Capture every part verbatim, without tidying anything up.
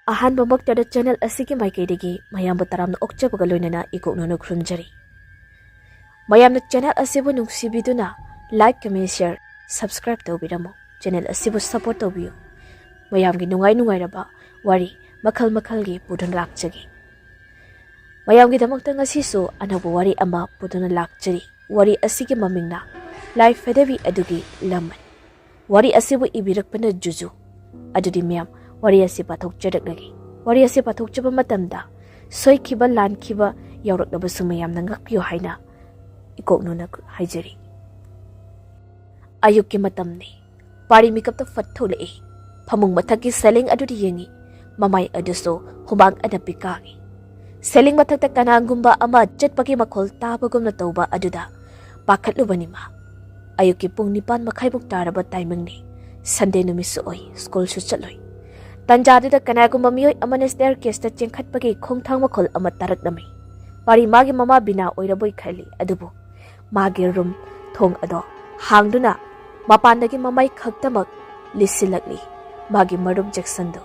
ꯑꯍꯥꯟꯕꯃꯛꯇꯗ channel ꯑꯁꯤꯒꯤ ꯃꯥꯏꯀꯩꯗꯒꯤ ꯃꯌꯥꯝꯕꯨ ꯇꯔꯥꯝꯅ ꯑꯣꯛꯆꯕꯒ ꯂꯣꯏꯅꯅ ꯏꯀꯣꯛꯅꯅ ꯈꯨꯔꯨꯝꯖꯔꯤ꯫ ꯃꯌꯥꯝꯅ ꯆꯦꯅꯦꯜ ꯑꯁꯤꯕꯨ ꯅꯨꯡꯁꯤꯕꯤꯗꯨꯅ like, comment, share, subscribe ꯇꯧꯕꯤꯔꯝꯃꯨ꯫ ꯆꯦꯅꯦꯜ ꯑꯁꯤꯕꯨ support ꯇꯧꯕꯤꯌꯨ꯫ ꯃꯌꯥꯝꯒꯤ ꯅꯨꯡꯉꯥꯏ ꯅꯨꯡꯉꯥꯏꯔꯕ ꯋꯥꯔꯤ ꯃꯈꯜ ꯃꯈꯜꯒꯤ ꯄꯨꯗꯨꯅ ꯂꯥꯛꯆꯒꯦ꯫ ꯃꯌꯥꯝꯒꯤꯗꯃꯛꯇ ꯉꯁꯤꯁꯨ ꯑꯅꯧꯕ ꯋꯥꯔꯤ ꯑꯃ ꯄꯨꯗꯨꯅ ꯂꯥꯛꯆꯔꯤ꯫ ꯋꯥꯔꯤ ꯑꯁꯤꯒꯤ ꯃꯃꯤꯡꯅ ꯂꯥꯏ ꯐꯦꯗꯕꯤ ꯑꯗꯨꯒꯤ ꯂꯃꯟ꯫ ꯋꯥꯔꯤ ꯑꯁꯤꯕꯨ ꯏꯕꯤꯔꯛꯄꯅ ꯖꯨꯖꯨ꯫ ꯑꯗꯨꯗꯤ ꯃꯌꯥꯝ, ꯋꯥꯔꯤ ꯑꯁꯤ ꯄꯥꯊꯣꯛꯆꯔꯛꯂꯒꯦ꯫ ꯋꯥꯔꯤ ꯑꯁꯤ ꯄꯥꯊꯣꯛꯆꯕ ꯃꯇꯝꯗ ꯁꯣꯏꯈꯤꯕ, ꯂꯥꯟꯈꯤꯕ ꯌꯥꯎꯔꯛꯂꯕꯁꯨ ꯃꯌꯥꯝꯅ ꯉꯥꯛꯄꯤꯌꯨ ꯍꯥꯏꯅ ꯏꯀꯣꯛꯅꯅ ꯍꯥꯏꯖꯔꯤ꯫ ꯑꯌꯨꯛꯀꯤ ꯃꯇꯝꯅꯤ꯫ ꯄꯥꯔꯤ ꯃꯤꯀꯞꯇ ꯐꯠ ꯊꯣꯛꯂꯛꯏ꯫ ꯐꯃꯨꯡ ꯃꯊꯛꯀꯤ ceiling ꯑꯗꯨꯗ ꯌꯦꯡꯉꯤ꯫ ꯃꯃꯥꯏ ꯑꯗꯨꯁꯨ ꯍꯨꯃꯥꯡ ꯑꯅꯞꯄꯤ ꯀꯥꯡꯉꯤ꯫ Ceiling ꯃꯊꯛꯇ ꯀꯅꯥꯒꯨꯝꯕ ꯑꯃ ꯆꯠꯄꯒꯤ ꯃꯈꯣꯜ ꯇꯥꯕꯒꯨꯝꯅ ꯇꯧꯕ ꯑꯗꯨꯗ ꯄꯥꯈꯠꯂꯨꯕꯅꯤ ꯃꯥ꯫ ꯑꯌꯨꯛꯀꯤ ꯄꯨꯡ ꯅꯤꯄꯥꯟ ꯃꯈꯥꯏꯃꯨꯛ ꯇꯥꯔꯕ timingꯅꯤ꯫ Sunday ꯅꯨꯃꯤꯠꯁꯨ ꯑꯣꯏ, schoolꯁꯨ ꯆꯠꯂꯣꯏ꯫ ꯇꯟꯖꯥꯗꯨꯗ ꯀꯅꯥꯒꯨꯝꯕ ꯃꯤꯑꯣꯏ ꯑꯃꯅ staircaseꯇ ꯆꯦꯟꯈꯠꯄꯒꯤ ꯈꯣꯡꯊꯥꯡ ꯃꯈꯣꯜ ꯑꯃ ꯇꯥꯔꯛꯂꯝꯃꯤ꯫ ꯄꯥꯔꯤ ꯃꯥꯒꯤ ꯃꯃꯥ ꯕꯤꯅꯥ ꯑꯣꯏꯔꯕꯣꯏ ꯈꯜꯂꯤ, ꯑꯗꯨꯕꯨ ꯃꯥꯒꯤ room ꯊꯣꯡ ꯑꯗꯣ ꯍꯥꯡꯗꯨꯅ ꯃꯄꯥꯟꯗꯒꯤ ꯃꯃꯥꯏ ꯈꯛꯇꯃꯛ ꯂꯤꯠꯁꯤꯜꯂꯛꯂꯤ꯫ ꯃꯥꯒꯤ ꯃꯔꯨꯞ ꯖꯦꯛꯁꯟꯗꯨ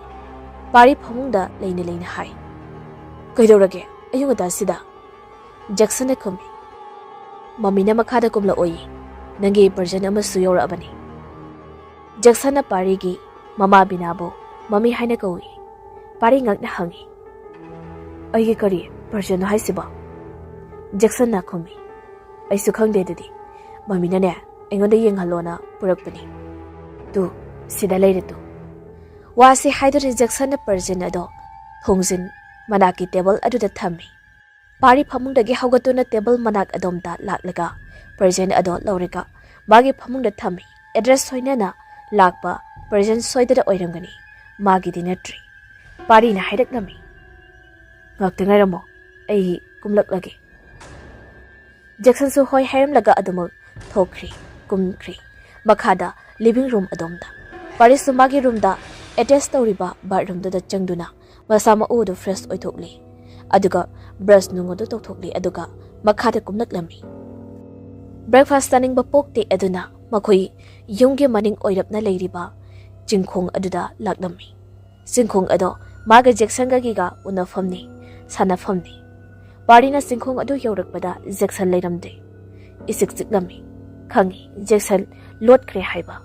ꯄꯥꯔꯤ ꯐꯃꯨꯡꯗ ꯂꯩꯅ ꯂꯩꯅ ꯍꯥꯏ, "ꯀꯩꯗꯧꯔꯒꯦ ꯑꯌꯨꯛ ꯉꯟꯇꯥꯁꯤꯗ?" ꯖꯦꯛꯁꯟꯅ ꯈꯨꯝꯃꯤ, "ꯃꯃꯤꯅ ꯃꯈꯥꯗ ꯀꯨꯝꯂꯛꯑꯣꯌꯦ, ꯅꯪꯒꯤ present ꯑꯃꯁꯨ ꯌꯧꯔꯛꯑꯕꯅꯤ꯫" ꯖꯦꯛꯁꯟꯅ ꯄꯥꯔꯤꯒꯤ ꯃꯃꯥ ꯕꯤꯅꯥꯕꯨ ꯃꯃꯤ ꯍꯥꯏꯅ ꯀꯧꯏ꯫ ꯄꯥꯔꯤ ꯉꯛꯅ ꯍꯪꯉꯤ, "ꯑꯩꯒꯤ ꯀꯔꯤ presentꯅꯣ ꯍꯥꯏꯁꯤꯕꯣ?" ꯖꯦꯛꯁꯟꯅ ꯈꯨꯝꯃꯤ, "ꯑꯩꯁꯨ ꯈꯪꯗꯦ ꯑꯗꯨꯗꯤ꯫ ꯃꯃꯤꯅꯅꯦ, ꯑꯩꯉꯣꯟꯗ ꯌꯦꯡꯍꯜꯂꯣꯅ ꯄꯨꯔꯛꯄꯅꯤ꯫ ꯇꯨ, ꯁꯤꯗ ꯂꯩꯔꯦ ꯇꯨ꯫" ꯋꯥꯁꯤ ꯍꯥꯏꯗꯨꯅ ꯖꯦꯛꯁꯟꯅ present ꯑꯗꯣ ꯊꯣꯡꯖꯤꯟ ꯃꯅꯥꯛꯀꯤ table ꯑꯗꯨꯗ ꯊꯝꯃꯤ꯫ ꯄꯥꯔꯤ ꯐꯃꯨꯡꯗꯒꯤ ꯍꯧꯒꯠꯇꯨꯅ table ꯃꯅꯥꯛ ꯑꯗꯣꯝꯗ ꯂꯥꯛꯂꯒ present ꯑꯗꯣ ꯂꯧꯔꯒ ꯃꯥꯒꯤ ꯐꯃꯨꯡꯗ ꯊꯝꯃꯤ꯫ Address ꯁꯣꯏꯅꯅ ꯂꯥꯛꯄ present ꯁꯣꯏꯗꯅ ꯑꯣꯏꯔꯝꯒꯅꯤ꯫ ꯃꯥꯒꯤꯗꯤ ꯅꯠꯇ꯭ꯔꯤ꯫ ꯄꯥꯔꯤꯅ ꯍꯥꯏꯔꯛꯂꯝꯃꯤ, "ꯉꯥꯛꯇ ꯉꯥꯏꯔꯝꯃꯣ, ꯑꯩ ꯀꯨꯝꯂꯛꯂꯒꯦ꯫" ꯖꯦꯛꯁꯟꯁꯨ ꯍꯣꯏ ꯍꯥꯏꯔꯝꯂꯒ ꯑꯗꯨꯃꯛ ꯊꯣꯛꯈ꯭ꯔꯤ, ꯀꯨꯝꯈ꯭ꯔꯤ꯫ ꯃꯈꯥꯗ living room ꯑꯗꯣꯝꯗ꯫ ꯄꯥꯔꯤꯁꯁꯨ ꯃꯥꯒꯤ roomꯗ attach ꯇꯧꯔꯤꯕ bathroomꯗꯨꯗ ꯆꯪꯗꯨꯅ ꯃꯁꯥ ꯃꯎꯗꯨ fresh ꯑꯣꯏꯊꯣꯛꯂꯤ꯫ ꯑꯗꯨꯒ brush ꯅꯨꯡ ꯑꯗꯨ ꯇꯧꯊꯣꯛꯂꯤ꯫ ꯑꯗꯨꯒ ꯃꯈꯥꯗ ꯀꯨꯝꯂꯛꯂꯝꯃꯤ꯫ Breakfast ꯆꯥꯅꯤꯡꯕ ꯄꯣꯛꯇꯦ ꯑꯗꯨꯅ ꯃꯈꯣꯏ ꯌꯨꯝꯒꯤ ꯃꯅꯤꯡ ꯑꯣꯏꯔꯞꯅ ꯂꯩꯔꯤꯕ ꯆꯤꯡꯈꯣꯡ ꯑꯗꯨꯗ ꯂꯥꯛꯂꯝꯃꯤ꯫ ꯆꯤꯡꯈꯣꯡ ꯑꯗꯣ ꯃꯥꯒ ꯖꯦꯛꯁꯟꯒꯒꯤꯒ ꯎꯅꯐꯝꯅꯤ, ꯁꯥꯟꯅꯐꯝꯅꯤ꯫ ꯄꯥꯔꯤꯅ ꯆꯤꯡꯈꯣꯡ ꯑꯗꯨ ꯌꯧꯔꯛꯄꯗ ꯖꯦꯛꯁꯟ ꯂꯩꯔꯝꯗꯦ꯫ ꯏꯆꯤꯛ ꯆꯤꯛꯂꯝꯃꯤ꯫ ꯈꯪꯉꯤ, ꯖꯦꯛꯁꯟ ꯂꯣꯠꯈ꯭ꯔꯦ ꯍꯥꯏꯕ꯫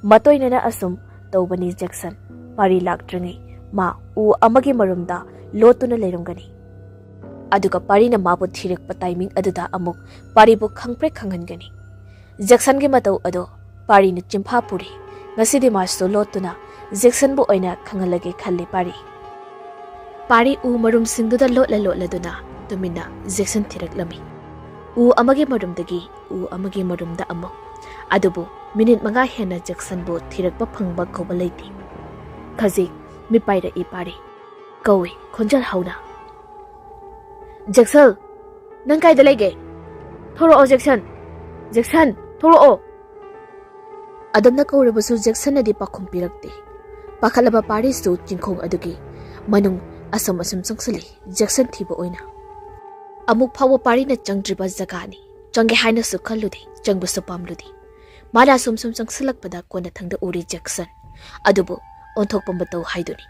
ꯃꯇꯣꯏꯅꯅ ꯑꯁꯨꯝ ꯇꯧꯕꯅꯤ ꯖꯦꯛꯁꯟ꯫ ꯄꯥꯔꯤ ꯂꯥꯛꯇ꯭ꯔꯤꯉꯩ ꯃꯥ ꯎ ꯑꯃꯒꯤ ꯃꯔꯨꯝꯗ ꯂꯣꯠꯇꯨꯅ ꯂꯩꯔꯝꯒꯅꯤ꯫ ꯑꯗꯨꯒ ꯄꯥꯔꯤꯅ ꯃꯥꯕꯨ ꯊꯤꯔꯛꯄ ꯇꯥꯏꯃꯤꯡ ꯑꯗꯨꯗ ꯑꯃꯨꯛ ꯄꯥꯔꯤꯕꯨ ꯈꯪꯄ꯭ꯔꯦꯛ ꯈꯪꯍꯟꯒꯅꯤ꯫ ꯖꯦꯛꯁꯟꯒꯤ ꯃꯇꯧ ꯑꯗꯣ ꯄꯥꯔꯤꯅ ꯆꯤꯟꯐꯥ ꯄꯨꯔꯤ꯫ ꯉꯁꯤꯗꯤ ꯃꯥꯁꯨ ꯂꯣꯠꯇꯨꯅ ꯖꯦꯛꯁꯟꯕꯨ ꯑꯣꯏꯅ ꯈꯪꯍꯜꯂꯒꯦ ꯈꯜꯂꯤ ꯄꯥꯔꯤ꯫ ꯄꯥꯔꯤ ꯎ ꯃꯔꯨꯝꯁꯤꯡꯗꯨꯗ ꯂꯣꯠꯂ ꯂꯣꯠꯂꯗꯨꯅ ꯇꯨꯃꯤꯟꯅ ꯖꯦꯛꯁꯟ ꯊꯤꯔꯛꯂꯝꯃꯤ꯫ ꯎ ꯑꯃꯒꯤ ꯃꯔꯨꯝꯗꯒꯤ ꯎ ꯑꯃꯒꯤ ꯃꯔꯨꯝꯗ ꯑꯃꯨꯛ꯫ ꯑꯗꯨꯕꯨ ꯃꯤꯅꯤꯠ ꯃꯉꯥ ꯍꯦꯟꯅ ꯖꯦꯛꯁꯟꯕꯨ ꯊꯤꯔꯛꯄ ꯐꯪꯕ ꯀꯧꯕ ꯂꯩꯇꯦ꯫ ꯈꯖꯤꯛ ꯃꯤꯠ ꯄꯥꯏꯔꯛꯏ ꯄꯥꯔꯤ꯫ ꯀꯧꯏ ꯈꯣꯟꯖꯦꯜ ꯍꯧꯅ, "ꯖꯦꯛꯁꯟ, ꯅꯪ ꯀꯥꯏꯗ ꯂꯩꯒꯦ? ꯊꯣꯔꯛꯑꯣ ꯖꯦꯛꯁꯟ, ꯖꯦꯛꯁꯟ, ꯊꯣꯔꯛꯑꯣ!" ꯑꯗꯨꯝꯅ ꯀꯧꯔꯕꯁꯨ ꯖꯦꯛꯁꯟꯅꯗꯤ ꯄꯥꯎꯈꯨꯝ ꯄꯤꯔꯛꯇꯦ꯫ ꯄꯥꯈꯠꯂꯕ ꯄꯥꯔꯤꯁꯨ ꯆꯤꯡꯈꯣꯡ ꯑꯗꯨꯒꯤ ꯃꯅꯨꯡ ꯑꯁꯨꯝ ꯑꯁꯨꯝ ꯆꯪꯁꯤꯜꯂꯤ, ꯖꯦꯛꯁꯟ ꯊꯤꯕ ꯑꯣꯏꯅ꯫ ꯑꯃꯨꯛ ꯐꯥꯎꯕ ꯄꯥꯔꯤꯅ ꯆꯪꯗ꯭ꯔꯤꯕ ꯖꯒꯥꯅꯤ꯫ ꯆꯪꯒꯦ ꯍꯥꯏꯅꯁꯨ ꯈꯜꯂꯨꯗꯦ, ꯆꯪꯕꯁꯨ ꯄꯥꯝꯂꯨꯗꯦ꯫ ꯃꯥꯅ ꯑꯁꯨꯝ ꯁꯨꯝ ꯆꯪꯁꯤꯜꯂꯛꯄꯗ ꯀꯣꯟꯅꯊꯪꯗ ꯎꯔꯤ ꯖꯦꯛꯁꯟ꯫ ꯑꯗꯨꯕꯨ ꯑꯣꯟꯊꯣꯛꯄ ꯃꯇꯧ ꯍꯥꯏꯗꯨꯅꯤ꯫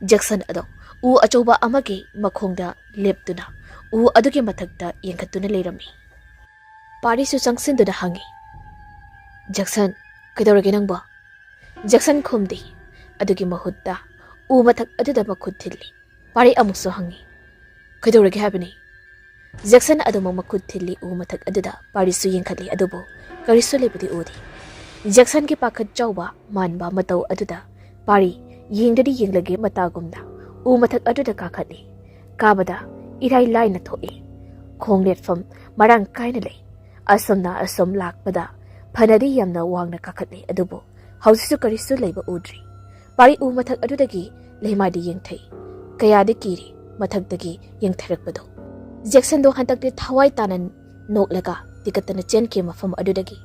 ꯖꯦꯛꯁꯟ ꯑꯗꯣ ꯎ ꯑꯆꯧꯕ ꯑꯃꯒꯤ ꯃꯈꯣꯡꯗ ꯂꯦꯞꯇꯨꯅ ꯎ ꯑꯗꯨꯒꯤ ꯃꯊꯛꯇ ꯌꯦꯡꯈꯠꯇꯨꯅ ꯂꯩꯔꯝꯃꯤ꯫ ꯄꯥꯔꯤꯁꯨ ꯆꯪꯁꯤꯟꯗꯨꯅ ꯍꯪꯉꯤ, "ꯖꯦꯛꯁꯟ, ꯀꯩꯗꯧꯔꯒꯦ ꯅꯪꯕꯣ?" ꯖꯦꯛꯁꯟ ꯈꯨꯝꯗꯦ꯫ ꯑꯗꯨꯒꯤ ꯃꯍꯨꯠꯇ ꯎ ꯃꯊꯛ ꯑꯗꯨꯗ ꯃꯈꯨꯠ ꯊꯤꯜꯂꯤ꯫ ꯄꯥꯔꯤ ꯑꯃꯨꯛꯁꯨ ꯍꯪꯉꯤ, "ꯀꯩꯗꯧꯔꯒꯦ ꯍꯥꯏꯕꯅꯤ?" ꯖꯦꯛꯁꯟ ꯑꯗꯨꯃꯛ ꯃꯈꯨꯠ ꯊꯤꯜꯂꯤ ꯎ ꯃꯊꯛ ꯑꯗꯨꯗ꯫ ꯄꯥꯔꯤꯁꯨ ꯌꯦꯡꯈꯠꯂꯤ, ꯑꯗꯨꯕꯨ ꯀꯔꯤꯁꯨ ꯂꯩꯕꯗꯤ ꯎꯗꯦ꯫ ꯖꯦꯛꯁꯟꯒꯤ ꯄꯥꯈꯠ ꯆꯥꯎꯕ ꯃꯥꯟꯕ ꯃꯇꯧ ꯑꯗꯨꯗ ꯄꯥꯔꯤ ꯌꯦꯡꯗꯗꯤ ꯌꯦꯡꯂꯒꯦ ꯃꯇꯥꯒꯨꯝꯅ ꯎ ꯃꯊꯛ ꯑꯗꯨꯗ ꯀꯥꯈꯠꯂꯤ꯫ ꯀꯥꯕꯗ ꯏꯔꯥꯏ ꯂꯥꯏꯅ ꯊꯣꯛꯏ꯫ ꯈꯣꯡ ꯂꯦꯠꯐꯝ ꯃꯔꯥꯡ ꯀꯥꯏꯅ ꯂꯩ꯫ ꯑꯁꯨꯝꯅ ꯑꯁꯨꯝ ꯂꯥꯛꯄꯗ ꯐꯅꯗꯤ ꯌꯥꯝꯅ ꯋꯥꯡꯅ ꯀꯥꯈꯠꯂꯤ, ꯑꯗꯨꯕꯨ ꯍꯧꯖꯤꯛꯁꯨ ꯀꯔꯤꯁꯨ ꯂꯩꯕ ꯎꯗ꯭ꯔꯤ꯫ ꯄꯥꯔꯤ ꯎ ꯃꯊꯛ ꯑꯗꯨꯗꯒꯤ ꯂꯩꯃꯥꯏꯗ ꯌꯦꯡꯊꯩ꯫ ꯀꯌꯥꯗꯤ ꯀꯤꯔꯤ ꯃꯊꯛꯇꯒꯤ ꯌꯦꯡꯊꯔꯛꯄꯗꯣ꯫ ꯖꯦꯛꯁꯟꯗꯣ ꯍꯟꯗꯛꯇꯤ ꯊꯋꯥꯏ ꯇꯥꯅ ꯅꯣꯛꯂꯒ ꯇꯤꯀꯠꯇꯅ ꯆꯦꯟꯈꯤ ꯃꯐꯝ ꯑꯗꯨꯗꯒꯤ꯫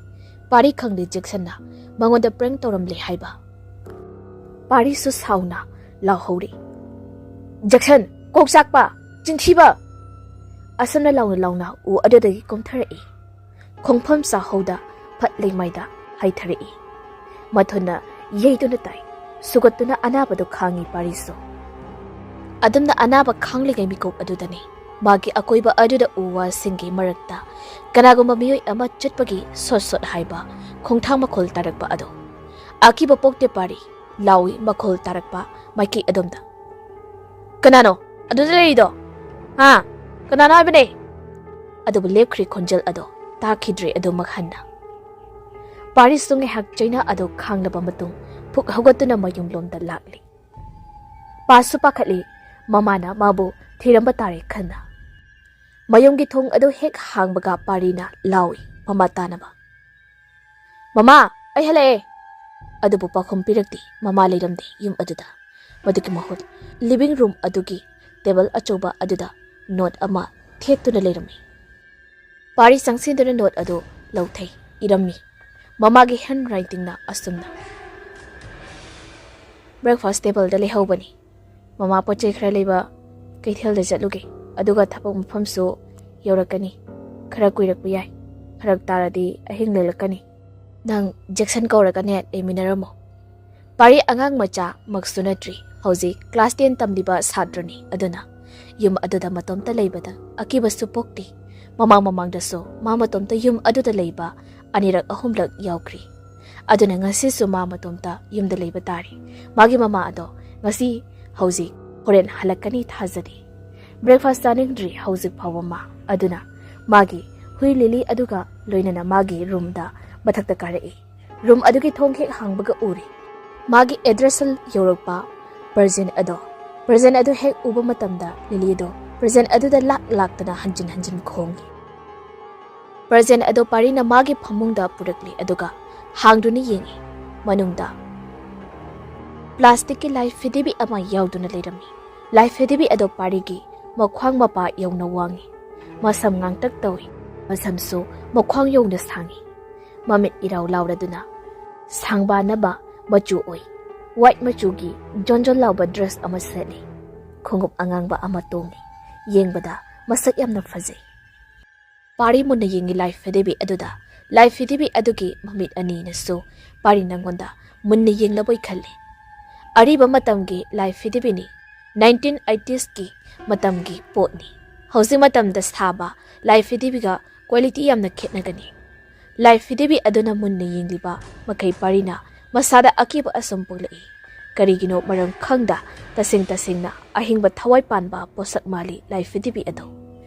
ꯄꯥꯔꯤ ꯈꯪꯂꯦ ꯖꯦꯛꯁꯟꯅ ꯃꯉꯣꯟꯗ prank ꯇꯧꯔꯝꯂꯦ ꯍꯥꯏꯕ꯫ ꯄꯥꯔꯤꯁꯨ ꯁꯥꯎꯅ ꯂꯥꯎꯍꯧꯔꯤ, "ꯖꯦꯛꯁꯟ, ꯀꯣꯛ ꯆꯥꯛꯄ, ꯆꯤꯟꯊꯤꯕ!" ꯑꯁꯨꯝꯅ ꯂꯥꯎꯅ ꯂꯥꯎꯅ ꯎ ꯑꯗꯨꯗꯒꯤ ꯀꯨꯝꯊꯔꯛꯏ꯫ ꯈꯣꯡꯐꯝ ꯆꯥꯍꯧꯗ ꯐꯠ ꯂꯩꯃꯥꯏꯗ ꯍꯩꯊꯔꯛꯏ꯫ ꯃꯊꯨꯟꯅ ꯌꯩꯗꯨꯅ ꯇꯥꯏ꯫ ꯁꯨꯒꯠꯇꯨꯅ ꯑꯅꯥꯕꯗꯨ ꯈꯥꯡꯉꯤ ꯄꯥꯔꯤꯁꯨ꯫ ꯑꯗꯨꯝꯅ ꯑꯅꯥꯕ ꯈꯥꯡꯂꯤꯉꯩ ꯃꯤꯀꯨꯞ ꯑꯗꯨꯗꯅꯤ ꯃꯥꯒꯤ ꯑꯀꯣꯏꯕ ꯑꯗꯨꯗ ꯎ ꯋꯥꯁꯤꯡꯒꯤ ꯃꯔꯛꯇ ꯀꯅꯥꯒꯨꯝꯕ ꯃꯤꯑꯣꯏ ꯑꯃ ꯆꯠꯄꯒꯤ ꯁꯣꯠ ꯁꯣꯠ ꯍꯥꯏꯕ ꯈꯣꯡꯊꯥꯡ ꯃꯈꯣꯜ ꯇꯥꯔꯛꯄ ꯑꯗꯨ꯫ "ꯑꯀꯤꯕ ꯄꯣꯛꯇꯦ ꯄꯥꯔꯤ!" ꯂꯥꯎꯏ ꯃꯈꯣꯜ ꯇꯥꯔꯛꯄ ꯃꯥꯏꯀꯩ ꯑꯗꯣꯝꯗ꯫ "ꯀꯅꯥꯅꯣ ꯑꯗꯨꯗ ꯂꯩꯔꯤꯗꯣ? ꯍꯥ? ꯀꯅꯥꯅꯣ ꯍꯥꯏꯕꯅꯦ?" ꯑꯗꯨꯕꯨ ꯂꯦꯞꯈ꯭ꯔꯦ ꯈꯣꯟꯖꯦꯜ ꯑꯗꯣ, ꯇꯥꯈꯤꯗ꯭ꯔꯦ ꯑꯗꯨꯃꯛ ꯍꯟꯅ꯫ ꯄꯥꯔꯤꯁꯁꯨ ꯉꯥꯏꯍꯥꯛ ꯆꯩꯅꯥ ꯑꯗꯨ ꯈꯥꯡꯂꯕ ꯃꯇꯨꯡ ꯐꯨꯛ ꯍꯧꯒꯠꯇꯨꯅ ꯃꯌꯨꯝꯂꯣꯝꯗ ꯂꯥꯛꯂꯤ꯫ ꯄꯥꯁꯨ ꯄꯥꯈꯠꯂꯤ, ꯃꯃꯥꯅ ꯃꯥꯕꯨ ꯊꯤꯔꯝꯕ ꯇꯥꯔꯦ ꯈꯟꯅ꯫ ꯃꯌꯨꯝꯒꯤ ꯊꯣꯡ ꯑꯗꯨ ꯍꯦꯛ ꯍꯥꯡꯕꯒ ꯄꯥꯔꯤꯅ ꯂꯥꯎꯏ ꯃꯃꯥ ꯇꯥꯅꯕ꯫ "ꯃꯃꯥ, ꯑꯩ ꯍꯜꯂꯛꯑꯦ!" ꯑꯗꯨꯕꯨ ꯄꯥꯎꯈꯨꯝ ꯄꯤꯔꯛꯇꯦ꯫ ꯃꯃꯥ ꯂꯩꯔꯝꯗꯦ ꯌꯨꯝ ꯑꯗꯨꯗ꯫ ꯃꯗꯨꯒꯤ ꯃꯍꯨꯠ ꯂꯤꯚꯤꯡ ꯔꯨꯝ ꯑꯗꯨꯒꯤ ꯇꯦꯕꯜ ꯑꯆꯧꯕ ꯑꯗꯨꯗ ꯅꯣꯠ ꯑꯃ ꯊꯦꯠꯇꯨꯅ ꯂꯩꯔꯝꯃꯤ꯫ ꯄꯥꯔꯤ ꯆꯪꯁꯤꯟꯗꯨꯅ ꯅꯣꯠ ꯑꯗꯨ ꯂꯧꯊꯩ꯫ ꯏꯔꯝꯃꯤ꯫ ꯃꯃꯥꯒꯤ ꯍꯦꯟ ꯔꯥꯏꯇꯤꯡꯅ ꯑꯁꯨꯝꯅ: "ꯕ꯭ꯔꯦꯛꯐꯥꯁ ꯇꯦꯕꯜꯗ ꯂꯩꯍꯧꯕꯅꯤ꯫ ꯃꯃꯥ ꯄꯣꯠ ꯆꯩ ꯈꯔ ꯂꯩꯕ ꯀꯩꯊꯦꯜꯗ ꯆꯠꯂꯨꯒꯦ, ꯑꯗꯨꯒ ꯊꯕꯛ ꯃꯐꯝꯁꯨ ꯌꯧꯔꯛꯀꯅꯤ꯫ ꯈꯔ ꯀꯨꯏꯔꯛꯄ ꯌꯥꯏ꯫ ꯐꯔꯛ ꯇꯥꯔꯗꯤ ꯑꯍꯤꯡ ꯂꯦꯛꯂꯛꯀꯅꯤ꯫ ꯅꯪ ꯖꯦꯛꯁꯟ ꯀꯧꯔꯒꯅꯦ ꯂꯩꯃꯤꯟꯅꯔꯝꯃꯣ꯫" ꯄꯥꯔꯤ ꯑꯉꯥꯡ ꯃꯆꯥ ꯃꯛꯁꯨ ꯅꯠꯇ꯭ꯔꯤ, ꯍꯧꯖꯤꯛ ꯀ꯭ꯂꯥꯁ ꯇꯦꯟ ꯇꯝꯂꯤꯕ ꯁꯥꯇ꯭ꯔꯅꯤ꯫ ꯑꯗꯨꯅ ꯌꯨꯝ ꯑꯗꯨꯗ ꯃꯇꯣꯝꯇ ꯂꯩꯕꯗ ꯑꯀꯤꯕꯁꯨ ꯄꯣꯛꯇꯦ꯫ ꯃꯃꯥꯡ ꯃꯃꯥꯡꯗꯁꯨ ꯃꯥ ꯃꯇꯣꯝꯇ ꯌꯨꯝ ꯑꯗꯨꯗ ꯂꯩꯕ ꯑꯅꯤꯔꯛ ꯑꯍꯨꯝꯂꯛ ꯌꯥꯎꯈ꯭ꯔꯤ꯫ ꯑꯗꯨꯅ ꯉꯁꯤꯁꯨ ꯃꯥ ꯃꯇꯣꯝꯇ ꯌꯨꯝꯗ ꯂꯩꯕ ꯇꯥꯔꯦ꯫ ꯃꯥꯒꯤ ꯃꯃꯥ ꯑꯗꯣ ꯉꯁꯤ, ꯍꯧꯖꯤꯛ, ꯍꯣꯔꯦꯟ ꯍꯜꯂꯛꯀꯅꯤ ꯊꯥꯖꯗꯦ꯫ ꯕ꯭ꯔꯦꯛꯐꯥꯁ ꯆꯥꯅꯤꯡꯗ꯭ꯔꯤ ꯍꯧꯖꯤꯛ ꯐꯥꯎꯕ ꯃꯥ꯫ ꯑꯗꯨꯅ ꯃꯥꯒꯤ ꯍꯨꯏ ꯂꯤꯂꯤ ꯑꯗꯨꯒ ꯂꯣꯏꯅꯅ ꯃꯥꯒꯤ ꯔꯨꯝꯗ ꯃꯊꯛꯇ ꯀꯥꯔꯛꯏ꯫ ꯔꯨꯝ ꯑꯗꯨꯒꯤ ꯊꯣꯡ ꯍꯦꯛ ꯍꯥꯡꯕꯒ ꯎꯔꯤ ꯃꯥꯒꯤ ꯑꯦꯗ꯭ꯔꯦꯁꯇ ꯌꯧꯔꯛꯄ ꯄ꯭ꯔꯖꯦꯟ ꯑꯗꯣ꯫ ꯄ꯭ꯔꯖꯦꯟ ꯑꯗꯨ ꯍꯦꯛ ꯎꯕ ꯃꯇꯝꯗ ꯂꯤꯂꯤꯗꯣ ꯄ꯭ꯔꯖꯦꯟ ꯑꯗꯨꯗ ꯂꯥꯛ ꯂꯥꯛꯇꯅ ꯍꯟꯖꯤꯟ ꯍꯟꯖꯤꯟ ꯈꯣꯡꯏ꯫ ꯄ꯭ꯔꯖꯦꯟ ꯑꯗꯣ ꯄꯥꯔꯤꯅ ꯃꯥꯒꯤ ꯐꯃꯨꯡꯗ ꯄꯨꯔꯛꯂꯤ, ꯑꯗꯨꯒ ꯍꯥꯡꯗꯨꯅ ꯌꯦꯡꯏ꯫ ꯃꯅꯨꯡꯗ ꯄ꯭ꯂꯥꯁꯇꯤꯛꯀꯤ ꯂꯥꯏ ꯐꯤꯗꯤꯕꯤ ꯑꯃ ꯌꯥꯎꯗꯨꯅ ꯂꯩꯔꯝꯃꯤ꯫ ꯂꯥꯏ ꯐꯤꯗꯤꯕꯤ ꯑꯗꯣ ꯄꯥꯔꯤꯒꯤ ꯃꯈ꯭ꯋꯥꯡ ꯃꯄꯥ ꯌꯧꯅ ꯋꯥꯡꯏ꯫ ꯃꯁꯝ ꯉꯥꯡꯇꯛ ꯇꯧꯏ꯫ ꯃꯁꯝꯁꯨ ꯃꯈ꯭ꯋꯥꯡ ꯌꯧꯅ ꯁꯥꯡꯏ꯫ ꯃꯃꯤꯠ ꯏꯔꯥꯎ ꯂꯥꯎꯔꯗꯨꯅ ꯁꯥꯡꯕꯥꯅꯕ ꯃꯆꯨ ꯑꯣꯏ꯫ ꯋꯥꯏꯠ ꯃꯆꯨꯒꯤ ꯖꯣꯟꯖꯣꯟ ꯂꯥꯎꯕ ꯗ꯭ꯔꯦꯁ ꯑꯃ ꯁꯦꯠꯂꯤ꯫ ꯈꯣꯡꯎꯞ ꯑꯉꯥꯡꯕ ꯑꯃ ꯇꯣꯡꯏ꯫ ꯌꯦꯡꯕꯗ ꯃꯁꯛ ꯌꯥꯝꯅ ꯐꯖꯩ꯫ ꯄꯥꯔꯤ ꯃꯨꯟꯅ ꯌꯦꯡꯏ ꯂꯥꯏ ꯐꯤꯗꯤꯕꯤ ꯑꯗꯨꯗ꯫ ꯂꯥꯏ ꯐꯤꯗꯤꯕꯤ ꯑꯗꯨꯒꯤ ꯃꯃꯤꯠ ꯑꯅꯤꯅꯁꯨ ꯄꯥꯔꯤ ꯅꯪꯉꯣꯟꯗ ꯃꯨꯟꯅ ꯌꯦꯡꯂꯕꯣꯏ ꯈꯜꯂꯤ꯫ ꯑꯔꯤꯕ ꯃꯇꯝꯒꯤ ꯂꯥꯏ ꯐꯤꯗꯤꯕꯤꯅꯤ꯫ ꯅꯥꯏꯟꯇꯤꯟ ꯑꯩꯇꯤꯁꯀꯤ ꯃꯇꯝꯒꯤ ꯄꯣꯠꯅꯤ꯫ ꯍꯧꯖꯤꯛ ꯃꯇꯝꯗ ꯁꯥꯕ ꯂꯥꯏ ꯐꯤꯗꯤꯕꯤꯒ ꯀ꯭ꯋꯥꯂꯤꯇꯤ ꯌꯥꯝꯅ ꯈꯦꯠꯅꯒꯅꯤ꯫ ꯂꯥꯏ ꯐꯤꯗꯤꯕꯤ ꯑꯗꯨꯅ ꯃꯨꯟꯅ ꯌꯦꯡꯂꯤꯕ ꯃꯈꯩ ꯄꯥꯔꯤꯅ ꯃꯁꯥꯗ ꯑꯀꯤꯕ ꯑꯁꯨꯝ ꯄꯣꯛꯂꯛꯏ꯫ ꯀꯔꯤꯒꯤꯅꯣ ꯃꯔꯝ ꯈꯪꯗ ꯇꯁꯦꯡ ꯇꯁꯦꯡꯅ ꯑꯍꯤꯡꯕ ꯊꯋꯥꯏ ꯄꯥꯟꯕ ꯄꯣꯠꯁꯛ ꯃꯥꯜꯂꯤ ꯂꯥꯏ ꯐꯤꯗꯤꯕꯤ ꯑꯗꯨ꯫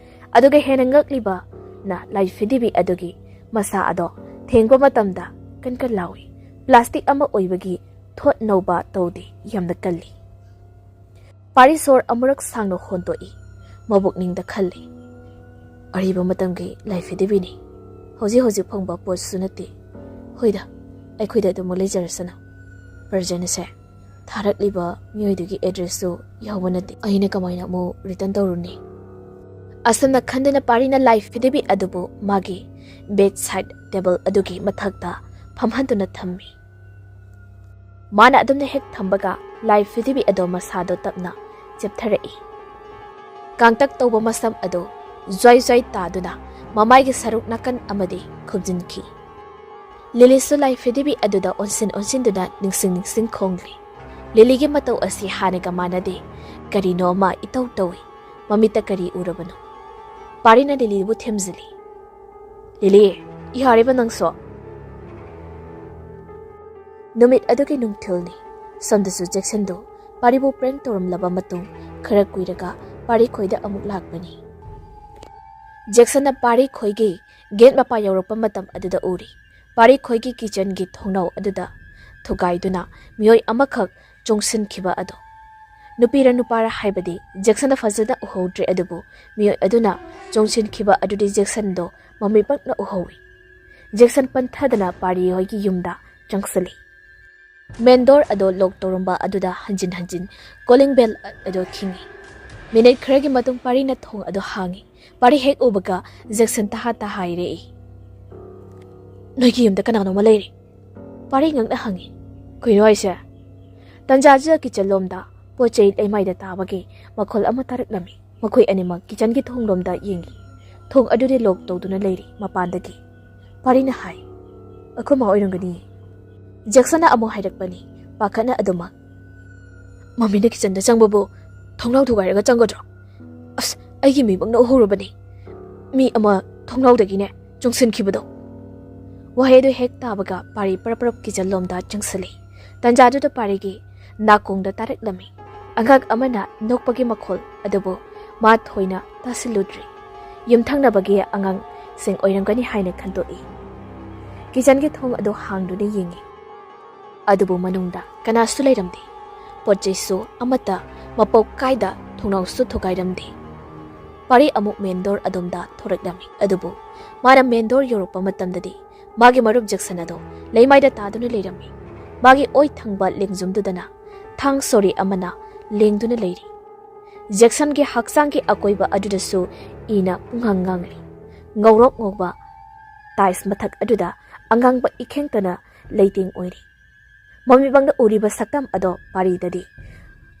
ꯑꯗꯨꯒ ꯍꯦꯟꯅ ꯉꯛꯂꯤꯕꯅ ꯂꯥꯏ ꯐꯤꯗꯤꯕꯤ ꯑꯗꯨꯒꯤ ꯃꯁꯥ ꯑꯗꯣ ꯊꯦꯡꯕ ꯃꯇꯝꯗ ꯀꯟ ꯀꯟ ꯂꯥꯎꯏ꯫ ꯄ꯭ꯂꯥꯁꯇꯤꯛ ꯑꯃ ꯑꯣꯏꯕꯒꯤ ꯊꯣꯠ ꯅꯧꯕ ꯇꯧꯗꯦ, ꯌꯥꯝꯅ ꯀꯜꯂꯤ꯫ ꯄꯥꯔꯤ ꯁꯣꯔ ꯑꯃꯨꯔꯛ ꯁꯥꯡꯅ ꯍꯣꯟꯗꯣꯛꯏ꯫ ꯃꯕꯨꯛꯅꯤꯡꯗ ꯈꯜꯂꯤ, "ꯑꯔꯤꯕ ꯃꯇꯝꯒꯤ ꯂꯥꯏ ꯐꯤꯗꯤꯕꯤꯅꯤ꯫ ꯍꯧꯖꯤꯛ ꯍꯧꯖꯤꯛ ꯐꯪꯕ ꯄꯣꯠꯁꯨ ꯅꯠꯇꯦ꯫ ꯍꯣꯏꯗ, ꯑꯩꯈꯣꯏꯗ ꯑꯗꯨꯃꯛ ꯂꯩꯖꯔꯁꯅꯨ꯫ ꯄ꯭ꯔꯖꯦꯟ ꯑꯁꯦ ꯊꯥꯔꯛꯂꯤꯕ ꯃꯤꯑꯣꯏꯗꯨꯒꯤ ꯑꯦꯗ꯭ꯔꯦꯁꯁꯨ ꯌꯥꯎꯕ ꯅꯠꯇꯦ꯫ ꯑꯩꯅ ꯀꯃꯥꯏꯅ ꯑꯃꯨꯛ ꯔꯤꯇꯔꯟ ꯇꯧꯔꯨꯅꯤ?" ꯑꯁꯨꯝꯅ ꯈꯟꯗꯨꯅ ꯄꯥꯔꯤꯅ ꯂꯥꯏ ꯐꯤꯗꯤꯕꯤ ꯑꯗꯨꯕꯨ ꯃꯥꯒꯤ ꯕꯦꯗ ꯁꯥꯏꯗ ꯇꯦꯕꯜ ꯑꯗꯨꯒꯤ ꯃꯊꯛꯇ ꯐꯝꯍꯟꯗꯨꯅ ꯊꯝꯃꯤ꯫ ꯃꯥꯅ ꯑꯗꯨꯝꯅ ꯍꯦꯛ ꯊꯝꯕꯒ ꯂꯥꯏ ꯐꯤꯗꯤꯕꯤ ꯑꯗꯣ ꯃꯁꯥꯗꯣ ꯇꯞꯅ ꯆꯦꯞꯊꯔꯛꯏ꯫ ꯀꯥꯡꯇꯛ ꯇꯧꯕ ꯃꯁꯝ ꯑꯗꯨ ꯖ꯭ꯋꯥꯏ ꯖ꯭ꯋꯥꯏ ꯇꯥꯗꯨꯅ ꯃꯃꯥꯏꯒꯤ ꯁꯔꯨꯛ ꯅꯥꯀꯟ ꯑꯃꯗꯤ ꯈꯨꯝꯖꯤꯟꯈꯤ꯫ ꯂꯤꯂꯤꯁꯨ ꯂꯥꯏ ꯐꯤꯗꯤꯕꯤ ꯑꯗꯨꯗ ꯑꯣꯟꯁꯤꯟ ꯑꯣꯟꯁꯤꯟꯗꯨꯅ ꯅꯤꯡꯁꯤꯡ ꯅꯤꯡꯁꯤꯡ ꯈꯣꯡꯂꯤ꯫ ꯂꯤꯂꯤꯒꯤ ꯃꯇꯧ ꯑꯁꯤ ꯍꯥꯟꯅꯒ ꯃꯥꯟꯅꯗꯦ꯫ ꯀꯔꯤꯅꯣ ꯑꯃ ꯏꯇꯧ ꯇꯧꯏ꯫ ꯃꯃꯤꯠꯇ ꯀꯔꯤ ꯎꯔꯕꯅꯣ? ꯄꯥꯔꯤꯅ ꯂꯤꯂꯤꯕꯨ ꯊꯦꯝꯖꯤꯜꯂꯤ꯫ "ꯂꯤꯂꯤ, ꯌꯥꯔꯤꯕ ꯅꯪꯁꯨ?" ꯅꯨꯃꯤꯠ ꯑꯗꯨꯒꯤ ꯅꯨꯡꯊꯤꯜꯅꯤ꯫ ꯁꯣꯝꯗꯁꯨ ꯖꯦꯛꯁꯟꯗꯨ ꯄꯥꯔꯤꯕꯨ ꯄ꯭ꯔꯦꯡ ꯇꯧꯔꯝꯂꯕ ꯃꯇꯨꯡ ꯈꯔ ꯀꯨꯏꯔꯒ ꯄꯥꯔꯤ ꯈꯣꯏꯗ ꯑꯃꯨꯛ ꯂꯥꯛꯄꯅꯤ꯫ ꯖꯦꯛꯁꯟꯅ ꯄꯥꯔꯤ ꯈꯣꯏꯒꯤ ꯒꯦꯠ ꯃꯄꯥ ꯌꯧꯔꯛꯄ ꯃꯇꯝ ꯑꯗꯨꯗ ꯎꯔꯤ꯫ ꯄꯥꯔꯤ ꯈꯣꯏꯒꯤ ꯀꯤꯆꯟꯒꯤ ꯊꯣꯡꯅꯥꯎ ꯑꯗꯨꯗ ꯊꯨꯒꯥꯏꯗꯨꯅ ꯃꯤꯑꯣꯏ ꯑꯃꯈꯛ ꯆꯣꯡꯁꯤꯟꯈꯤꯕ ꯑꯗꯨ꯫ ꯅꯨꯄꯤꯔ ꯅꯨꯄꯥꯔ ꯍꯥꯏꯕꯗꯤ ꯖꯦꯛꯁꯟꯅ ꯐꯖꯅ ꯎꯍꯧꯗ꯭ꯔꯦ, ꯑꯗꯨꯕꯨ ꯃꯤꯑꯣꯏ ꯑꯗꯨꯅ ꯆꯣꯡꯁꯤꯟꯈꯤꯕ ꯑꯗꯨꯗꯤ ꯖꯦꯛꯁꯟꯗꯣ ꯃꯃꯤꯠꯃꯛꯅ ꯎꯍꯧꯏ꯫ ꯖꯦꯛꯁꯟ ꯄꯟꯊꯗꯅ ꯄꯥꯔꯤ ꯍꯣꯏꯒꯤ ꯌꯨꯝꯗ ꯆꯪꯁꯤꯜꯂꯤ꯫ ꯃꯦꯟ ꯗꯣꯔ ꯑꯗꯣ ꯂꯣꯛ ꯇꯧꯔꯝꯕ ꯑꯗꯨꯗ ꯍꯟꯖꯤꯟ ꯍꯟꯖꯤꯟ ꯀꯣꯂꯤꯡ ꯕꯦꯜ ꯑꯗꯣ ꯈꯤꯡꯏ꯫ ꯃꯤꯅꯤꯠ ꯈꯔꯒꯤ ꯃꯇꯨꯡ ꯄꯥꯔꯤꯅ ꯊꯣꯡ ꯑꯗꯨ ꯍꯥꯡꯏ꯫ ꯄꯥꯔꯤ ꯍꯦꯛ ꯎꯕꯒ ꯖꯦꯛꯁꯟ ꯇꯍꯥ ꯇꯍꯥ ꯍꯥꯏꯔꯛꯏ꯫ "ꯅꯣꯏꯒꯤ ꯌꯨꯝꯗ ꯀꯅꯥꯅꯣꯃ ꯂꯩꯔꯤ?" ꯄꯥꯔꯤ ꯉꯛꯅ ꯍꯪꯉꯤ꯫ "ꯀꯩꯅꯣ ꯍꯥꯏꯁꯦ?" ꯇꯟꯖꯥꯁꯤꯗ ꯀꯤꯆꯟ ꯂꯣꯝꯗ ꯄꯣꯠ ꯆꯩ ꯂꯩꯃꯥꯏꯗ ꯇꯥꯕꯒꯤ ꯃꯈꯣꯜ ꯑꯃ ꯇꯥꯔꯛꯂꯝꯃꯤ꯫ ꯃꯈꯣꯏ ꯑꯅꯤꯃꯛ ꯀꯤꯆꯟꯒꯤ ꯊꯣꯡꯂꯣꯝꯗ ꯌꯦꯡꯉꯤ꯫ ꯊꯣꯡ ꯑꯗꯨꯗꯤ ꯂꯣꯛ ꯇꯧꯗꯨꯅ ꯂꯩꯔꯤ꯫ ꯃꯄꯥꯟꯗꯒꯤ ꯄꯥꯔꯤꯅ ꯍꯥꯏ, "ꯑꯩꯈꯣꯏ ꯃꯥ ꯑꯣꯏꯔꯝꯒꯅꯤ꯫" ꯖꯦꯛꯁꯟꯅ ꯑꯃꯨꯛ ꯍꯥꯏꯔꯛꯄꯅꯤ, ꯄꯥꯈꯠꯅ ꯑꯗꯨꯃꯛ꯫ ꯃꯃꯤꯅ ꯀꯤꯆꯟꯗ ꯆꯪꯕꯕꯨ ꯊꯣꯡꯅꯥꯎ ꯊꯨꯒꯥꯏꯔꯒ ꯆꯪꯒꯗ꯭ꯔꯣ? ꯑꯁ, ꯑꯩꯒꯤ ꯃꯤꯠꯃꯛꯅ ꯎꯍꯧꯔꯕꯅꯤ꯫ ꯃꯤ ꯑꯃ ꯊꯣꯡꯅꯥꯎꯗꯒꯤꯅꯦ ꯆꯨꯡꯁꯤꯟꯈꯤꯕꯗꯣ꯫ ꯋꯥꯍꯩ ꯑꯗꯨ ꯍꯦꯛ ꯇꯥꯕꯒ ꯄꯥꯔꯤ ꯄꯔꯞ ꯄꯔꯞ ꯀꯤꯆꯟꯂꯣꯝꯗ ꯆꯪꯁꯤꯜꯂꯤ꯫ ꯇꯟꯖꯥꯗꯨꯗ ꯄꯥꯔꯤꯒꯤ ꯅꯥꯀꯣꯡꯗ ꯇꯥꯔꯛꯂꯝꯃꯤ꯫ ꯑꯉꯥꯡ ꯑꯃꯅ ꯅꯣꯛꯄꯒꯤ ꯃꯈꯣꯜ ꯑꯗꯨꯕꯨ ꯃꯥ ꯊꯣꯏꯅ ꯇꯥꯁꯤꯜꯂꯨꯗ꯭ꯔꯤ꯫ ꯌꯨꯝꯊꯪꯅꯕꯒꯤ ꯑꯉꯥꯡꯁꯤꯡ ꯑꯣꯏꯔꯝꯒꯅꯤ ꯍꯥꯏꯅ ꯈꯟꯗꯣꯛꯏ꯫ ꯀꯤꯆꯟꯒꯤ ꯊꯣꯡ ꯑꯗꯨ ꯍꯥꯡꯗꯨꯅ ꯌꯦꯡꯉꯤ꯫ ꯑꯗꯨꯕꯨ ꯃꯅꯨꯡꯗ ꯀꯅꯥꯁꯨ ꯂꯩꯔꯝꯗꯦ꯫ ꯄꯣꯠ ꯆꯩꯁꯨ ꯑꯃꯠꯇ ꯃꯄꯧ ꯀꯥꯏꯗ, ꯊꯣꯡꯅꯥꯎꯁꯨ ꯊꯨꯒꯥꯏꯔꯝꯗꯦ꯫ ꯄꯥꯔꯤ ꯑꯃꯨꯛ ꯃꯦꯟ ꯗꯣꯔ ꯑꯗꯣꯝꯗ ꯊꯣꯔꯛꯂꯝꯃꯤ꯫ ꯑꯗꯨꯕꯨ ꯃꯥꯅ ꯃꯦꯟ ꯗꯣꯔ ꯌꯧꯔꯛꯄ ꯃꯇꯝꯗꯗꯤ ꯃꯥꯒꯤ ꯃꯔꯨꯞ ꯖꯦꯛꯁꯟ ꯑꯗꯣ ꯂꯩꯃꯥꯏꯗ ꯇꯥꯗꯨꯅ ꯂꯩꯔꯝꯃꯤ꯫ ꯃꯥꯒꯤ ꯑꯣꯏ ꯊꯪꯕ ꯂꯦꯡꯖꯨꯝꯗꯨꯗꯅ ꯊꯥꯡ ꯁꯣꯔꯤ ꯑꯃꯅ ꯂꯦꯡꯗꯨꯅ ꯂꯩꯔꯤ꯫ ꯖꯦꯛꯁꯟꯒꯤ ꯍꯛꯆꯥꯡꯒꯤ ꯑꯀꯣꯏꯕ ꯑꯗꯨꯗꯁꯨ ꯏꯅ ꯄꯨꯡꯉꯥꯡ ꯉꯥꯡꯂꯤ꯫ ꯉꯧꯔꯣꯛ ꯉꯧꯕ ꯇꯥꯏꯁ ꯃꯊꯛ ꯑꯗꯨꯗ ꯑꯉꯥꯡꯕ ꯏꯈꯦꯡꯇꯅ ꯂꯩꯇꯦꯡ ꯑꯣꯏꯔꯤ꯫ ꯃꯃꯤꯠꯃꯛꯅ ꯎꯔꯤꯕ ꯁꯛꯇꯝ ꯑꯗꯣ ꯄꯥꯔꯤꯗꯗꯤ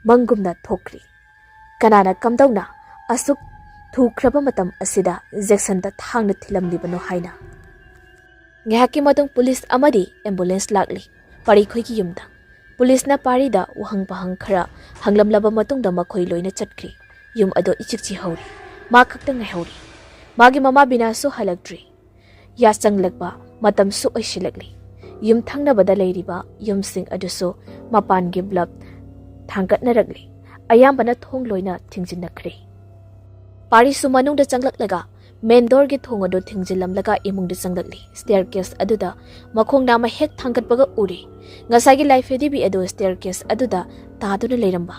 ꯃꯪꯒꯨꯝꯅ ꯊꯣꯛꯈ꯭ꯔꯤ꯫ ꯀꯅꯥꯅ ꯀꯝꯗꯧꯅ ꯑꯁꯨꯛ ꯊꯨꯈ꯭ꯔꯕ ꯃꯇꯝ ꯑꯁꯤꯗ ꯖꯦꯛꯁꯟꯗ ꯊꯥꯡꯅ ꯊꯤꯜꯂꯝꯂꯤꯕꯅꯣ ꯍꯥꯏꯅ꯫ ꯉꯥꯏꯍꯥꯛꯀꯤ ꯃꯇꯨꯡ ꯄꯨꯂꯤꯁ ꯑꯃꯗꯤ ꯑꯦꯝꯕꯨꯂꯦꯟꯁ ꯂꯥꯛꯂꯤ ꯄꯥꯔꯤꯈꯣꯏꯒꯤ ꯌꯨꯝꯗ꯫ ꯄꯨꯂꯤꯁꯅ ꯄꯥꯔꯤꯗ ꯋꯥꯍꯪ ꯄꯥꯍꯪ ꯈꯔ ꯍꯪꯂꯝꯂꯕ ꯃꯇꯨꯡꯗ ꯃꯈꯣꯏ ꯂꯣꯏꯅ ꯆꯠꯈ꯭ꯔꯤ꯫ ꯌꯨꯝ ꯑꯗꯨ ꯏꯆꯤꯛ ꯆꯤꯍꯧꯔꯤ꯫ ꯃꯥ ꯈꯛꯇ ꯉꯥꯏꯍꯧꯔꯤ꯫ ꯃꯥꯒꯤ ꯃꯃꯥ ꯕꯤꯅꯥꯁꯨ ꯍꯜꯂꯛꯇ꯭ꯔꯤ꯫ ꯌꯥꯆꯪꯂꯛꯄ ꯃꯇꯝꯁꯨ ꯑꯣꯏꯁꯤꯜꯂꯛꯂꯤ꯫ ꯌꯨꯝ ꯊꯪꯅꯕꯗ ꯂꯩꯔꯤꯕ ꯌꯨꯝꯁꯤꯡ ꯑꯗꯨꯁꯨ ꯃꯄꯥꯟꯒꯤ ꯕ꯭ꯂꯕ ꯊꯥꯡꯒꯠꯅꯔꯛꯂꯤ꯫ ꯑꯌꯥꯝꯕꯅ ꯊꯣꯡ ꯂꯣꯏꯅ ꯊꯤꯡꯖꯤꯟꯅꯈ꯭ꯔꯦ꯫ ꯄꯥꯔꯤꯁꯨ ꯃꯅꯨꯡꯗ ꯆꯪꯂꯛꯂꯒ ꯃꯦꯟ ꯗꯣꯔꯒꯤ ꯊꯣꯡ ꯑꯗꯨ ꯊꯤꯡꯖꯤꯜꯂꯝꯂꯒ ꯏꯃꯨꯡꯗ ꯆꯪꯂꯛꯂꯤ꯫ ꯁ꯭ꯇꯦꯌꯔ ꯀꯦꯁ ꯑꯗꯨꯗ ꯃꯈꯣꯡ ꯅꯥꯝꯃ ꯍꯦꯛ ꯊꯥꯡꯒꯠꯄꯒ ꯎꯔꯦ꯫ ꯉꯁꯥꯏꯒꯤ ꯂꯥꯏꯐꯦꯗꯤꯕꯤ ꯑꯗꯨ ꯁ꯭ꯇꯦꯌꯔ ꯀꯦꯁ ꯑꯗꯨꯗ ꯇꯥꯗꯨꯅ ꯂꯩꯔꯝꯕ꯫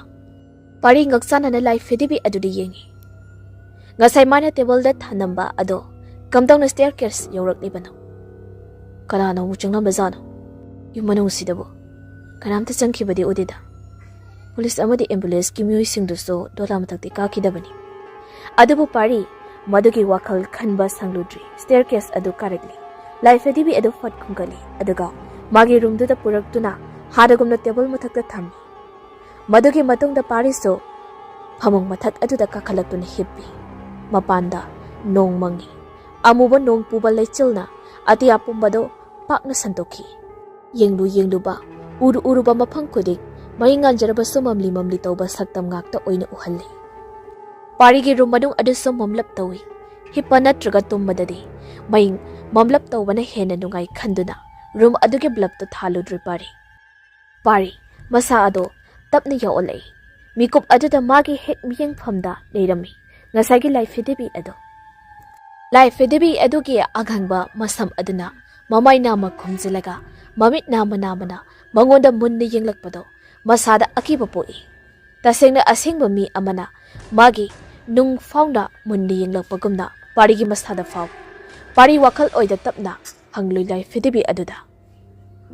ꯄꯥꯔꯤ ꯉꯛꯆꯥꯟꯅꯅ ꯂꯥꯏꯐꯦꯗꯤꯕꯤ ꯑꯗꯨꯗ ꯌꯦꯡꯉꯤ꯫ ꯉꯁꯥꯏ ꯃꯥꯅ ꯇꯦꯕꯜꯗ ꯊꯅꯝꯕ ꯑꯗꯣ ꯀꯝꯗꯧꯅ ꯁ꯭ꯇꯦꯌꯔ ꯀꯦꯁ ꯌꯧꯔꯛꯂꯤꯕꯅꯣ? ꯀꯅꯥꯅꯣ ꯑꯃꯨꯛ ꯆꯪꯂꯝꯕꯖꯥꯠꯅꯣ? ꯌꯨꯝ ꯃꯅꯨꯡꯁꯤꯗꯕꯨ ꯀꯅꯥꯝꯇ ꯆꯪꯈꯤꯕꯗꯤ ꯎꯗꯦꯗ꯫ ꯄꯨꯂꯤꯁ ꯑꯃꯗꯤ ꯑꯦꯝꯕꯨꯂꯦꯟꯁꯀꯤ ꯃꯤꯑꯣꯏꯁꯤꯡꯗꯨꯁꯨ ꯗꯣꯂꯥ ꯃꯊꯛꯇ ꯀꯥꯈꯤꯗꯕꯅꯤ꯫ ꯑꯗꯨꯕꯨ ꯄꯥꯔꯤ ꯃꯗꯨꯒꯤ ꯋꯥꯈꯜ ꯈꯟꯕ ꯁꯪꯂꯨꯗ꯭ꯔꯤ꯫ ꯁ꯭ꯇꯦꯌꯔ ꯀꯦꯁ ꯑꯗꯨ ꯀꯥꯔꯛꯂꯤ꯫ ꯂꯥꯏꯐꯦꯗꯤꯕꯤ ꯑꯗꯨ ꯐꯠ ꯈꯨꯝꯒꯠꯂꯤ꯫ ꯑꯗꯨꯒ ꯃꯥꯒꯤ ꯔꯨꯝꯗꯨꯗ ꯄꯨꯔꯛꯇꯨꯅ ꯍꯥꯟꯅꯒꯨꯝꯅ ꯇꯦꯕꯜ ꯃꯊꯛꯇ ꯊꯝꯃꯤ꯫ ꯃꯗꯨꯒꯤ ꯃꯇꯨꯡꯗ ꯄꯥꯔꯤꯁꯨ ꯐꯃꯨꯡ ꯃꯊꯛ ꯑꯗꯨꯗ ꯀꯥꯈꯠꯂꯛꯇꯨꯅ ꯍꯤꯞꯄꯤ꯫ ꯃꯄꯥꯟꯗ ꯅꯣꯡ ꯃꯪꯉꯤ꯫ ꯑꯃꯨꯕ ꯅꯣꯡ ꯄꯨꯕ ꯂꯩꯆꯤꯜꯅ ꯑꯇꯤꯌꯥ ꯄꯨꯝꯕꯗꯨ ꯄꯥꯛꯅ ꯁꯟꯗꯣꯛꯈꯤ꯫ ꯌꯦꯡꯂꯨ ꯌꯦꯡꯂꯨꯕ, ꯎꯔꯨ ꯎꯔꯨꯕ ꯃꯐꯝ ꯈꯨꯗꯤꯡ ꯃꯩ ꯉꯥꯟꯖꯔꯕꯁꯨ ꯃꯝꯂꯤ ꯃꯝꯂꯤ ꯇꯧꯕ ꯁꯛꯇꯝ ꯉꯥꯛꯇ ꯑꯣꯏꯅ ꯎꯍꯜꯂꯤ꯫ ꯄꯥꯔꯤꯒꯤ ꯔꯨꯝ ꯃꯅꯨꯡ ꯑꯗꯨꯁꯨ ꯃꯝꯂꯞ ꯇꯧꯏ꯫ ꯍꯤꯞꯄ ꯅꯠꯇ꯭ꯔꯒ ꯇꯨꯝꯕꯗꯗꯤ ꯃꯩ ꯃꯝꯂꯞ ꯇꯧꯕꯅ ꯍꯦꯟꯅ ꯅꯨꯡꯉꯥꯏ ꯈꯟꯗꯨꯅ ꯔꯨꯝ ꯑꯗꯨꯒꯤ ꯕ꯭ꯂꯕꯇꯨ ꯊꯥꯜꯂꯨꯗ꯭ꯔꯤ ꯄꯥꯔꯤ꯫ ꯄꯥꯔꯤ ꯃꯁꯥ ꯑꯗꯣ ꯇꯞꯅ ꯌꯥꯎꯍꯜꯂꯛꯏ꯫ ꯃꯤꯀꯨꯞ ꯑꯗꯨꯗ ꯃꯥꯒꯤ ꯍꯦꯛ ꯃꯤꯠꯌꯦꯡꯐꯝꯗ ꯂꯩꯔꯝꯃꯤ ꯉꯁꯥꯏꯒꯤ ꯂꯥꯏ ꯐꯤꯗꯤꯕꯤ ꯑꯗꯣ꯫ ꯂꯥꯏ ꯐꯤꯗꯤꯕꯤ ꯑꯗꯨꯒꯤ ꯑꯉꯥꯡꯕ ꯃꯁꯝ ꯑꯗꯨꯅ ꯃꯃꯥꯏ ꯅꯥꯝꯃ ꯈꯨꯝꯖꯤꯜꯂꯒ ꯃꯃꯤꯠ ꯅꯥꯝꯃ ꯅꯥꯝꯃꯅ ꯃꯉꯣꯟꯗ ꯃꯨꯟꯅ ꯌꯦꯡꯂꯛꯄꯗꯣ ꯃꯁꯥꯗ ꯑꯀꯤꯕ ꯄꯣꯛꯏ꯫ ꯇꯁꯦꯡꯅ ꯑꯁꯦꯡꯕ ꯃꯤ ꯑꯃꯅ ꯃꯥꯒꯤ ꯅꯨꯡ ꯐꯥꯎꯅ ꯃꯨꯟꯅ ꯌꯦꯡꯂꯛꯄꯒꯨꯝꯅ ꯄꯥꯔꯤꯒꯤ ꯃꯁꯥꯗ ꯐꯥꯎꯏ꯫ ꯄꯥꯔꯤ ꯋꯥꯈꯜ ꯑꯣꯏꯗ ꯇꯞꯅ ꯍꯪꯂꯨꯏ ꯂꯥꯏ ꯐꯤꯗꯤꯕꯤ ꯑꯗꯨꯗ,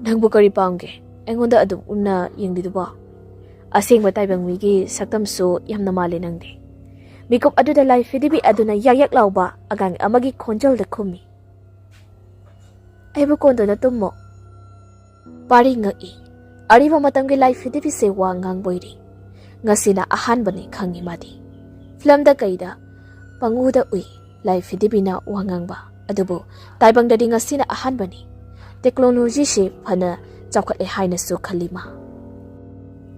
"ꯅꯪꯕꯨ ꯀꯔꯤ ꯄꯥꯝꯒꯦ? ꯑꯩꯉꯣꯟꯗ ꯑꯗꯨꯝ ꯎꯟꯅ ꯌꯦꯡꯂꯤꯗꯨꯕꯣ? ꯑꯁꯦꯡꯕ ꯇꯥꯏꯕꯪ ꯃꯤꯒꯤ ꯁꯛꯇꯝꯁꯨ ꯌꯥꯝꯅ ꯃꯥꯜꯂꯦ ꯅꯪꯗꯤ꯫" ꯃꯤꯀꯨꯞ ꯑꯗꯨꯗ ꯂꯥꯏ ꯐꯤꯗꯤꯕꯤ ꯑꯗꯨꯅ ꯌꯥꯛ ꯌꯥꯛ ꯂꯥꯎꯕ ꯑꯉꯥꯡ ꯑꯃꯒꯤ ꯈꯣꯟꯖꯦꯜꯗ ꯈꯨꯝꯃꯤ, "ꯑꯩꯕꯨ ꯀꯣꯟꯗꯨꯅ ꯇꯨꯝꯃꯣ꯫" ꯄꯥꯔꯤ ꯉꯛꯏ꯫ ꯑꯔꯤꯕ ꯃꯇꯝꯒꯤ ꯂꯥꯏ ꯐꯤꯗꯤꯕꯤꯁꯦ ꯋꯥ ꯉꯥꯡꯕꯣꯏꯔꯤ꯫ ꯉꯁꯤꯅ ꯑꯍꯥꯟꯕꯅꯤ ꯈꯪꯉꯤ ꯃꯥꯗꯤ꯫ ꯐꯤꯂꯝꯗ ꯀꯩꯗ ꯄꯪꯎꯗ ꯎꯏ ꯂꯥꯏ ꯐꯤꯗꯤꯕꯤꯅ ꯋꯥ ꯉꯥꯡꯕ꯫ ꯑꯗꯨꯕꯨ ꯇꯥꯏꯕꯪꯗꯗꯤ ꯉꯁꯤꯅ ꯑꯍꯥꯟꯕꯅꯤ꯫ ꯇꯦꯛꯅꯣꯂꯣꯖꯤꯁꯤ ꯐꯅ ꯆꯥꯎꯈꯠꯂꯦ ꯍꯥꯏꯅꯁꯨ ꯈꯜꯂꯤ ꯃꯥ꯫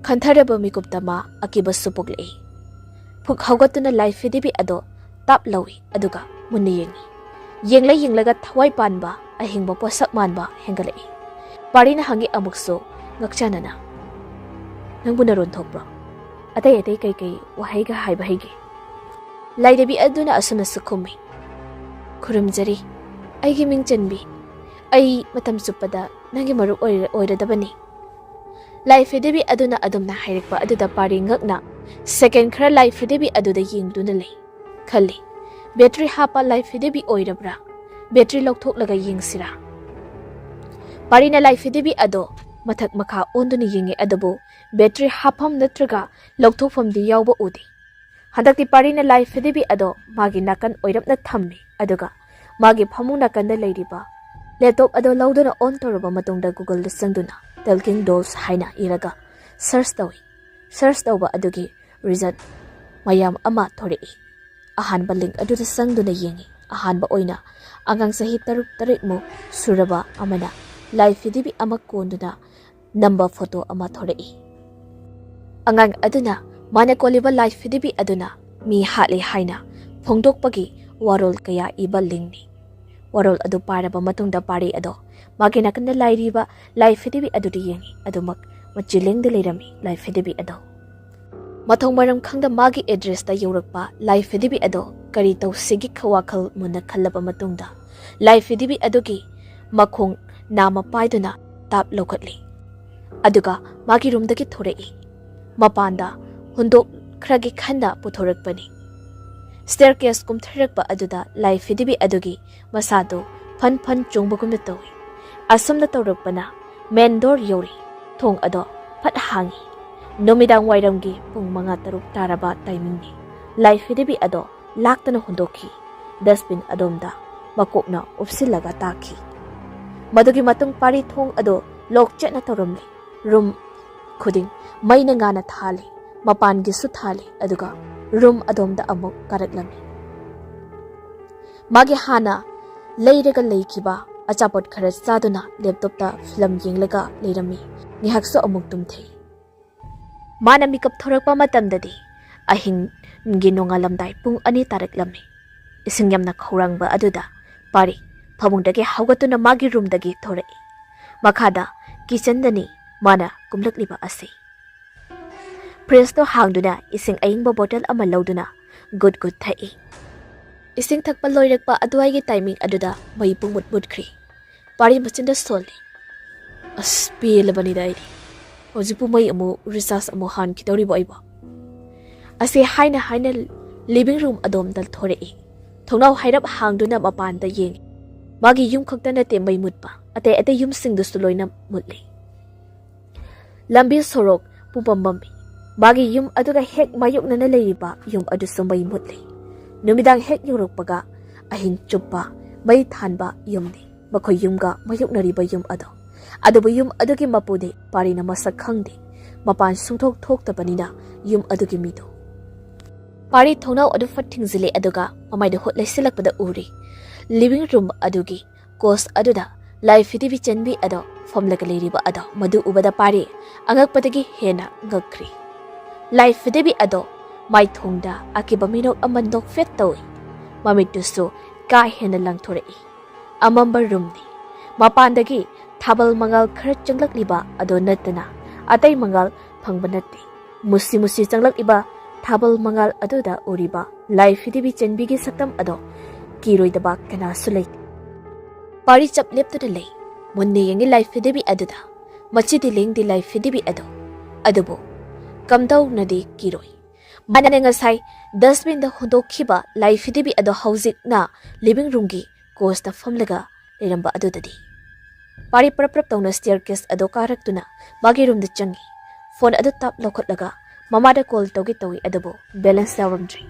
ꯈꯟꯊꯔꯕ ꯃꯤꯀꯨꯞꯇ ꯃꯥ ꯑꯀꯤꯕꯁꯨ ꯄꯣꯛꯂꯛꯏ꯫ ꯐꯨꯛ ꯍꯧꯒꯠꯇꯨꯅ ꯂꯥꯏ ꯐꯤꯗꯤꯕꯤ ꯑꯗꯣ ꯇꯥꯞ ꯂꯧꯏ, ꯑꯗꯨꯒ ꯃꯨꯟꯅ ꯌꯦꯡꯏ꯫ ꯌꯦꯡꯂ ꯌꯦꯡꯂꯒ ꯊꯋꯥꯏ ꯄꯥꯟꯕ, ꯑꯍꯤꯡꯕ ꯄꯣꯠꯁꯛ ꯃꯥꯟꯕ ꯍꯦꯟꯒꯠꯂꯛꯏ꯫ ꯄꯥꯔꯤꯅ ꯍꯪꯉꯤ ꯑꯃꯨꯛꯁꯨ ꯉꯛꯆꯅꯅ, "ꯅꯪꯕꯨ ꯅꯔꯣꯟ ꯊꯣꯛꯄ꯭ꯔꯣ? ꯑꯇꯩ ꯑꯇꯩ ꯀꯩꯀꯩ ꯋꯥꯍꯩꯒ ꯍꯥꯏꯕ ꯍꯩꯒꯦ?" ꯂꯥꯏꯗꯦꯕꯤ ꯑꯗꯨꯅ ꯑꯁꯨꯝꯅꯁꯨ ꯈꯨꯝꯃꯤ, "ꯈꯨꯔꯨꯝꯖꯔꯤ, ꯑꯩꯒꯤ ꯃꯤꯡ ꯆꯟꯕꯤ꯫ ꯑꯩ ꯃꯇꯝ ꯆꯨꯞꯄꯗ ꯅꯪꯒꯤ ꯃꯔꯨꯞ ꯑꯣꯏꯔ-, ꯑꯣꯏꯔꯗꯕꯅꯤ꯫" ꯂꯥꯏ ꯐꯤꯗꯤꯕꯤ ꯑꯗꯨꯅ ꯑꯗꯨꯝꯅ ꯍꯥꯏꯔꯛꯄ ꯑꯗꯨꯗ ꯄꯥꯔꯤ ꯉꯛꯅ ꯁꯦꯀꯦꯟ ꯈꯔ ꯂꯥꯏ ꯐꯤꯗꯤꯕꯤ ꯑꯗꯨꯗ ꯌꯦꯡꯗꯨꯅ ꯂꯩ꯫ ꯈꯜꯂꯤ, "ꯕꯦꯇ꯭ꯔꯤ ꯍꯥꯞꯄ ꯂꯥꯏ ꯐꯤꯗꯤꯕꯤ ꯑꯣꯏꯔꯕ꯭ꯔꯥ? ꯕꯦꯇ꯭ꯔꯤ ꯂꯧꯊꯣꯛꯂꯒ ꯌꯦꯡꯁꯤꯔꯥ?" ꯄꯥꯔꯤꯅ ꯂꯥꯏ ꯐꯤꯗꯤꯕꯤ ꯑꯗꯣ ꯃꯊꯛ ꯃꯈꯥ ꯑꯣꯟꯗꯨꯅ ꯌꯦꯡꯉꯤ, ꯑꯗꯨꯕꯨ ꯕꯦꯇ꯭ꯔꯤ ꯍꯥꯞꯐꯝ ꯅꯠꯇ꯭ꯔꯒ ꯂꯧꯊꯣꯛꯐꯝꯗꯤ ꯌꯥꯎꯕ ꯎꯗꯦ꯫ ꯍꯟꯗꯛꯇꯤ ꯄꯥꯔꯤꯅ ꯂꯥꯏ ꯐꯤꯗꯤꯕꯤ ꯑꯗꯣ ꯃꯥꯒꯤ ꯅꯥꯀꯟ ꯑꯣꯏꯔꯞꯅ ꯊꯝꯃꯤ, ꯑꯗꯨꯒ ꯃꯥꯒꯤ ꯐꯃꯨꯡ ꯅꯥꯀꯟꯗ ꯂꯩꯔꯤꯕ ꯂꯦꯞꯇꯣꯞ ꯑꯗꯣ ꯂꯧꯗꯨꯅ ꯑꯣꯟ ꯇꯧꯔꯕ ꯃꯇꯨꯡꯗ Google-ꯗ ꯆꯪꯗꯨꯅ Talking Dolls ꯍꯥꯏꯅ ꯏꯔꯒ ꯁꯔꯆ ꯇꯧꯏ꯫ ꯁꯔꯆ ꯇꯧꯕ ꯑꯗꯨꯒꯤ ꯔꯤꯖꯜ ꯃꯌꯥꯝ ꯑꯃ ꯊꯣꯔꯛꯏ꯫ ꯑꯍꯥꯟꯕ ꯂꯤꯡ ꯑꯗꯨꯗ ꯆꯪꯗꯨꯅ ꯌꯦꯡꯏ꯫ ꯑꯍꯥꯟꯕ ꯑꯣꯏꯅ ꯑꯉꯥꯡ ꯆꯍꯤ ꯇꯔꯨꯛ ꯇꯔꯦꯠꯃꯨꯛ ꯁꯨꯔꯕ ꯑꯃꯅ ꯂꯥꯏ ꯐꯤꯗꯤꯕꯤ ꯑꯃ ꯀꯣꯟꯗꯨꯅ ꯅꯝꯕ ꯐꯣꯇꯣ ꯑꯃ ꯊꯣꯔꯛꯏ꯫ ꯑꯉꯥꯡ ꯑꯗꯨꯅ ꯃꯥꯅ ꯀꯣꯜꯂꯤꯕ ꯂꯥꯏ ꯐꯤꯗꯤꯕꯤ ꯑꯗꯨꯅ ꯃꯤ ꯍꯥꯠꯂꯤ ꯍꯥꯏꯅ ꯐꯣꯡꯗꯣꯛꯄꯒꯤ ꯋꯥꯔꯣꯜ ꯀꯌꯥ ꯏꯕ ꯂꯤꯡꯅꯤ꯫ ꯋꯥꯔꯣꯜ ꯑꯗꯨ ꯄꯥꯔꯕ ꯃꯇꯨꯡꯗ ꯄꯥꯔꯤ ꯑꯗꯣ ꯃꯥꯒꯤ ꯅꯥꯀꯟꯗ ꯂꯩꯔꯤꯕ ꯂꯥꯏ ꯐꯤꯗꯤꯕꯤ ꯑꯗꯨꯗ ꯌꯦꯡꯉꯤ꯫ ꯑꯗꯨꯃꯛ ꯃꯆꯤ ꯂꯦꯡꯗ ꯂꯩꯔꯝꯃꯤ ꯂꯥꯏ ꯐꯤꯗꯤꯕꯤ ꯑꯗꯣ꯫ ꯃꯊꯣꯡ ꯃꯔꯝ ꯈꯪꯗ ꯃꯥꯒꯤ ꯑꯦꯗ꯭ꯔꯦꯁꯇ ꯌꯧꯔꯛꯄ ꯂꯥꯏ ꯐꯤꯗꯤꯕꯤ ꯑꯗꯣ ꯀꯔꯤ ꯇꯧꯁꯤꯒꯦ ꯋꯥꯈꯜ ꯃꯨꯟꯅ ꯈꯜꯂꯕ ꯃꯇꯨꯡꯗ ꯂꯥꯏ ꯐꯤꯗꯤꯕꯤ ꯑꯗꯨꯒꯤ ꯃꯈꯣꯡ ꯅꯥꯝꯃ ꯄꯥꯏꯗꯨꯅ ꯇꯥꯞ ꯂꯧꯈꯠꯂꯤ꯫ ꯑꯗꯨꯒ ꯃꯥꯒꯤ ꯔꯨꯝꯗꯒꯤ ꯊꯣꯔꯛꯏ꯫ ꯃꯄꯥꯟꯗ ꯍꯨꯟꯗꯣꯛꯈ꯭ꯔꯒꯦ ꯈꯟꯅ ꯄꯨꯊꯣꯔꯛꯄꯅꯤ꯫ ꯁ꯭ꯇꯦꯌꯔ ꯀꯦꯁ ꯀꯨꯝꯊꯔꯛꯄ ꯑꯗꯨꯗ ꯂꯥꯏ ꯐꯤꯗꯤꯕꯤ ꯑꯗꯨꯒꯤ ꯃꯁꯥꯗꯨ ꯐꯟ ꯐꯟ ꯆꯣꯡꯕꯒꯨꯝꯅ ꯇꯧꯏ꯫ ꯑꯁꯨꯝꯅ ꯇꯧꯔꯛꯄꯅ ꯃꯦꯟ ꯗꯣꯔ ꯌꯧꯔꯤ꯫ ꯊꯣꯡ ꯑꯗꯣ ꯐꯠ ꯍꯥꯡꯏ꯫ ꯅꯨꯃꯤꯗꯥꯡ ꯋꯥꯏꯔꯝꯒꯤ ꯄꯨꯡ ꯃꯉꯥ ꯇꯔꯨꯛ ꯇꯥꯔꯕ ꯇꯥꯏꯃꯤꯡꯅꯤ꯫ ꯂꯥꯏ ꯐꯤꯗꯤꯕꯤ ꯑꯗꯣ ꯂꯥꯛꯇꯅ ꯍꯨꯟꯗꯣꯛꯈꯤ꯫ ꯗꯁꯕꯤꯟ ꯑꯗꯣꯝꯗ ꯃꯀꯣꯛꯅ ꯎꯞꯁꯤꯜꯂꯒ ꯇꯥꯈꯤ꯫ ꯃꯗꯨꯒꯤ ꯃꯇꯨꯡ ꯄꯥꯔꯤ ꯊꯣꯡ ꯑꯗꯨ ꯂꯣꯛ ꯆꯦꯠꯅ ꯇꯧꯔꯝꯂꯤ꯫ ꯔꯨꯝ ꯈꯨꯗꯤꯡ ꯃꯩꯅ ꯉꯥꯅ ꯊꯥꯜꯂꯤ꯫ ꯃꯄꯥꯟꯒꯤꯁꯨ ꯊꯥꯜꯂꯤ꯫ ꯑꯗꯨꯒ ꯔꯨꯝ ꯑꯗꯣꯝꯗ ꯑꯃꯨꯛ ꯀꯥꯔꯛꯂꯝꯃꯤ꯫ ꯃꯥꯒꯤ ꯍꯥꯟꯅ ꯂꯩꯔꯒ ꯂꯩꯈꯤꯕ ꯑꯆꯥꯄꯣꯠ ꯈꯔ ꯆꯥꯗꯨꯅ ꯂꯦꯞꯇꯣꯞꯇ ꯐꯤꯂꯝ ꯌꯦꯡꯂꯒ ꯂꯩꯔꯝꯃꯤ꯫ ꯉꯥꯏꯍꯥꯛꯁꯨ ꯑꯃꯨꯛ ꯇꯨꯝꯊꯩ꯫ ꯃꯥꯅ ꯃꯤꯀꯞ ꯊꯣꯔꯛꯄ ꯃꯇꯝꯗꯗꯤ ꯑꯍꯤꯡꯒꯤ ꯅꯣꯡꯉꯥꯜꯂꯝꯗꯥꯏ ꯄꯨꯡ ꯑꯅꯤ ꯇꯥꯔꯛꯂꯝꯃꯤ꯫ ꯏꯁꯤꯡ ꯌꯥꯝꯅ ꯈꯧꯔꯥꯡꯕ ꯑꯗꯨꯗ ꯄꯥꯔꯤ ꯐꯃꯨꯡꯗꯒꯤ ꯍꯧꯒꯠꯇꯨꯅ ꯃꯥꯒꯤ ꯔꯨꯝꯗꯒꯤ ꯊꯣꯔꯛꯏ꯫ ꯃꯈꯥꯗ ꯀꯤꯆꯟꯗꯅꯤ ꯃꯥꯅ ꯀꯨꯝꯂꯛꯂꯤꯕ ꯑꯁꯤ꯫ ꯐ꯭ꯔꯤꯖꯇꯣ ꯍꯥꯡꯗꯨꯅ ꯏꯁꯤꯡ ꯑꯏꯪꯕ ꯕꯣꯇꯜ ꯑꯃ ꯂꯧꯗꯨꯅ ꯒꯨꯠ ꯒꯨꯠ ꯊꯛꯏ꯫ ꯏꯁꯤꯡ ꯊꯛꯄ ꯂꯣꯏꯔꯛꯄ ꯑꯗꯨꯋꯥꯏꯒꯤ ꯇꯥꯏꯃꯤꯡ ꯑꯗꯨꯗ ꯃꯩ ꯄꯨꯡꯃꯨꯠ ꯃꯨꯠꯈ꯭ꯔꯤ꯫ ꯄꯥꯔꯤ ꯃꯆꯤꯟꯗ ꯁꯣꯜꯂꯤ꯫ "ꯑꯁ, ꯄꯦꯜꯂꯕꯅꯤꯗ ꯑꯩꯗꯤ꯫ ꯍꯧꯖꯤꯛꯄꯨ ꯃꯩ ꯑꯃꯨꯛ ꯔꯤꯆꯥꯔꯖ ꯑꯃꯨꯛ ꯍꯥꯟꯈꯤꯗꯧꯔꯤꯕꯣ ꯑꯩꯕꯣ?" ꯑꯁꯤ ꯍꯥꯏꯅ ꯍꯥꯏꯅ ꯂꯤꯚꯤꯡ ꯔꯨꯝ ꯑꯗꯣꯝꯗ ꯊꯣꯔꯛꯏ꯫ ꯊꯣꯡꯅꯥꯎ ꯍꯥꯏꯔꯞ ꯍꯥꯡꯗꯨꯅ ꯃꯄꯥꯟꯗ ꯌꯦꯡꯏ꯫ ꯃꯥꯒꯤ ꯌꯨꯝ ꯈꯛꯇ ꯅꯠꯇꯦ ꯃꯩ ꯃꯨꯠꯄ, ꯑꯇꯩ ꯑꯇꯩ ꯌꯨꯝꯁꯤꯡꯗꯨꯁꯨ ꯂꯣꯏꯅ ꯃꯨꯠꯂꯤ꯫ ꯂꯝꯕꯤ ꯁꯣꯔꯣꯛ ꯄꯨꯝꯕꯝ ꯃꯝꯃꯤ꯫ ꯃꯥꯒꯤ ꯌꯨꯝ ꯑꯗꯨꯒ ꯍꯦꯛ ꯃꯥꯌꯣꯛꯅꯅ ꯂꯩꯔꯤꯕ ꯌꯨꯝ ꯑꯗꯨꯁꯨ ꯃꯩ ꯃꯨꯠꯂꯤ꯫ ꯅꯨꯃꯤꯗꯥꯡ ꯍꯦꯛ ꯌꯧꯔꯛꯄꯒ ꯑꯍꯤꯡ ꯆꯨꯞꯄ ꯃꯩ ꯊꯥꯟꯕ ꯌꯨꯝꯅꯤ꯫ ꯃꯈꯣꯏ ꯌꯨꯝꯒ ꯃꯥꯌꯣꯛꯅꯔꯤꯕ ꯌꯨꯝ ꯑꯗꯣ꯫ ꯑꯗꯨꯕꯨ ꯌꯨꯝ ꯑꯗꯨꯒꯤ ꯃꯄꯨꯗꯤ ꯄꯥꯔꯤꯅ ꯃꯁꯛ ꯈꯪꯗꯦ꯫ ꯃꯄꯥꯟ ꯁꯨꯡꯊꯣꯛ ꯊꯣꯛꯇꯕꯅꯤꯅ ꯌꯨꯝ ꯑꯗꯨꯒꯤ ꯃꯤꯗꯣ꯫ ꯄꯥꯔꯤ ꯊꯣꯡꯅꯥꯎ ꯑꯗꯨ ꯐꯠ ꯊꯤꯡꯖꯤꯜꯂꯦ, ꯑꯗꯨꯒ ꯃꯃꯥꯏꯗ ꯍꯨꯠ ꯂꯩꯁꯤꯜꯂꯛꯄꯗ ꯎꯔꯤ ꯂꯤꯚꯤꯡ ꯔꯨꯝ ꯑꯗꯨꯒꯤ ꯀꯣꯁ ꯑꯗꯨꯗ ꯂꯥꯏ ꯐꯤꯗꯤꯕꯤ ꯆꯟꯕꯤ ꯑꯗꯣ ꯐꯝꯂꯒ ꯂꯩꯔꯤꯕ ꯑꯗꯣ꯫ ꯃꯗꯨ ꯎꯕꯗ ꯄꯥꯔꯤ ꯑꯉꯛꯄꯗꯒꯤ ꯍꯦꯟꯅ ꯉꯛꯈ꯭ꯔꯤ꯫ ꯂꯥꯏ ꯐꯤꯗꯤꯕꯤ ꯑꯗꯣ ꯃꯥꯏꯊꯣꯡꯗ ꯑꯀꯤꯕ ꯃꯤꯅꯣꯛ ꯑꯃ ꯅꯣꯛꯐꯦꯠ ꯇꯧꯏ꯫ ꯃꯃꯤꯠꯇꯨꯁꯨ ꯀꯥ ꯍꯦꯟꯅ ꯂꯪꯊꯣꯔꯛꯏ꯫ ꯑꯃꯝꯕ ꯔꯨꯝꯅꯤ꯫ ꯃꯄꯥꯟꯗꯒꯤ ꯊꯥꯕꯜ ꯃꯉꯥꯜ ꯈꯔ ꯆꯪꯂꯛꯂꯤꯕ ꯑꯗꯨ ꯅꯠꯇꯅ ꯑꯇꯩ ꯃꯉꯥꯜ ꯐꯪꯕ ꯅꯠꯇꯦ꯫ ꯃꯨꯁꯤ ꯃꯨꯁꯤ ꯆꯪꯂꯛꯂꯤꯕ ꯊꯥꯕꯜ ꯃꯉꯥꯜ ꯑꯗꯨꯗ ꯎꯔꯤꯕ ꯂꯥꯏ ꯐꯤꯗꯤꯕꯤ ꯆꯦꯟꯕꯤꯒꯤ ꯁꯛꯇꯝ ꯑꯗꯣ ꯀꯤꯔꯣꯏꯗꯕ ꯀꯅꯥꯁꯨ ꯂꯩꯇꯦ꯫ ꯄꯥꯔꯤ ꯆꯞ ꯂꯦꯞꯇꯨꯅ ꯂꯩ꯫ ꯃꯨꯟꯅ ꯌꯦꯡꯉꯤ ꯂꯥꯏ ꯐꯤꯗꯤꯕꯤ ꯑꯗꯨꯗ꯫ ꯃꯆꯤꯗꯤ ꯂꯦꯡꯗꯦ ꯂꯥꯏ ꯐꯤꯗꯤꯕꯤ ꯑꯗꯣ꯫ ꯑꯗꯨꯕꯨ ꯀꯝꯗꯧꯅꯗꯤ ꯀꯤꯔꯣꯏ? ꯃꯥꯅ ꯉꯁꯥꯏ ꯗꯁꯕꯤꯟꯗ ꯍꯨꯟꯗꯣꯛꯈꯤꯕ ꯂꯥꯏ ꯐꯤꯗꯤꯕꯤ ꯑꯗꯣ ꯍꯧꯖꯤꯛꯅ ꯂꯤꯚꯤꯡ ꯔꯨꯝꯒꯤ ꯀꯣꯁꯇ ꯐꯝꯂꯒ ꯂꯩꯔꯝꯕ ꯑꯗꯨꯗꯗꯤ꯫ ꯄꯥꯔꯤ ꯄ꯭ꯔꯞ ꯄ꯭ꯔꯞ ꯇꯧꯅ ꯁ꯭ꯇꯦꯌꯔ ꯀꯦꯁ ꯑꯗꯨ ꯀꯥꯔꯛꯇꯨꯅ ꯃꯥꯒꯤ ꯔꯨꯝꯗ ꯆꯪꯉꯤ꯫ ꯐꯣꯟ ꯑꯗꯨ ꯇꯥꯞ ꯂꯧꯈꯠꯂꯒ ꯃꯃꯥꯗ ꯀꯣꯜ ꯇꯧꯒꯦ ꯇꯧꯏ, ꯑꯗꯨꯕꯨ ꯕꯦꯂꯦꯟꯁ ꯌꯥꯎꯔꯝꯗ꯭ꯔꯤ꯫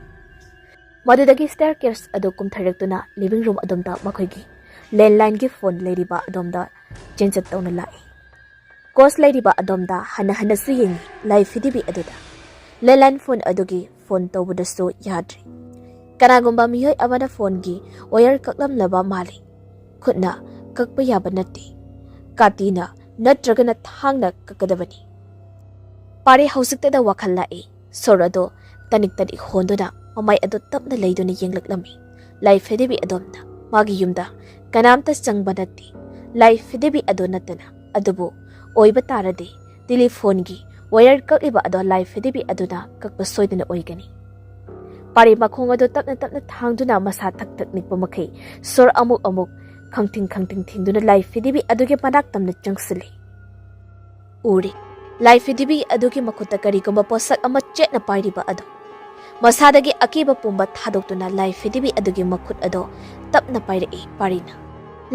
ꯃꯗꯨꯗꯒꯤ ꯁ꯭ꯇꯦꯌꯔ ꯀꯦꯁ ꯑꯗꯨ ꯀꯨꯝꯊꯔꯛꯇꯨꯅ ꯂꯤꯚꯤꯡ ꯔꯨꯝ ꯑꯗꯣꯝꯗ ꯃꯈꯣꯏꯒꯤ ꯂꯦꯟꯂꯥꯏꯟꯒꯤ ꯐꯣꯟ ꯂꯩꯔꯤꯕ ꯑꯗꯣꯝꯗ ꯆꯦꯟꯆꯠ ꯇꯧꯅ ꯂꯥꯛꯏ꯫ ꯀꯣꯁ ꯂꯩꯔꯤꯕ ꯑꯗꯣꯝꯗ ꯍꯟꯅ ꯍꯟꯅꯁꯨ ꯌꯦꯡꯉꯤ ꯂꯥꯏ ꯐꯤꯗꯤꯕꯤ ꯑꯗꯨꯗ꯫ ꯂꯦꯟꯂꯥꯏꯟ ꯐꯣꯟ ꯑꯗꯨꯒꯤ ꯐꯣꯟ ꯇꯧꯕꯗꯁꯨ ꯌꯥꯗ꯭ꯔꯤ꯫ ꯀꯅꯥꯒꯨꯝꯕ ꯃꯤꯑꯣꯏ ꯑꯃꯅ ꯐꯣꯟꯒꯤ ꯋꯥꯌꯔ ꯀꯛꯂꯝꯂꯕ ꯃꯥꯜꯂꯤ꯫ ꯈꯨꯠꯅ ꯀꯛꯄ ꯌꯥꯕ ꯅꯠꯇꯦ꯫ ꯀꯥꯇꯤꯅ ꯅꯠꯇ꯭ꯔꯒꯅ ꯊꯥꯡꯅ ꯀꯛꯀꯗꯕꯅꯤ꯫ ꯄꯥꯔꯤ ꯍꯧꯖꯤꯛꯇꯗ ꯋꯥꯈꯜ ꯂꯥꯛꯏ꯫ ꯁꯣꯔ ꯑꯗꯨ ꯇꯅꯤꯛ ꯇꯅꯤꯛ ꯍꯣꯟꯗꯨꯅ ꯃꯃꯥꯏ ꯑꯗꯨ ꯇꯞꯅ ꯂꯩꯗꯨꯅ ꯌꯦꯡꯂꯛꯂꯝꯃꯤ꯫ ꯂꯥꯏ ꯐꯤꯗꯤꯕꯤ ꯑꯗꯣꯝꯅ ꯃꯥꯒꯤ ꯌꯨꯝꯗ ꯀꯅꯥꯝꯇ ꯆꯪꯕ ꯅꯠꯇꯦ꯫ ꯂꯥꯏ ꯐꯤꯗꯤꯕꯤ ꯑꯗꯨ ꯅꯠꯇꯅ꯫ ꯑꯗꯨꯕꯨ ꯑꯣꯏꯕ ꯇꯥꯔꯗꯤ ꯇꯦꯂꯤꯐꯣꯟꯒꯤ ꯋꯥꯌꯔ ꯀꯛꯂꯤꯕ ꯑꯗꯣ ꯂꯥꯏ ꯐꯤꯗꯤꯕꯤ ꯑꯗꯨꯅ ꯀꯛꯄ ꯁꯣꯏꯗꯅ ꯑꯣꯏꯒꯅꯤ꯫ ꯄꯥꯔꯤ ꯃꯈꯣꯡ ꯑꯗꯨ ꯇꯞꯅ ꯇꯞꯅ ꯊꯥꯡꯗꯨꯅ ꯃꯁꯥ ꯊꯛ ꯊꯛ ꯅꯤꯛꯄ ꯃꯈꯩ ꯁꯣꯔ ꯑꯃꯨꯛ ꯑꯃꯨꯛ ꯈꯪꯊꯤꯡ ꯈꯪꯊꯤꯡ ꯊꯤꯡꯗꯨꯅ ꯂꯥꯏ ꯐꯤꯗꯤꯕꯤ ꯑꯗꯨꯒꯤ ꯃꯅꯥꯛ ꯇꯝꯅ ꯆꯪꯁꯤꯜꯂꯤ꯫ ꯎꯔꯤ꯫ ꯂꯥꯏ ꯐꯤꯗꯤꯕꯤ ꯑꯗꯨꯒꯤ ꯃꯈꯨꯠꯇ ꯀꯔꯤꯒꯨꯝꯕ ꯄꯣꯠꯁꯛ ꯑꯃ ꯆꯦꯠꯅ ꯄꯥꯏꯔꯤꯕ ꯑꯗꯨ꯫ ꯃꯁꯥꯗꯒꯤ ꯑꯀꯤꯕ ꯄꯨꯝꯕ ꯊꯥꯗꯣꯛꯇꯨꯅ ꯂꯥꯏ ꯐꯤꯗꯤꯕꯤ ꯑꯗꯨꯒꯤ ꯃꯈꯨꯠ ꯑꯗꯣ ꯇꯞꯅ ꯄꯥꯏꯔꯛꯏ ꯄꯥꯔꯤꯅ꯫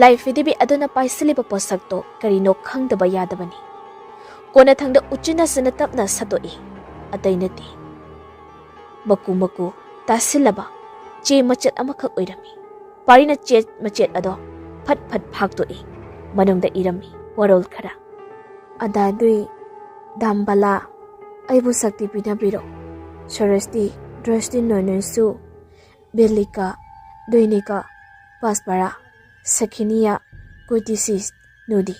ꯂꯥꯏ ꯐꯤꯗꯤꯕꯤ ꯑꯗꯨꯅ ꯄꯥꯏꯁꯤꯜꯂꯤꯕ ꯄꯣꯠꯁꯛꯇꯣ ꯀꯔꯤꯅꯣ ꯈꯪꯗꯕ ꯌꯥꯗꯕꯅꯤ꯫ ꯀꯣꯟꯅꯊꯪꯗ ꯎꯆꯤꯟ ꯅꯥꯆꯤꯟꯅ ꯇꯞꯅ ꯁꯠꯇꯣꯛꯏ꯫ ꯑꯇꯩ ꯅꯠꯇꯦ꯫ ꯃꯀꯨ ꯃꯀꯨ ꯇꯥꯁꯤꯜꯂꯕ ꯆꯦ ꯃꯆꯦꯠ ꯑꯃꯈꯛ ꯑꯣꯏꯔꯝꯃꯤ꯫ ꯄꯥꯔꯤꯅ ꯆꯦ ꯃꯆꯦꯠ ꯑꯗꯣ ꯐꯠ ꯐꯠ ꯐꯥꯛꯇꯣꯛꯏ꯫ ꯃꯅꯨꯡꯗ ꯏꯔꯝꯃꯤ ꯋꯥꯔꯣꯜ ꯈꯔ꯫ ꯑꯗꯥꯗꯨꯏ ꯗꯥꯝꯕꯂꯥ, ꯑꯩꯕꯨ ꯁꯛꯇꯤ ꯄꯤꯅꯕꯤꯔꯣ꯫ ꯁꯔꯁꯇꯤ, ꯗ꯭ꯔꯁꯇꯤ ꯅꯣꯏꯅꯣꯏꯁꯨ, ꯕꯦꯂꯤꯀꯥ, ꯗꯣꯏꯅꯤꯀꯥ, ꯄꯥꯁꯄꯥꯔꯥ, ꯁꯈꯤꯅꯤꯌꯥ, ꯀꯨꯇꯤꯁꯤꯁ, ꯅꯨꯗꯤ꯫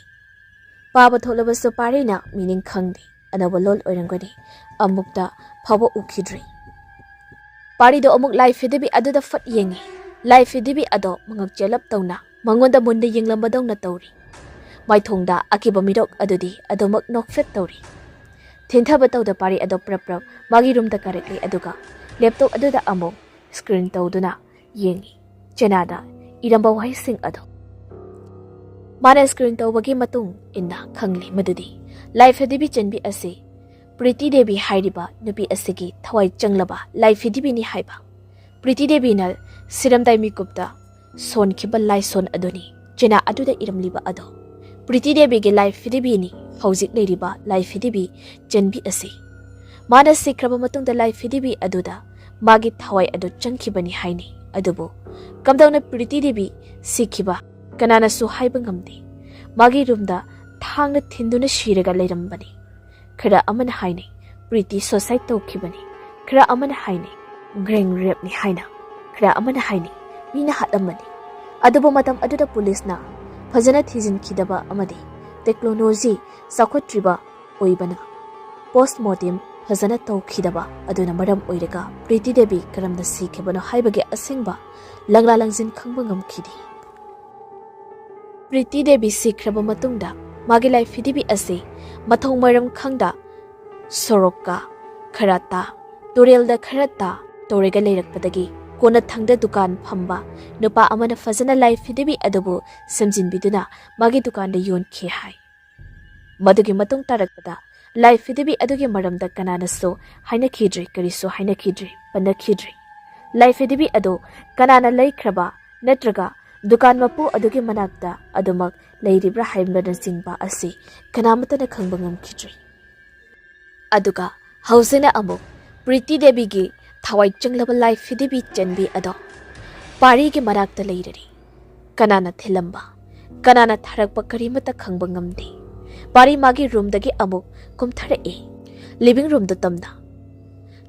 ꯄꯥꯕ ꯊꯣꯛꯂꯕꯁꯨ ꯄꯥꯔꯤꯅ ꯃꯤꯅꯤꯡ ꯈꯪꯗꯦ꯫ ꯑꯅꯧꯕ ꯂꯣꯜ ꯑꯣꯏꯔꯝꯒꯅꯤ꯫ ꯑꯃꯨꯛꯇ ꯐꯥꯎꯕ ꯎꯈꯤꯗ꯭ꯔꯤ꯫ ꯄꯥꯔꯤꯗꯣ ꯑꯃꯨꯛ ꯂꯥꯏ ꯐꯤꯗꯤꯕꯤ ꯑꯗꯨꯗ ꯐꯠ ꯌꯦꯡꯉꯤ꯫ ꯂꯥꯏ ꯐꯤꯗꯤꯕꯤ ꯑꯗꯣ ꯃꯉꯛ ꯆꯦꯜꯂꯞ ꯇꯧꯅ ꯃꯉꯣꯟꯗ ꯃꯨꯟꯅ ꯌꯦꯡꯂꯝꯕꯗꯧꯅ ꯇꯧꯔꯤ꯫ ꯃꯥꯏꯊꯣꯡꯗ ꯑꯀꯤꯕ ꯃꯤꯔꯣꯛ ꯑꯗꯨꯗꯤ ꯑꯗꯨꯃꯛ ꯅꯣꯛꯐꯦꯠ ꯇꯧꯔꯤ꯫ ꯊꯤꯟꯊꯕ ꯇꯧꯗ ꯄꯥꯔꯤ ꯑꯗꯣ ꯄ꯭ꯔꯞ ꯄ꯭ꯔꯞ ꯃꯥꯒꯤ ꯔꯨꯝꯗ ꯀꯥꯔꯛꯂꯤ, ꯑꯗꯨꯒ ꯂꯦꯞꯇꯣꯞ ꯑꯗꯨꯗ ꯑꯃꯨꯛ ꯁ꯭ꯀ꯭ꯔꯤꯟ ꯇꯧꯗꯨꯅ ꯌꯦꯡꯉꯤ꯫ ꯆꯦꯅꯥꯗ ꯏꯔꯝꯕ ꯋꯥꯍꯩꯁꯤꯡ ꯑꯗꯣ ꯃꯥꯅ ꯁ꯭ꯀ꯭ꯔꯤꯟ ꯇꯧꯕꯒꯤ ꯃꯇꯨꯡ ꯏꯟꯅ ꯈꯪꯂꯤ ꯃꯗꯨꯗꯤ ꯂꯥꯏ ꯐꯤꯗꯤꯕꯤ ꯆꯟꯕꯤ ꯑꯁꯤ ꯄ꯭ꯔꯤꯇꯤ ꯗꯦꯕꯤ ꯍꯥꯏꯔꯤꯕ ꯅꯨꯄꯤ ꯑꯁꯤꯒꯤ ꯊꯋꯥꯏ ꯆꯪꯂꯕ ꯂꯥꯏ ꯐꯤꯗꯤꯕꯤꯅꯤ ꯍꯥꯏꯕ꯫ ꯄ꯭ꯔꯤꯇꯤ ꯗꯦꯕꯤꯅ ꯁꯤꯔꯝꯗꯥꯏ ꯃꯤꯀꯨꯞꯇ ꯁꯣꯟꯈꯤꯕ ꯂꯥꯏꯁꯣꯟ ꯑꯗꯨꯅꯤ꯫ ꯆꯦꯅꯥ ꯑꯗꯨꯗ ꯏꯔꯝꯂꯤꯕ ꯑꯗꯣ ꯄ꯭ꯔꯤꯇꯤ ꯗꯦꯕꯤꯒꯤ ꯂꯥꯏ ꯐꯤꯗꯤꯕꯤꯅꯤ꯫ ꯍꯧꯖꯤꯛ ꯂꯩꯔꯤꯕ ꯂꯥꯏ ꯐꯤꯗꯤꯕꯤ ꯆꯟꯕꯤ ꯑꯁꯤ ꯃꯥꯅ ꯁꯤꯈ꯭ꯔꯕ ꯃꯇꯨꯡꯗ ꯂꯥꯏ ꯐꯤꯗꯤꯕꯤ ꯑꯗꯨꯗ ꯃꯥꯒꯤ ꯊꯋꯥꯏ ꯑꯗꯨ ꯆꯪꯈꯤꯕꯅꯤ ꯍꯥꯏꯅꯩ꯫ ꯑꯗꯨꯕꯨ ꯀꯝꯗꯧꯅ ꯄ꯭ꯔꯤꯇꯤ ꯗꯦꯕꯤ ꯁꯤꯈꯤꯕ ꯀꯅꯥꯅꯁꯨ ꯍꯥꯏꯕ ꯉꯝꯗꯦ꯫ ꯃꯥꯒꯤ ꯔꯨꯝꯗ ꯊꯥꯡꯅ ꯊꯤꯟꯗꯨꯅ ꯁꯤꯔꯒ ꯂꯩꯔꯝꯕꯅꯤ꯫ ꯈꯔ ꯑꯃꯅ ꯍꯥꯏꯅꯩ ꯄ꯭ꯔꯤꯇꯤ ꯁꯨꯁꯥꯏꯗ ꯇꯧꯈꯤꯕꯅꯤ, ꯈꯔ ꯑꯃꯅ ꯍꯥꯏꯅꯩ ꯒ꯭ꯔꯦꯡ ꯔꯦꯞꯅꯤ ꯍꯥꯏꯅ, ꯈꯔ ꯑꯃꯅ ꯍꯥꯏꯅꯩ ꯃꯤꯅ ꯍꯥꯠꯂꯝꯕꯅꯤ꯫ ꯑꯗꯨꯕꯨ ꯃꯇꯝ ꯑꯗꯨꯗ ꯄꯨꯂꯤꯁꯅ ꯐꯖꯅ ꯊꯤꯖꯤꯟꯈꯤꯗꯕ ꯑꯃꯗꯤ ꯇꯦꯛꯅꯣꯂꯣꯖꯤ ꯆꯥꯎꯈꯠꯇ꯭ꯔꯤꯕ ꯑꯣꯏꯕꯅ ꯄꯣꯁꯃꯣꯔꯇꯦꯝ ꯐꯖꯅ ꯇꯧꯈꯤꯗꯕ ꯑꯗꯨꯅ ꯃꯔꯝ ꯑꯣꯏꯔꯒ ꯄ꯭ꯔꯤꯇꯤ ꯗꯦꯕꯤ ꯀꯔꯝꯅ ꯁꯤꯈꯤꯕꯅꯣ ꯍꯥꯏꯕꯒꯤ ꯑꯁꯦꯡꯕ ꯂꯪꯂꯥ ꯂꯪꯖꯤꯟ ꯈꯪꯕ ꯉꯝꯈꯤꯗꯦ꯫ ꯄ꯭ꯔꯤꯇꯤ ꯗꯦꯕꯤ ꯁꯤꯈ꯭ꯔꯕ ꯃꯇꯨꯡꯗ ꯃꯥꯒꯤ ꯂꯥꯏ ꯐꯤꯗꯤꯕꯤ ꯑꯁꯤ ꯃꯊꯣꯡ ꯃꯔꯝ ꯈꯪꯗ ꯁꯣꯔꯣꯛꯀ ꯈꯔ ꯇꯥ, ꯇꯨꯔꯦꯜꯗ ꯈꯔ ꯇꯥ ꯇꯧꯔꯒ ꯂꯩꯔꯛꯄꯗꯒꯤ ꯀꯣꯟꯅꯊꯪꯗ ꯗꯨꯀꯥꯟ ꯐꯝꯕ ꯅꯨꯄꯥ ꯑꯃꯅ ꯐꯖꯅ ꯂꯥꯏ ꯐꯤꯗꯤꯕꯤ ꯑꯗꯨꯕꯨ ꯁꯦꯝꯖꯤꯟꯕꯤꯗꯨꯅ ꯃꯥꯒꯤ ꯗꯨꯀꯥꯟꯗ ꯌꯣꯟꯈꯤ ꯍꯥꯏ꯫ ꯃꯗꯨꯒꯤ ꯃꯇꯨꯡ ꯇꯥꯔꯛꯄꯗ ꯂꯥꯏ ꯐꯤꯗꯤꯕꯤ ꯑꯗꯨꯒꯤ ꯃꯔꯝꯗ ꯀꯅꯥꯅꯁꯨ ꯍꯥꯏꯅꯈꯤꯗ꯭ꯔꯤ, ꯀꯔꯤꯁꯨ ꯍꯥꯏꯅꯈꯤꯗ꯭ꯔꯤ, ꯄꯟꯅꯈꯤꯗ꯭ꯔꯤ꯫ ꯂꯥꯏ ꯐꯤꯗꯤꯕꯤ ꯑꯗꯨ ꯀꯅꯥꯅ ꯂꯩꯈ꯭ꯔꯕ ꯅꯠꯇ꯭ꯔꯒ ꯗꯨꯀꯥꯟ ꯃꯄꯨ ꯑꯗꯨꯒꯤ ꯃꯅꯥꯛꯇ ꯑꯗꯨꯃꯛ ꯂꯩꯔꯤꯕ꯭ꯔꯥ ꯍꯥꯏꯕꯅꯆꯤꯡꯕ ꯑꯁꯤ ꯀꯅꯥꯃꯠꯇꯅ ꯈꯪꯕ ꯉꯝꯈꯤꯗ꯭ꯔꯤ꯫ ꯑꯗꯨꯒ ꯍꯧꯖꯤꯛꯅ ꯑꯃꯨꯛ ꯄ꯭ꯔꯤꯇꯤ ꯗꯦꯕꯤꯒꯤ ꯊꯋꯥꯏ ꯆꯪꯂꯕ ꯂꯥꯏ ꯐꯤꯗꯤꯕꯤ ꯆꯟꯕꯤ ꯑꯗꯣ ꯄꯥꯔꯤꯒꯤ ꯃꯅꯥꯛꯇ ꯂꯩꯔꯔꯤ꯫ ꯀꯅꯥꯅ ꯊꯤꯜꯂꯝꯕ, ꯀꯅꯥꯅ ꯊꯥꯔꯛꯄ ꯀꯔꯤꯃꯠꯇ ꯈꯪꯕ ꯉꯝꯗꯦ꯫ ꯄꯥꯔꯤ ꯃꯥꯒꯤ ꯔꯨꯝꯗꯒꯤ ꯑꯃꯨꯛ ꯀꯨꯝꯊꯔꯛꯏ꯫ ꯂꯤꯚꯤꯡ ꯔꯨꯝꯗ ꯇꯝꯅ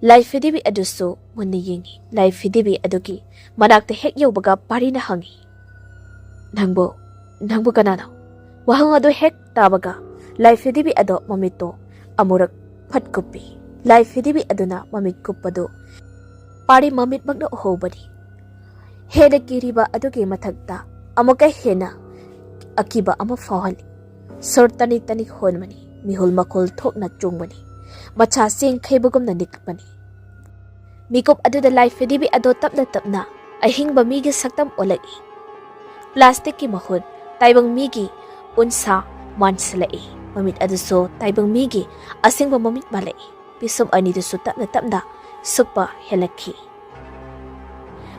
ꯂꯥꯏ ꯐꯤꯗꯤꯕꯤ ꯑꯗꯨꯁꯨ ꯃꯨꯟꯅ ꯌꯦꯡꯉꯤ꯫ ꯂꯥꯏ ꯐꯤꯗꯤꯕꯤ ꯑꯗꯨꯒꯤ ꯃꯅꯥꯛꯇ ꯍꯦꯛ ꯌꯧꯕꯒ ꯄꯥꯔꯤꯅ ꯍꯪꯉꯤ, "ꯅꯪꯕꯨ, ꯅꯪꯕꯨ ꯀꯅꯥꯅꯣ?" ꯋꯥꯍꯪ ꯑꯗꯨ ꯍꯦꯛ ꯇꯥꯕꯒ ꯂꯥꯏ ꯐꯤꯗꯤꯕꯤ ꯑꯗꯣ ꯃꯃꯤꯠꯇꯣ ꯑꯃꯨꯔꯛ ꯐꯠ ꯀꯨꯞꯄꯤ꯫ ꯂꯥꯏ ꯐꯤꯗꯤꯕꯤ ꯑꯗꯨꯅ ꯃꯃꯤꯠ ꯀꯨꯞꯄꯗꯨ ꯄꯥꯔꯤ ꯃꯃꯤꯠꯃꯛꯅ ꯎꯍꯧꯕꯅꯤ꯫ ꯍꯦꯟꯅ ꯀꯤꯔꯤꯕ ꯑꯗꯨꯒꯤ ꯃꯊꯛꯇ ꯑꯃꯨꯛꯀ ꯍꯦꯟꯅ ꯑꯀꯤꯕ ꯑꯃ ꯐꯥꯎꯍꯜꯂꯤ꯫ ꯁꯣꯔ ꯇꯅꯤꯛ ꯇꯅꯤꯛ ꯍꯣꯟꯕꯅꯤ, ꯃꯤꯍꯨꯜ ꯃꯈꯣꯜ ꯊꯣꯛꯅ ꯆꯣꯡꯕꯅꯤ, ꯃꯆꯥ ꯆꯦꯡ ꯈꯩꯕꯒꯨꯝꯅ ꯅꯤꯛꯄꯅꯤ꯫ ꯃꯤꯀꯨꯞ ꯑꯗꯨꯗ ꯂꯥꯏ ꯐꯤꯗꯤꯕꯤ ꯑꯗꯣ ꯇꯞꯅ ꯇꯞꯅ ꯑꯍꯤꯡꯕ ꯃꯤꯒꯤ ꯁꯛꯇꯝ ꯑꯣꯜꯂꯛꯏ꯫ ꯄ꯭ꯂꯥꯁꯇꯤꯛꯀꯤ ꯃꯍꯨꯠ ꯇꯥꯏꯕꯪ ꯃꯤꯒꯤ ꯎꯟꯁꯥ ꯃꯥꯟꯁꯤꯜꯂꯛꯏ꯫ ꯃꯃꯤꯠ ꯑꯗꯨꯁꯨ ꯇꯥꯏꯕꯪ ꯃꯤꯒꯤ ꯑꯁꯦꯡꯕ ꯃꯃꯤꯠ ꯃꯥꯜꯂꯛꯏ꯫ ꯄꯤꯁꯨꯝ ꯑꯅꯤꯗꯨꯁꯨ ꯇꯞꯅ ꯇꯞꯅ ꯁꯨꯞꯄ ꯍꯦꯜꯂꯛꯈꯤ꯫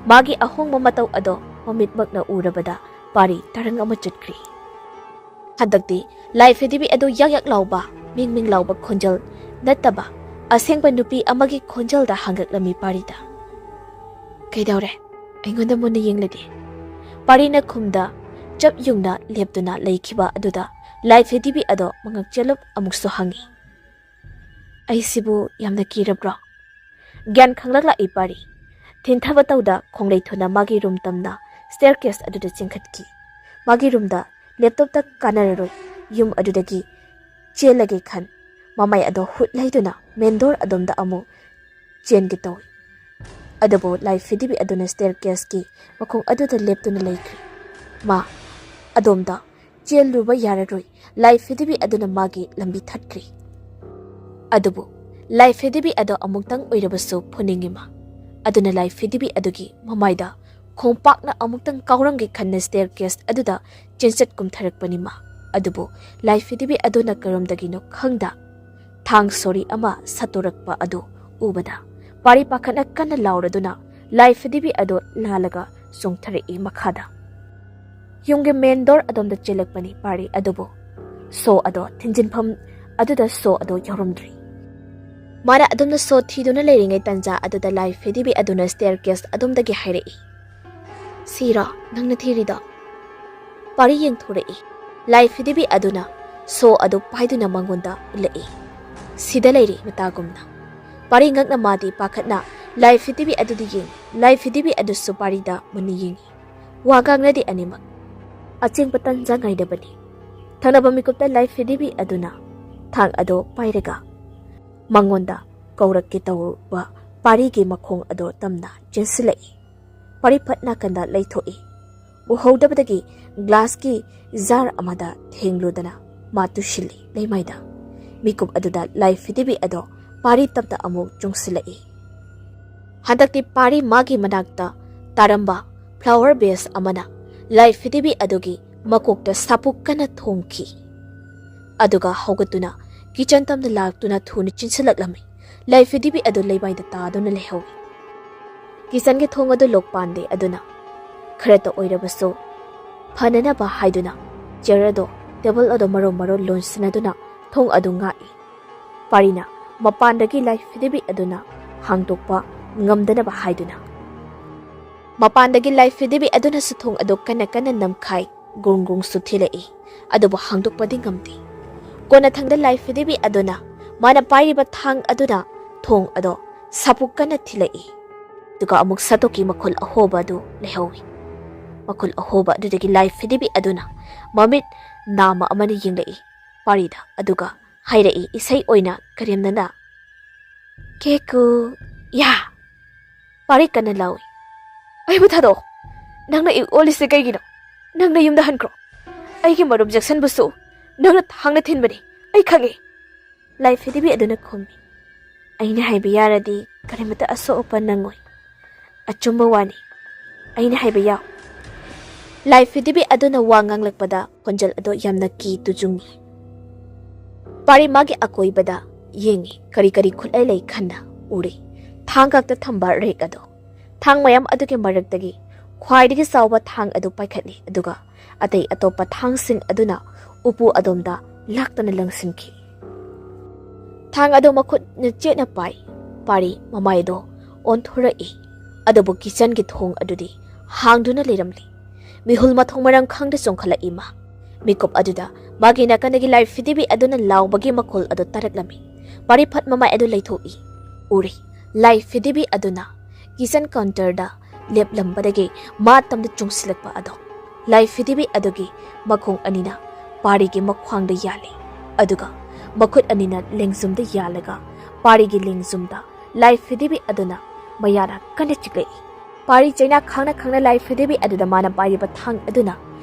ꯃꯥꯒꯤ ꯑꯍꯣꯡꯕ ꯃꯇꯧ ꯑꯗꯣ ꯃꯃꯤꯠꯃꯛꯅ ꯎꯔꯕꯗ ꯄꯥꯔꯤ ꯇꯔꯪ ꯑꯃ ꯆꯠꯈ꯭ꯔꯤ꯫ ꯍꯟꯗꯛꯇꯤ ꯂꯥꯏ ꯐꯤꯗꯤꯕꯤ ꯑꯗꯨ ꯌꯛ ꯌꯛ ꯂꯥꯎꯕ, ꯃꯤꯡ ꯃꯤꯡ ꯂꯥꯎꯕ ꯈꯣꯟꯖꯦꯜ ꯅꯠꯇꯕ, ꯑꯁꯦꯡꯕ ꯅꯨꯄꯤ ꯑꯃꯒꯤ ꯈꯣꯟꯖꯦꯜꯗ ꯍꯪꯉꯛꯂꯝꯃꯤ ꯄꯥꯔꯤꯗ꯫ "ꯀꯩꯗꯧꯔꯦ? ꯑꯩꯉꯣꯟꯗ ꯃꯨꯟꯅ ꯌꯦꯡꯂꯗꯤ?" ꯄꯥꯔꯤꯅ ꯈꯨꯝꯗ ꯆꯞ ꯌꯨꯡꯅ ꯂꯦꯞꯇꯨꯅ ꯂꯩꯈꯤꯕ ꯑꯗꯨꯗ ꯂꯥꯏ ꯐꯤꯗꯤꯕꯤ ꯑꯗꯣ ꯃꯉꯛ ꯆꯦꯜꯂꯞ ꯑꯃꯨꯛꯁꯨ ꯍꯪꯉꯤ꯫ "ꯑꯩꯁꯤꯕꯨ ꯌꯥꯝꯅ ꯀꯤꯔꯕ꯭ꯔꯣ?" ꯒ꯭ꯌꯥꯟ ꯈꯪꯂꯛꯂꯛꯏ ꯄꯥꯔꯤ꯫ ꯊꯤꯟꯊꯕ ꯇꯧꯗ ꯈꯣꯡꯂꯩ ꯊꯨꯅ ꯃꯥꯒꯤ ꯔꯨꯝ ꯇꯝꯅ ꯁ꯭ꯇꯦꯌꯔ ꯀꯦꯁ ꯑꯗꯨꯗ ꯆꯦꯟꯈꯠꯈꯤ꯫ ꯃꯥꯒꯤ ꯔꯨꯝꯗ ꯂꯦꯞꯇꯣꯞꯇ ꯀꯥꯟꯅꯔꯔꯣꯏ, ꯌꯨꯝ ꯑꯗꯨꯗꯒꯤ ꯆꯦꯜꯂꯒꯦ ꯈꯟ ꯃꯃꯥꯏ ꯑꯗꯣ ꯍꯨꯠ ꯂꯩꯗꯨꯅ ꯃꯦꯟ ꯗꯣꯔ ꯑꯗꯣꯝꯗ ꯑꯃꯨꯛ ꯆꯦꯟꯒꯦ ꯇꯧꯏ꯫ ꯑꯗꯨꯕꯨ ꯂꯥꯏ ꯐꯤꯗꯤꯕꯤ ꯑꯗꯨꯅ ꯁ꯭ꯇꯦꯌꯔ ꯀꯦꯁꯀꯤ ꯃꯈꯣꯡ ꯑꯗꯨꯗ ꯂꯦꯞꯇꯨꯅ ꯂꯩꯈ꯭ꯔꯤ꯫ ꯃꯥ ꯑꯗꯣꯝꯗ ꯆꯦꯜꯂꯨꯕ ꯌꯥꯔꯔꯣꯏ꯫ ꯂꯥꯏ ꯐꯤꯗꯤꯕꯤ ꯑꯗꯨꯅ ꯃꯥꯒꯤ ꯂꯝꯕꯤ ꯊꯠꯈ꯭ꯔꯤ꯫ ꯑꯗꯨꯕꯨ ꯂꯥꯏ ꯐꯤꯗꯤꯕꯤ ꯑꯗꯣ ꯑꯃꯨꯛꯇꯪ ꯑꯣꯏꯔꯕꯁꯨ ꯐꯨꯅꯤꯡꯉꯤ ꯃꯥ꯫ ꯑꯗꯨꯅ ꯂꯥꯏ ꯐꯤꯗꯤꯕꯤ ꯑꯗꯨꯒꯤ ꯃꯃꯥꯏꯗ ꯈꯣꯡꯄꯥꯛꯅ ꯑꯃꯨꯛꯇꯪ ꯀꯥꯎꯔꯝꯒꯦ ꯈꯟꯅ ꯁ꯭ꯇꯦꯌꯔ ꯀꯦꯁ ꯑꯗꯨꯗ ꯆꯦꯟꯆꯠ ꯀꯨꯝꯊꯔꯛꯄꯅꯤ ꯃꯥ꯫ ꯑꯗꯨꯕꯨ ꯂꯥꯏ ꯐꯤꯗꯤꯕꯤ ꯑꯗꯨꯅ ꯀꯔꯣꯝꯗꯒꯤꯅꯣ ꯈꯪꯗ ꯊꯥꯡ ꯁꯣꯔꯤ ꯑꯃ ꯁꯠꯇꯣꯔꯛꯄ ꯑꯗꯨ ꯎꯕꯗ ꯄꯥꯔꯤ ꯄꯥꯈꯠꯅ ꯀꯟꯅ ꯂꯥꯎꯔꯗꯨꯅ ꯂꯥꯏ ꯐꯤꯗꯤꯕꯤ ꯑꯗꯨ ꯂꯥꯜꯂꯒ ꯆꯣꯡꯊꯔꯛꯏ ꯃꯈꯥꯗ꯫ ꯌꯨꯝꯒꯤ ꯃꯦꯟ ꯗꯣꯔ ꯑꯗꯣꯝꯗ ꯆꯦꯜꯂꯛꯄꯅꯤ ꯄꯥꯔꯤ ꯑꯗꯨꯕꯨ ꯁꯣ ꯑꯗꯣ ꯊꯤꯟꯖꯤꯟꯐꯝ ꯑꯗꯨꯗ ꯁꯣ ꯑꯗꯣ ꯌꯥꯎꯔꯝꯗ꯭ꯔꯤ꯫ ꯃꯥꯅ ꯑꯗꯨꯝꯅ ꯁꯣ ꯊꯤꯗꯨꯅ ꯂꯩꯔꯤꯉꯩ ꯇꯟꯖꯥ ꯑꯗꯨꯗ ꯂꯥꯏ ꯐꯤꯗꯤꯕꯤ ꯑꯗꯨꯅ ꯁ꯭ꯇꯦꯌꯔ ꯀꯦꯁ ꯑꯗꯣꯝꯗꯒꯤ ꯍꯥꯏꯔꯛꯏ, "ꯁꯤꯔꯣ ꯅꯪꯅ ꯊꯤꯔꯤꯗꯣ?" ꯄꯥꯔꯤ ꯌꯦꯡꯊꯣꯔꯛꯏ꯫ ꯂꯥꯏ ꯐꯤꯗꯤꯕꯤ ꯑꯗꯨꯅ ꯁꯣ ꯑꯗꯨ ꯄꯥꯏꯗꯨꯅ ꯃꯉꯣꯟꯗ ꯎꯠꯂꯛꯏ꯫ ꯁꯤꯗ ꯂꯩꯔꯤ ꯃꯇꯥꯒꯨꯝꯅ꯫ ꯄꯥꯔꯤ ꯉꯛꯅ ꯃꯥꯗꯤ ꯄꯥꯈꯠꯅ ꯂꯥꯏ ꯐꯤꯗꯤꯕꯤ ꯑꯗꯨꯗ ꯌꯦꯡꯉꯤ꯫ ꯂꯥꯏ ꯐꯤꯗꯤꯕꯤ ꯑꯗꯨꯁꯨ ꯄꯥꯔꯤꯗ ꯃꯨꯟꯅ ꯌꯦꯡꯉꯤ꯫ ꯋꯥ ꯉꯥꯡꯅꯗꯦ ꯑꯅꯤꯃꯛ꯫ ꯑꯆꯦꯡꯕ ꯇꯟꯖꯥ ꯉꯥꯏꯅꯕꯅꯤ꯫ ꯊꯪꯅꯕ ꯃꯤꯀꯨꯞꯇ ꯂꯥꯏ ꯐꯤꯗꯤꯕꯤ ꯑꯗꯨꯅ ꯊꯥꯡ ꯑꯗꯣ ꯄꯥꯏꯔꯒ ꯃꯉꯣꯟꯗ ꯀꯧꯔꯛꯀꯦ ꯇꯧꯕ ꯄꯥꯔꯤꯒꯤ ꯃꯈꯣꯡ ꯑꯗꯣ ꯇꯝꯅ ꯆꯦꯟꯁꯤꯜꯂꯛꯏ꯫ ꯄꯥꯔꯤ ꯐꯠ ꯅꯥꯀꯟꯗ ꯂꯩꯊꯣꯛꯏ꯫ ꯎꯍꯧꯗꯕꯗꯒꯤ ꯒ꯭ꯂꯥꯁꯀꯤ ꯖꯥꯔ ꯑꯃꯗ ꯊꯦꯡꯂꯨꯗꯅ ꯃꯥ ꯇꯨꯁꯤꯜꯂꯤ ꯂꯩꯃꯥꯏꯗ꯫ ꯃꯤꯀꯨꯞ ꯑꯗꯨꯗ ꯂꯥꯏ ꯐꯤꯗꯤꯕꯤ ꯑꯗꯣ ꯄꯥꯔꯤ ꯇꯞꯇ ꯑꯃꯨꯛ ꯆꯨꯡꯁꯤꯜꯂꯛꯏ꯫ ꯍꯟꯗꯛꯇꯤ ꯄꯥꯔꯤ ꯃꯥꯒꯤ ꯃꯅꯥꯛꯇ ꯇꯥꯔꯝꯕ ꯐ꯭ꯂꯥꯋꯔ ꯕꯦꯁ ꯑꯃꯅ ꯂꯥꯏ ꯐꯤꯗꯤꯕꯤ ꯑꯗꯨꯒꯤ ꯃꯀꯣꯛꯇ ꯁꯥꯄꯨ ꯀꯟꯅ ꯊꯣꯝꯈꯤ꯫ ꯑꯗꯨꯒ ꯍꯧꯒꯠꯇꯨꯅ ꯀꯤꯆꯟ ꯇꯝꯗ ꯂꯥꯛꯇꯨꯅ ꯊꯨꯅ ꯆꯤꯟꯁꯤꯜꯂꯛꯂꯝꯃꯤ꯫ ꯂꯥꯏ ꯐꯤꯗꯤꯕꯤ ꯑꯗꯨ ꯂꯩꯃꯥꯏꯗ ꯇꯥꯗꯨꯅ ꯂꯩꯍꯧꯏ꯫ ꯀꯤꯆꯟꯒꯤ ꯊꯣꯡ ꯑꯗꯨ ꯂꯣꯛ ꯄꯥꯟꯗꯦ꯫ ꯑꯗꯨꯅ ꯈꯔꯇ ꯑꯣꯏꯔꯕꯁꯨ ꯐꯅꯅꯕ ꯍꯥꯏꯗꯨꯅ ꯆꯤꯌꯔ ꯑꯗꯣ, ꯇꯦꯕꯜ ꯑꯗꯣ ꯃꯔꯣ ꯃꯔꯣ ꯂꯣꯟꯁꯤꯟꯅꯗꯨꯅ ꯊꯣꯡ ꯑꯗꯨ ꯉꯥꯛꯏ꯫ ꯄꯥꯔꯤꯅ ꯃꯄꯥꯟꯗꯒꯤ ꯂꯥꯏ ꯐꯤꯗꯤꯕꯤ ꯑꯗꯨꯅ ꯍꯥꯡꯗꯣꯛꯄ ꯉꯝꯗꯅꯕ ꯍꯥꯏꯗꯨꯅ꯫ ꯃꯄꯥꯟꯗꯒꯤ ꯂꯥꯏ ꯐꯤꯗꯤꯕꯤ ꯑꯗꯨꯅꯁꯨ ꯊꯣꯡ ꯑꯗꯨ ꯀꯟꯅ ꯀꯟꯅ ꯅꯝꯈꯥꯏ꯫ ꯒ꯭ꯔꯨꯡ ꯒ꯭ꯔꯨꯡꯁꯨ ꯊꯤꯜꯂꯛꯏ, ꯑꯗꯨꯕꯨ ꯍꯥꯡꯗꯣꯛꯄꯗꯤ ꯉꯝꯗꯦ꯫ ꯀꯣꯟꯅꯊꯪꯗ ꯂꯥꯏ ꯐꯤꯗꯤꯕꯤ ꯑꯗꯨꯅ ꯃꯥꯅ ꯄꯥꯏꯔꯤꯕ ꯊꯥꯡ ꯑꯗꯨꯅ ꯊꯣꯡ ꯑꯗꯣ ꯁꯥꯄꯨ ꯀꯟꯅ ꯊꯤꯜꯂꯛꯏ꯫ ꯑꯗꯨꯒ ꯑꯃꯨꯛ ꯁꯥꯇꯣꯛꯀꯤ ꯃꯈꯨꯜ ꯑꯍꯣꯕ ꯑꯗꯨ ꯂꯩꯍꯧꯏ꯫ ꯃꯈꯨꯜ ꯑꯍꯣꯕ ꯑꯗꯨꯗꯒꯤ ꯂꯥꯏ ꯐꯤꯗꯤꯕꯤ ꯑꯗꯨꯅ ꯃꯃꯤꯠ ꯅꯥꯝꯃ ꯑꯃꯅ ꯌꯦꯡꯂꯛꯏ ꯄꯥꯔꯤꯗ, ꯑꯗꯨꯒ ꯍꯥꯏꯔꯛꯏ ꯏꯁꯩ ꯑꯣꯏꯅ ꯀꯔꯦꯝꯅꯅ, "ꯀꯦꯀꯨ, ꯌꯥ!" ꯄꯥꯔꯤ ꯀꯟꯅ ꯂꯥꯎꯏ, "ꯑꯩꯕꯨ ꯊꯥꯗꯣꯛꯑꯣ! ꯅꯪꯅ ꯑꯩ ꯑꯣꯜꯂꯤꯁꯦ ꯀꯩꯒꯤꯅꯣ? ꯅꯪꯅ ꯌꯨꯝꯗ ꯍꯟꯈ꯭ꯔꯣ꯫ ꯑꯩꯒꯤ ꯃꯔꯨꯞ ꯖꯦꯛꯁꯟꯕꯨꯁꯨ ꯅꯪꯅ ꯊꯥꯡꯅ ꯊꯤꯟꯕꯅꯤ, ꯑꯩ ꯈꯪꯉꯦ!" ꯂꯥꯏ ꯐꯤꯗꯤꯕꯤ ꯑꯗꯨꯅ ꯈꯨꯝꯃꯤ, "ꯑꯩꯅ ꯍꯥꯏꯕ ꯌꯥꯔꯗꯤ ꯀꯔꯤꯃꯇ ꯑꯁꯣꯛ ꯑꯄꯟ ꯅꯪꯉꯣꯏ꯫ ꯑꯆꯨꯝꯕ ꯋꯥꯅꯤ꯫ ꯑꯩꯅ ꯍꯥꯏꯕ ꯌꯥꯎ꯫" ꯂꯥꯏ ꯐꯤꯗꯤꯕꯤ ꯑꯗꯨꯅ ꯋꯥ ꯉꯥꯡꯂꯛꯄꯗ ꯈꯣꯟꯖꯦꯜ ꯑꯗꯣ ꯌꯥꯝꯅ ꯀꯤ ꯇꯨꯖꯨꯡꯉꯤ꯫ ꯄꯥꯔꯤ ꯃꯥꯒꯤ ꯑꯀꯣꯏꯕꯗ ꯌꯦꯡꯉꯤ, ꯀꯔꯤ ꯀꯔꯤ ꯈꯨꯠꯂꯥꯏ ꯂꯩ ꯈꯟꯅ ꯎꯔꯤ꯫ ꯊꯥꯡ ꯈꯛꯇ ꯊꯝꯕ ꯔꯦꯛ ꯑꯗꯣ꯫ ꯊꯥꯡ ꯃꯌꯥꯝ ꯑꯗꯨꯒꯤ ꯃꯔꯛꯇꯒꯤ ꯈ꯭ꯋꯥꯏꯗꯒꯤ ꯆꯥꯎꯕ ꯊꯥꯡ ꯑꯗꯨ ꯄꯥꯏꯈꯠꯂꯤ, ꯑꯗꯨꯒ ꯑꯇꯩ ꯑꯇꯣꯞꯄ ꯊꯥꯡꯁꯤꯡ ꯑꯗꯨꯅ ꯎꯄꯨ ꯑꯗꯣꯝꯗ ꯂꯥꯛꯇꯅ ꯂꯪꯁꯤꯟꯈꯤ꯫ ꯊꯥꯡ ꯑꯗꯨ ꯃꯈꯨꯠꯅ ꯆꯦꯠꯅ ꯄꯥꯏ꯫ ꯄꯥꯔꯤ ꯃꯃꯥꯏꯗꯣ ꯑꯣꯟꯊꯣꯔꯛꯏ, ꯑꯗꯨꯕꯨ ꯀꯤꯆꯟꯒꯤ ꯊꯣꯡ ꯑꯗꯨꯗꯤ ꯍꯥꯡꯗꯨꯅ ꯂꯩꯔꯝꯂꯤ꯫ ꯃꯤꯍꯨꯜ ꯃꯊꯣꯡ ꯃꯔꯝ ꯈꯪꯗ ꯆꯣꯡꯈꯠꯂꯛꯏ ꯃꯥ꯫ ꯃꯤꯀꯨꯞ ꯑꯗꯨꯗ ꯃꯥꯒꯤ ꯅꯥꯀꯟꯗꯒꯤ ꯂꯥꯏ ꯐꯤꯗꯤꯕꯤ ꯑꯗꯨꯅ ꯂꯥꯎꯕꯒꯤ ꯃꯈꯣꯜ ꯑꯗꯨ ꯇꯥꯔꯛꯂꯝꯃꯤ꯫ ꯄꯥꯔꯤ ꯐꯠ ꯃꯃꯥꯏ ꯑꯗꯨ ꯂꯩꯊꯣꯛꯏ꯫ ꯎꯔꯤ, ꯂꯥꯏ ꯐꯤꯗꯤꯕꯤ ꯑꯗꯨꯅ ꯀꯤꯆꯟ ꯀꯥꯎꯟꯇꯔꯗ ꯂꯦꯞꯂꯝꯕꯗꯒꯤ ꯃꯥ ꯇꯝꯗ ꯆꯨꯡꯁꯤꯜꯂꯛꯄ ꯑꯗꯣ꯫ ꯂꯥꯏ ꯐꯤꯗꯤꯕꯤ ꯑꯗꯨꯒꯤ ꯃꯈꯣꯡ ꯑꯅꯤꯅ ꯄꯥꯔꯤꯒꯤ ꯃꯈ꯭ꯋꯥꯡꯗ ꯌꯥꯜꯂꯤ, ꯑꯗꯨꯒ ꯃꯈꯨꯠ ꯑꯅꯤꯅ ꯂꯦꯡꯖꯨꯝꯗ ꯌꯥꯜꯂꯒ ꯄꯥꯔꯤꯒꯤ ꯂꯦꯡꯖꯨꯝꯗ ꯂꯥꯏ ꯐꯤꯗꯤꯕꯤ ꯑꯗꯨꯅ ꯃꯌꯥꯅ ꯀꯟꯅ ꯆꯤꯛꯂꯛꯏ꯫ ꯄꯥꯔꯤ ꯆꯩꯅꯥ ꯈꯥꯡꯅ ꯈꯥꯡꯅ ꯂꯥꯏ ꯐꯤꯗꯤꯕꯤ ꯑꯗꯨꯗ ꯃꯥꯅ ꯄꯥꯏꯔꯤꯕ ꯊꯥꯡ ꯑꯗꯨꯅ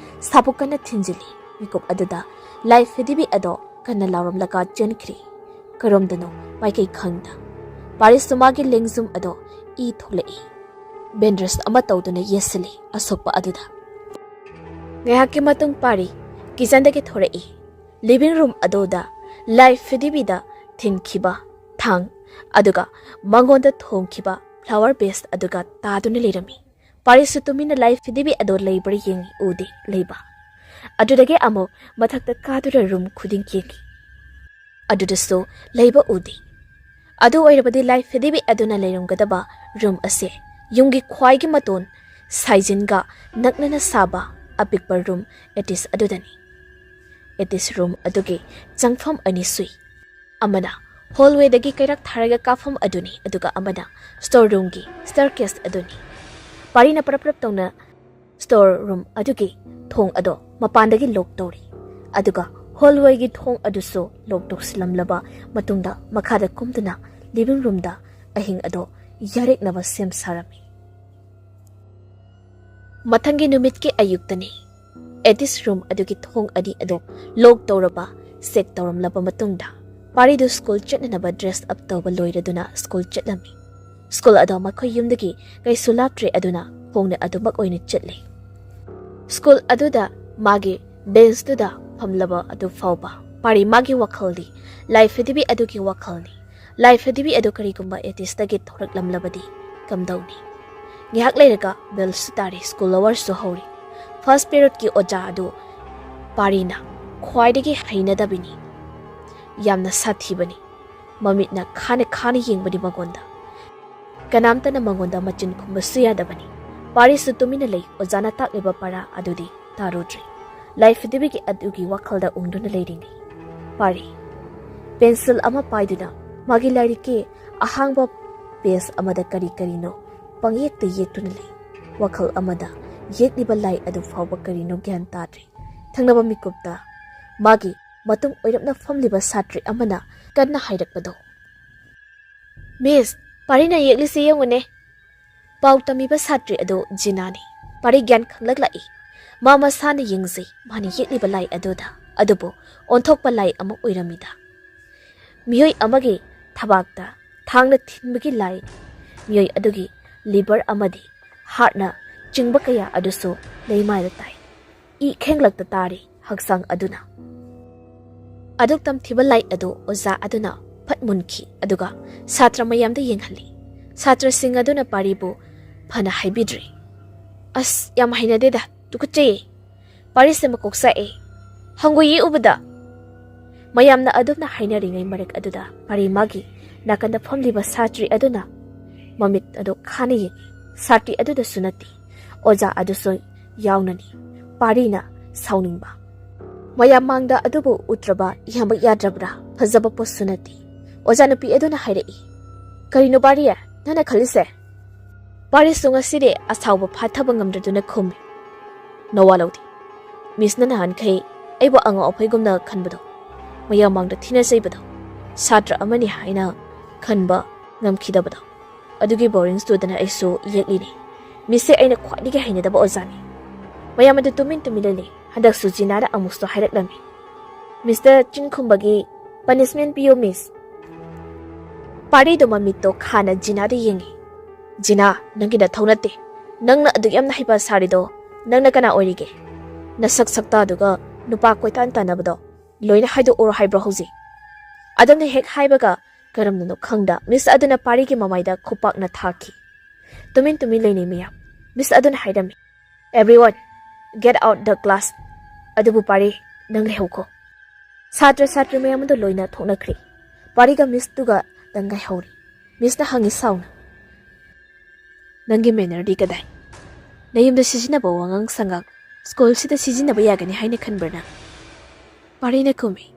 ꯁꯥꯕꯨ ꯀꯟꯅ ꯊꯤꯟꯖꯤꯜꯂꯤ꯫ ꯃꯤꯀꯨꯞ ꯑꯗꯨꯗ ꯂꯥꯏ ꯐꯤꯗꯤꯕꯤ ꯑꯗꯣ ꯀꯟꯅ ꯂꯥꯎꯔꯝꯂꯒ ꯆꯦꯟꯈ꯭ꯔꯤ꯫ ꯀꯔꯣꯝꯗꯅꯣ ꯃꯥꯏꯀꯩ ꯈꯪꯗ ꯄꯥꯔꯤꯁꯨ ꯃꯥꯒꯤ ꯂꯦꯡꯖꯨꯝ ꯑꯗꯣ ꯏ ꯊꯣꯛꯂꯛꯏ꯫ ꯕꯦꯟꯗ꯭ꯔꯦꯖ ꯑꯃ ꯇꯧꯗꯨꯅ ꯌꯦꯠꯁꯤꯜꯂꯤ ꯑꯁꯣꯛꯄ ꯑꯗꯨꯗ꯫ ꯉꯥꯏꯍꯥꯛꯀꯤ ꯃꯇꯨꯡ ꯄꯥꯔꯤ ꯀꯤꯆꯟꯗꯒꯤ ꯊꯣꯔꯛꯏ꯫ ꯂꯤꯚꯤꯡ ꯔꯨꯝ ꯑꯗꯨꯗ ꯂꯥꯏ ꯐꯤꯗꯤꯕꯤꯗ ꯊꯤꯟꯈꯤꯕ ꯊꯥꯡ ꯑꯗꯨꯒ ꯃꯉꯣꯟꯗ ꯊꯣꯡꯈꯤꯕ ꯐ꯭ꯂꯥꯋꯔ ꯚꯦꯁ ꯑꯗꯨꯒ ꯇꯥꯗꯨꯅ ꯂꯩꯔꯝꯃꯤ꯫ ꯄꯥꯔꯤꯁꯨ ꯇꯨꯃꯤꯟꯅ ꯂꯥꯏ ꯐꯤꯗꯤꯕꯤ ꯑꯗꯨ ꯂꯩꯕ꯭ꯔꯥ ꯌꯦꯡꯉꯤ, ꯎꯗꯦ ꯂꯩꯕ꯫ ꯑꯗꯨꯗꯒꯤ ꯑꯃꯨꯛ ꯃꯊꯛꯇ ꯀꯥꯗꯨꯅ ꯔꯨꯝ ꯈꯨꯗꯤꯡ ꯌꯦꯡꯉꯤ꯫ ꯑꯗꯨꯗꯁꯨ ꯂꯩꯕ ꯎꯗꯦ꯫ ꯑꯗꯨ ꯑꯣꯏꯔꯕꯗꯤ ꯂꯥꯏ ꯐꯤꯗꯤꯕꯤ ꯑꯗꯨꯅ ꯂꯩꯔꯝꯒꯗꯕ ꯔꯨꯝ ꯑꯁꯦ ꯌꯨꯝꯒꯤ ꯈ꯭ꯋꯥꯏꯒꯤ ꯃꯇꯣꯟ ꯁꯥꯏꯖꯤꯟꯒ ꯅꯛꯅꯅ ꯁꯥꯕ ꯑꯄꯤꯛꯄ ꯔꯨꯝ ꯑꯦꯇꯤꯁ ꯑꯗꯨꯗꯅꯤ꯫ ꯑꯦꯇꯤꯁ ꯔꯨꯝ ꯑꯗꯨꯒꯤ ꯆꯪꯐꯝ ꯑꯅꯤ ꯁꯨꯏ꯫ ꯑꯃꯅ ꯍꯣꯜꯋꯦꯗꯒꯤ ꯀꯩꯔꯛ ꯊꯥꯔꯒ ꯀꯥꯐꯝ ꯑꯗꯨꯅꯤ, ꯑꯗꯨꯒ ꯑꯃꯅ ꯁ꯭ꯇꯣꯔ ꯔꯨꯝꯒꯤ ꯁ꯭ꯇꯦꯔꯀꯦꯁ ꯑꯗꯨꯅꯤ꯫ ꯄꯥꯔꯤꯅ ꯄꯔꯞ ꯄꯔꯞ ꯇꯧꯅ ꯁ꯭ꯇꯣꯔ ꯔꯨꯝ ꯑꯗꯨꯒꯤ ꯊꯣꯡ ꯑꯗꯣ ꯃꯄꯥꯟꯗꯒꯤ ꯂꯣꯛ ꯇꯧꯔꯤ, ꯑꯗꯨꯒ ꯍꯣꯜꯋꯦꯒꯤ ꯊꯣꯡ ꯑꯗꯨꯁꯨ ꯂꯣꯛ ꯇꯧꯁꯤꯜꯂꯝꯂꯕ ꯃꯇꯨꯡꯗ ꯃꯈꯥꯗ ꯀꯨꯝꯗꯨꯅ ꯂꯤꯚꯤꯡ ꯔꯨꯝꯗ ꯑꯍꯤꯡ ꯑꯗꯣ ꯌꯥꯔꯦꯛꯅꯕ ꯁꯦꯝ ꯁꯥꯔꯝꯃꯤ꯫ ꯃꯊꯪꯒꯤ ꯅꯨꯃꯤꯠꯀꯤ ꯑꯌꯨꯛꯇꯅꯤ꯫ ꯑꯦꯇꯤꯁ ꯔꯨꯝ ꯑꯗꯨꯒꯤ ꯊꯣꯡ ꯑꯅꯤ ꯑꯗꯣ ꯂꯣꯛ ꯇꯧꯔꯕ ꯆꯦꯛ ꯇꯧꯔꯝꯂꯕ ꯃꯇꯨꯡꯗ ꯄꯥꯔꯤꯗꯨ ꯁ꯭ꯀꯨꯜ ꯆꯠꯅꯅꯕ ꯗ꯭ꯔꯦꯁ ꯑꯞ ꯇꯧꯕ ꯂꯣꯏꯔꯗꯨꯅ ꯁ꯭ꯀꯨꯜ ꯆꯠꯂꯝꯃꯤ꯫ ꯁ꯭ꯀꯨꯜ ꯑꯗꯣ ꯃꯈꯣꯏ ꯌꯨꯝꯗꯒꯤ ꯀꯩꯁꯨ ꯂꯥꯞꯇ꯭ꯔꯦ, ꯑꯗꯨꯅ ꯈꯣꯡꯅ ꯑꯗꯨꯃꯛ ꯑꯣꯏꯅ ꯆꯠꯂꯤ꯫ ꯁ꯭ꯀꯨꯜ ꯑꯗꯨꯗ ꯃꯥꯒꯤ ꯕꯦꯟꯁꯇꯨꯗ ꯐꯝꯂꯕ ꯑꯗꯨ ꯐꯥꯎꯕ ꯄꯥꯔꯤ ꯃꯥꯒꯤ ꯋꯥꯈꯜꯗꯤ ꯂꯥꯏ ꯐꯤꯗꯤꯕꯤ ꯑꯗꯨꯒꯤ ꯋꯥꯈꯜꯅꯤ꯫ ꯂꯥꯏ ꯐꯤꯗꯤꯕꯤ ꯑꯗꯨ ꯀꯔꯤꯒꯨꯝꯕ ꯑꯦꯇꯤꯁꯇꯒꯤ ꯊꯣꯔꯛꯂꯝꯂꯕꯗꯤ ꯀꯝꯗꯧꯅꯤ? ꯉꯥꯏꯍꯥꯛ ꯂꯩꯔꯒ ꯕꯦꯜꯁꯨ ꯇꯥꯔꯤ, ꯁ꯭ꯀꯨꯜ ꯑꯋꯥꯔꯁꯨ ꯍꯧꯔꯤ꯫ ꯐꯥꯔꯁ ꯄꯤꯔꯤꯌꯗꯀꯤ ꯑꯣꯖꯥ ꯑꯗꯨ ꯄꯥꯔꯤꯅ ꯈ꯭ꯋꯥꯏꯗꯒꯤ ꯍꯩꯅꯗꯕꯤꯅꯤ꯫ ꯌꯥꯝꯅ ꯁꯥꯊꯤꯕꯅꯤ꯫ ꯃꯃꯤꯠꯅ ꯈꯥꯅ ꯈꯥꯅ ꯌꯦꯡꯕꯅꯤ ꯃꯉꯣꯟꯗ꯫ ꯀꯅꯥꯝꯇꯅ ꯃꯉꯣꯟꯗ ꯃꯆꯤꯟ ꯈꯨꯝꯕꯁꯨ ꯌꯥꯗꯕꯅꯤ꯫ ꯄꯥꯔꯤꯁꯨ ꯇꯨꯃꯤꯟꯅ ꯂꯩ꯫ ꯑꯣꯖꯥꯅ ꯇꯥꯛꯂꯤꯕ ꯄꯔꯥ ꯑꯗꯨꯗꯤ ꯇꯥꯔꯨꯗ꯭ꯔꯤ꯫ ꯂꯥꯏ ꯐꯤꯗꯤꯕꯤꯒꯤ ꯑꯗꯨꯒꯤ ꯋꯥꯈꯜꯗ ꯎꯪꯗꯨꯅ ꯂꯩꯔꯤꯅꯤ꯫ ꯄꯥꯔꯤ ꯄꯦꯟꯁꯤꯜ ꯑꯃ ꯄꯥꯏꯗꯨꯅ ꯃꯥꯒꯤ ꯂꯥꯏꯔꯤꯛꯀꯤ ꯑꯍꯥꯡꯕ ꯄꯦꯖ ꯑꯃꯗ ꯀꯔꯤ ꯀꯔꯤꯅꯣ ꯄꯪꯌꯦꯛꯇ ꯌꯦꯛꯇꯨꯅ ꯂꯩ꯫ ꯋꯥꯈꯜ ꯑꯃꯗ ꯌꯦꯛꯂꯤꯕ ꯂꯥꯏ ꯑꯗꯨ ꯐꯥꯎꯕ ꯀꯔꯤꯅꯣ ꯒ꯭ꯌꯥꯟ ꯇꯥꯗ꯭ꯔꯤ꯫ ꯊꯪꯅꯕ ꯃꯤꯀꯨꯞꯇ ꯃꯥꯒꯤ ꯃꯇꯨꯡ ꯑꯣꯏꯔꯞꯅ ꯐꯝꯂꯤꯕ ꯁꯥꯇ꯭ꯔꯤ ꯑꯃꯅ ꯀꯟꯅ ꯍꯥꯏꯔꯛꯄꯗꯣ꯫ "ꯃꯤꯁ, ꯄꯥꯔꯤꯅ ꯌꯦꯛꯂꯤꯁꯤ ꯌꯦꯡꯉꯨꯅꯦ꯫" ꯄꯥꯎ ꯇꯝꯃꯤꯕ ꯁꯥꯇ꯭ꯔꯤ ꯑꯗꯨ ꯖꯤꯅꯥꯅꯤ꯫ ꯄꯥꯔꯤ ꯒ꯭ꯌꯥꯟ ꯈꯪꯂꯛꯂꯛꯏ꯫ ꯃꯥ ꯃꯁꯥꯅ ꯌꯦꯡꯖꯩ, ꯃꯥꯅ ꯌꯦꯛꯂꯤꯕ ꯂꯥꯏ ꯑꯗꯨꯗ, ꯑꯗꯨꯕꯨ ꯑꯣꯟꯊꯣꯛꯄ ꯂꯥꯏ ꯑꯃ ꯑꯣꯏꯔꯝꯃꯤꯗ꯫ ꯃꯤꯑꯣꯏ ꯑꯃꯒꯤ ꯊꯕꯥꯛꯇ ꯊꯥꯡꯅ ꯊꯤꯟꯕꯒꯤ ꯂꯥꯏ꯫ ꯃꯤꯑꯣꯏ ꯑꯗꯨꯒꯤ ꯂꯤꯚꯔ ꯑꯃꯗꯤ ꯍꯥꯔꯠꯅ ꯆꯤꯡꯕ ꯀꯌꯥ ꯑꯗꯨꯁꯨ ꯂꯩꯃꯥꯏꯗ ꯇꯥꯏ꯫ ꯏ ꯈꯦꯡꯂꯛꯇ ꯇꯥꯔꯤ ꯍꯛꯆꯥꯡ ꯑꯗꯨꯅ꯫ ꯑꯗꯨꯛ ꯇꯝꯊꯤꯕ ꯂꯥꯏ ꯑꯗꯨ ꯑꯣꯖꯥ ꯑꯗꯨꯅ ꯐꯠ ꯃꯨꯟꯈꯤ, ꯑꯗꯨꯒ ꯁꯥꯇ꯭ꯔ ꯃꯌꯥꯝꯗ ꯌꯦꯡꯍꯜꯂꯤ꯫ ꯁꯥꯇ꯭ꯔꯁꯤꯡ ꯑꯗꯨꯅ ꯄꯥꯔꯤꯕꯨ ꯐꯅ ꯍꯥꯏꯕꯤꯗ꯭ꯔꯤ꯫ "ꯑꯁ, ꯌꯥꯝ ꯍꯩꯅꯗꯦꯗ, ꯇꯨꯀꯠꯆꯩꯌꯦ꯫ ꯄꯥꯔꯤꯁꯦ ꯃꯀꯣꯛ ꯆꯥꯛꯑꯦ꯫ ꯍꯪꯒꯣꯏ ꯌꯦꯛꯎꯕꯗ꯫" ꯃꯌꯥꯝꯅ ꯑꯗꯨꯝꯅ ꯍꯥꯏꯅꯔꯤꯉꯩ ꯃꯔꯛ ꯑꯗꯨꯗ ꯄꯥꯔꯤ ꯃꯥꯒꯤ ꯅꯥꯀꯟꯗ ꯐꯝꯂꯤꯕ ꯁꯥꯇ꯭ꯔꯤ ꯑꯗꯨꯅ ꯃꯃꯤꯠ ꯑꯗꯨ ꯈꯥꯅ ꯌꯦꯡꯏ꯫ ꯁꯥꯇ꯭ꯔꯤ ꯑꯗꯨꯗꯁꯨ ꯅꯠꯇꯦ, ꯑꯣꯖꯥ ꯑꯗꯨꯁꯨ ꯌꯥꯎꯅꯅꯤ꯫ ꯄꯥꯔꯤꯅ ꯁꯥꯎꯅꯤꯡꯕ꯫ ꯃꯌꯥꯝ ꯃꯥꯡꯗ ꯑꯗꯨꯕꯨ ꯎꯠꯇ꯭ꯔꯕ ꯌꯥꯝꯕ ꯌꯥꯗ꯭ꯔꯕ꯭ꯔꯥ? ꯐꯖꯕ ꯄꯣꯠꯁꯨ ꯅꯠꯇꯦ꯫ ꯑꯣꯖꯥ ꯅꯨꯄꯤ ꯑꯗꯨꯅ ꯍꯥꯏꯔꯛꯏ, "ꯀꯔꯤꯅꯣ ꯄꯥꯔꯤ, ꯅꯪꯅ ꯈꯜꯂꯤꯁꯦ?" ꯄꯥꯔꯤꯁꯨ ꯉꯁꯤꯗꯤ ꯑꯁꯥꯎꯕ ꯐꯥꯊꯕ ꯉꯝꯗ꯭ꯔꯗꯨꯅ ꯈꯨꯝꯃꯤ, "ꯅꯋꯥ ꯂꯧꯗꯦ꯫ ꯃꯤꯁꯅ ꯅꯍꯥꯟꯈꯩ ꯑꯩꯕꯨ ꯑꯉꯥꯎ ꯑꯐꯩꯒꯨꯝꯅ ꯈꯟꯕꯗꯣ, ꯃꯌꯥꯝ ꯃꯥꯡꯗ ꯊꯤꯅ ꯆꯩꯕꯗꯣ, ꯁꯥꯇ꯭ꯔ ꯑꯃꯅꯤ ꯍꯥꯏꯅ ꯈꯟꯕ ꯉꯝꯈꯤꯗꯕꯗꯣ, ꯑꯗꯨꯒꯤ ꯕꯣꯔꯤꯡ ꯆꯨꯗꯅ ꯑꯩꯁꯨ ꯌꯦꯛꯂꯤꯅꯤ꯫ ꯃꯤꯁꯁꯦ ꯑꯩꯅ ꯈ꯭ꯋꯥꯏꯗꯒꯤ ꯍꯩꯅꯗꯕ ꯑꯣꯖꯥꯅꯤ꯫" ꯃꯌꯥꯝ ꯑꯗꯨ ꯇꯨꯃꯤꯟ ꯇꯨꯃꯤꯟ ꯂꯩꯅꯩ꯫ ꯍꯟꯗꯛꯁꯨ ꯖꯤꯅꯥꯅ ꯑꯃꯨꯛꯁꯨ ꯍꯥꯏꯔꯛꯂꯝꯃꯤ, "ꯃꯤꯁꯇꯔ ꯆꯤꯡꯈꯨꯝꯕꯒꯤ ꯄꯅꯤꯁꯃꯦꯟ ꯄꯤꯌꯨ, ꯃꯤꯁ꯫" ꯄꯥꯔꯤꯗꯣ ꯃꯃꯤꯠꯇꯣ ꯈꯥꯅ ꯖꯤꯅꯥꯗ ꯌꯦꯡꯉꯤ꯫ "ꯖꯤꯅꯥ, ꯅꯪꯒꯤ ꯅꯊꯧ ꯅꯠꯇꯦ꯫ ꯅꯪꯅ ꯑꯗꯨꯛ ꯌꯥꯝꯅ ꯍꯩꯄꯥ ꯁꯥꯔꯤꯗꯣ ꯅꯪꯅ ꯀꯅꯥ ꯑꯣꯏꯔꯤꯒꯦ? ꯅꯁꯛ ꯁꯛꯇꯥꯗꯨꯒ ꯅꯨꯄꯥ ꯀꯣꯏꯇꯥꯟ ꯇꯥꯟꯅꯕꯗꯣ ꯂꯣꯏꯅ ꯍꯥꯏꯗꯣꯛꯎꯔꯣ ꯍꯥꯏꯕ꯭ꯔꯣ ꯍꯧꯖꯤꯛ?" ꯑꯗꯨꯝꯅ ꯍꯦꯛ ꯍꯥꯏꯕꯒ ꯀꯔꯝꯅꯅꯣ ꯈꯪꯗ ꯃꯤꯁ ꯑꯗꯨꯅ ꯄꯥꯔꯤꯒꯤ ꯃꯃꯥꯏꯗ ꯈꯨꯄꯥꯛꯅ ꯊꯥꯈꯤ꯫ ꯇꯨꯃꯤꯟ ꯇꯨꯃꯤꯟ ꯂꯩꯅꯩ ꯃꯌꯥꯝ꯫ ꯃꯤꯁ ꯑꯗꯨꯅ ꯍꯥꯏꯔꯝꯃꯤ, "Everyone, get out the class꯫ ꯑꯗꯨꯕꯨ ꯄꯥꯔꯤ, ꯅꯪ ꯂꯩꯍꯧꯀꯣ꯫" ꯁꯥꯇ꯭ꯔ ꯁꯥꯇ꯭ꯔꯤ ꯃꯌꯥꯝ ꯑꯗꯨ ꯂꯣꯏꯅ ꯊꯣꯛꯅꯈ꯭ꯔꯦ꯫ ꯄꯥꯔꯤꯒ ꯃꯤꯁꯇꯨꯒ ꯇꯪ ꯉꯥꯏꯍꯧꯔꯤ꯫ ꯃꯤꯁꯅ ꯍꯪꯉꯤ ꯁꯥꯎꯅ, "ꯅꯪꯒꯤ ꯃꯦꯅꯔꯗꯤ ꯀꯗꯥꯏ? ꯅꯌꯨꯝꯗ ꯁꯤꯖꯤꯟꯅꯕ ꯋꯥꯉꯥꯡ ꯁꯉꯥꯡ ꯁ꯭ꯀꯨꯜꯁꯤꯗ ꯁꯤꯖꯤꯟꯅꯕ ꯌꯥꯒꯅꯤ ꯍꯥꯏꯅ ꯈꯟꯕ꯭ꯔꯥ ꯅꯪ?" ꯄꯥꯔꯤꯅ ꯈꯨꯝꯃꯤ,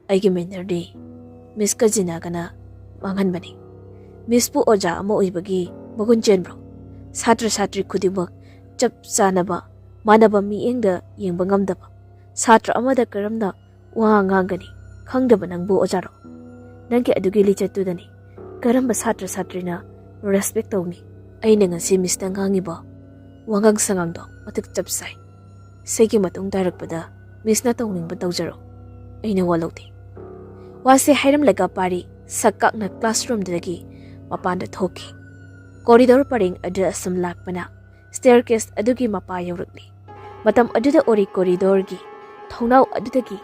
"ꯑꯩꯒꯤ ꯃꯦꯅꯔꯗꯤ ꯃꯤꯁꯀ ꯖꯤꯅꯥꯒꯅ ꯃꯥꯡꯍꯟꯕꯅꯤ꯫ ꯃꯤꯁꯄꯨ ꯑꯣꯖꯥ ꯑꯃ ꯑꯣꯏꯕꯒꯤ ꯃꯒꯨꯟ ꯆꯦꯟꯕ꯭ꯔꯣ? ꯁꯥꯇ꯭ꯔ ꯁꯥꯇ꯭ꯔꯤ ꯈꯨꯗꯤꯡꯃꯛ ꯆꯞ ꯆꯥꯅꯕ, ꯃꯥꯟꯅꯕ ꯃꯤꯠꯌꯦꯡꯗ ꯌꯦꯡꯕ ꯉꯝꯗꯕ, ꯁꯥꯇ꯭ꯔ ꯑꯃꯗ ꯀꯔꯝꯅ ꯋꯥ ꯉꯥꯡꯒꯅꯤ꯫ ꯈꯪꯗꯕ ꯅꯪꯕꯨ ꯑꯣꯖꯥꯔꯣ? ꯅꯪꯒꯤ ꯑꯗꯨꯒꯤ ꯂꯤꯆꯠꯇꯨꯗꯅꯤ ꯀꯔꯝꯕ ꯁꯥꯇ꯭ꯔ ꯁꯥꯇ꯭ꯔꯤꯅ ꯔꯦꯁꯄꯦꯛ ꯇꯧꯅꯤ? ꯑꯩꯅ ꯉꯁꯤ ꯃꯤꯁꯇ ꯉꯥꯡꯉꯤꯕ ꯋꯥꯉꯥꯡ ꯁꯉꯥꯡꯗꯣ ꯃꯇꯤꯛ ꯆꯞ ꯆꯥꯏ꯫ ꯁꯤꯒꯤ ꯃꯇꯨꯡ ꯇꯥꯔꯛꯄꯗ ꯃꯤꯁꯅ ꯇꯧꯅꯤꯡꯕ ꯇꯧꯖꯔꯣ, ꯑꯩꯅ ꯋꯥ ꯂꯧꯗꯦ꯫ ꯋꯥꯁꯦ ꯍꯥꯏꯔꯝꯂꯒ ꯄꯥꯔꯤ ꯁꯛ ꯀꯥꯛꯅ ꯀ꯭ꯂꯥꯁꯔꯨꯝꯗꯒꯤ ꯃꯄꯥꯟꯗ ꯊꯣꯛꯈꯤ꯫ ꯀꯣꯔꯤꯗꯣꯔ ꯄꯔꯦꯡ ꯑꯗꯨ ꯑꯁꯨꯝ ꯂꯥꯛꯄꯅ ꯁ꯭ꯇꯦꯌꯔꯀꯦꯁ ꯑꯗꯨꯒꯤ ꯃꯄꯥ ꯌꯧꯔꯛꯂꯤ꯫ ꯃꯇꯝ ꯑꯗꯨꯗ ꯑꯣꯔꯤ ꯀꯣꯔꯤꯗꯣꯔꯒꯤ ꯊꯣꯡꯅꯥꯎ ꯑꯗꯨꯗꯒꯤ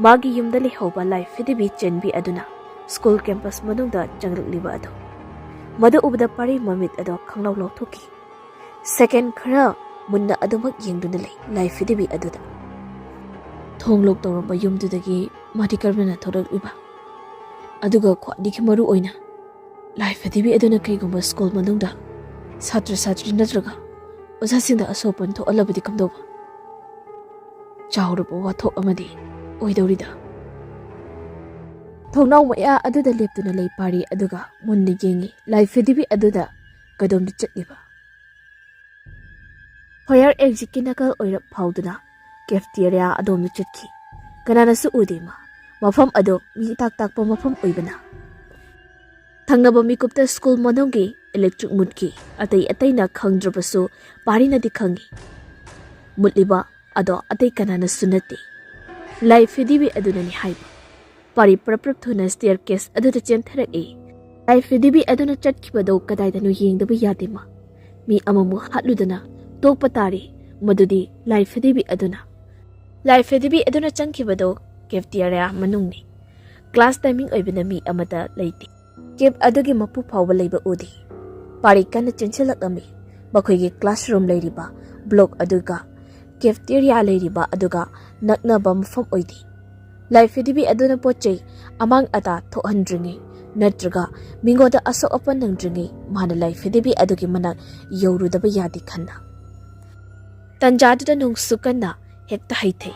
ꯃꯥꯒꯤ ꯌꯨꯝꯗ ꯂꯩꯍꯧꯕ ꯂꯥꯏ ꯐꯤꯗꯤꯕꯤ ꯆꯦꯟꯕꯤ ꯑꯗꯨꯅ ꯁ꯭ꯀꯨꯜ ꯀꯦꯝꯄꯁ ꯃꯅꯨꯡꯗ ꯆꯪꯂꯛꯂꯤꯕ ꯑꯗꯨ, ꯃꯗꯨ ꯎꯕꯗ ꯄꯥꯔꯤ ꯃꯃꯤꯠ ꯑꯗꯣ ꯈꯪꯂꯥꯎ ꯂꯥꯎꯊꯣꯛꯈꯤ꯫ ꯁꯦꯀꯦꯟ ꯈꯔ ꯃꯨꯟꯅ ꯑꯗꯨꯃꯛ ꯌꯦꯡꯗꯨꯅ ꯂꯩ ꯂꯥꯏ ꯐꯤꯗꯤꯕꯤ ꯑꯗꯨꯗ꯫ ꯊꯣꯡ ꯂꯣꯛ ꯇꯧꯔꯝꯕ ꯌꯨꯝꯗꯨꯗꯒꯤ ꯃꯥꯗꯤ ꯀꯔꯝꯅ ꯊꯣꯔꯛꯂꯤꯕ? ꯑꯗꯨꯒ ꯈ꯭ꯋꯥꯏꯗꯒꯤ ꯃꯔꯨ ꯑꯣꯏꯅ, ꯂꯥꯏ ꯐꯤꯗꯤꯕꯤ ꯑꯗꯨꯅ ꯀꯩꯒꯨꯝꯕ ꯁ꯭ꯀꯨꯜ ꯃꯅꯨꯡꯗ ꯁꯥꯇ꯭ꯔ ꯁꯥꯇ꯭ꯔꯤ ꯅꯠꯇ꯭ꯔꯒ ꯑꯣꯖꯥꯁꯤꯡꯗ ꯑꯁꯣꯛ ꯑꯄꯟ ꯊꯣꯛꯍꯜꯂꯕꯗꯤ ꯀꯝꯗꯧꯕ? ꯆꯥꯎꯔꯕ ꯋꯥꯊꯣꯛ ꯑꯃꯗꯤ ꯑꯣꯏꯗꯧꯔꯤꯗ꯫ ꯊꯣꯡꯅꯥꯎ ꯃꯌꯥ ꯑꯗꯨꯗ ꯂꯦꯞꯇꯨꯅ ꯂꯩ ꯄꯥꯔꯤ ꯑꯗꯨꯒ ꯃꯨꯟꯅ ꯌꯦꯡꯉꯤ ꯂꯥꯏ ꯐꯤꯗꯤꯕꯤ ꯑꯗꯨꯗ ꯀꯗꯣꯝꯗ ꯆꯠꯂꯤꯕ꯫ ꯐꯥꯌꯔ ꯑꯦꯛꯖꯤꯠꯀꯤ ꯅꯥꯀꯜ ꯑꯣꯏꯔꯞ ꯐꯥꯎꯗꯨꯅ ꯀꯦꯐꯇꯦꯔꯤꯌꯥ ꯑꯗꯣꯝꯗ ꯆꯠꯈꯤ꯫ ꯀꯅꯥꯅꯁꯨ ꯎꯗꯦ ꯃꯥ꯫ ꯃꯐꯝ ꯑꯗꯨ ꯃꯤ ꯏꯇꯥꯛ ꯇꯥꯛꯄ ꯃꯐꯝ ꯑꯣꯏꯕꯅ꯫ ꯊꯪꯅꯕ ꯃꯤꯀꯨꯞꯇ ꯁ꯭ꯀꯨꯜ ꯃꯅꯨꯡꯒꯤ ꯏꯂꯦꯛꯇ꯭ꯔꯤꯛ ꯃꯨꯠꯈꯤ꯫ ꯑꯇꯩ ꯑꯇꯩꯅ ꯈꯪꯗ꯭ꯔꯕꯁꯨ ꯄꯥꯔꯤꯅꯗꯤ ꯈꯪꯉꯤ꯫ ꯃꯨꯠꯂꯤꯕ ꯑꯗꯣ ꯑꯇꯩ ꯀꯅꯥꯅꯁꯨ ꯅꯠꯇꯦ, ꯂꯥꯏ ꯐꯤꯗꯤꯕꯤ ꯑꯗꯨꯅꯅꯤ ꯍꯥꯏꯕ꯫ ꯄꯥꯔꯤ ꯄ꯭ꯔꯞ ꯄ꯭ꯔꯞ ꯊꯨꯅ ꯁ꯭ꯇꯦꯌꯔꯀꯦꯁ ꯑꯗꯨꯗ ꯆꯦꯟꯊꯔꯛꯏ꯫ ꯂꯥꯏ ꯐꯤꯗꯤꯕꯤ ꯑꯗꯨꯅ ꯆꯠꯈꯤꯕꯗꯣ ꯀꯗꯥꯏꯗꯅꯣ ꯌꯦꯡꯗꯕ ꯌꯥꯗꯦ ꯃꯥ꯫ ꯃꯤ ꯑꯃꯃꯨꯛ ꯍꯥꯠꯂꯨꯗꯅ ꯇꯣꯛꯄ ꯇꯥꯔꯦ꯫ ꯃꯗꯨꯗꯤ ꯂꯥꯏ ꯐꯤꯗꯤꯕꯤ ꯑꯗꯨꯅ꯫ ꯂꯥꯏ ꯐꯤꯗꯤꯕꯤ ꯑꯗꯨꯅ ꯆꯪꯈꯤꯕꯗꯣ ꯀꯦꯐꯇꯦꯔꯤꯌꯥ ꯃꯅꯨꯡꯅꯤ꯫ ꯀ꯭ꯂꯥꯁ ꯇꯥꯏꯃꯤꯡ ꯑꯣꯏꯕꯅ ꯃꯤ ꯑꯃꯠꯇ ꯂꯩꯇꯦ꯫ ꯀꯦꯞ ꯑꯗꯨꯒꯤ ꯃꯄꯨ ꯐꯥꯎꯕ ꯂꯩꯕ ꯎꯗꯦ꯫ ꯄꯥꯔꯤ ꯀꯟꯅ ꯆꯦꯟꯁꯤꯜꯂꯛꯂꯝꯃꯤ꯫ ꯃꯈꯣꯏꯒꯤ ꯀ꯭ꯂꯥꯁꯔꯨꯝ ꯂꯩꯔꯤꯕ ꯕ꯭ꯂꯣꯛ ꯑꯗꯨꯒ ꯀꯦꯐꯇꯦꯔꯤꯌꯥ ꯂꯩꯔꯤꯕ ꯑꯗꯨꯒ ꯅꯛꯅꯕ ꯃꯐꯝ ꯑꯣꯏꯗꯦ꯫ ꯂꯥꯏ ꯐꯤꯗꯤꯕꯤ ꯑꯗꯨꯅ ꯄꯣꯠ ꯆꯩ ꯑꯃꯥꯡ ꯑꯇꯥ ꯊꯣꯛꯍꯟꯗ꯭ꯔꯤꯉꯩ ꯅꯠꯇ꯭ꯔꯒ ꯃꯤꯉꯣꯟꯗ ꯑꯁꯣꯛ ꯑꯄꯟ ꯅꯪꯗ꯭ꯔꯤꯉꯩ ꯃꯥꯅ ꯂꯥꯏ ꯐꯤꯗꯤꯕꯤ ꯑꯗꯨꯒꯤ ꯃꯅꯥꯛ ꯌꯧꯔꯨꯗꯕ ꯌꯥꯗꯦ ꯈꯟꯅ꯫ ꯇꯟꯖꯥꯗꯨꯗ ꯅꯣꯡꯁꯨ ꯀꯟꯅ ꯍꯦꯛꯇ ꯍꯩꯊꯩ꯫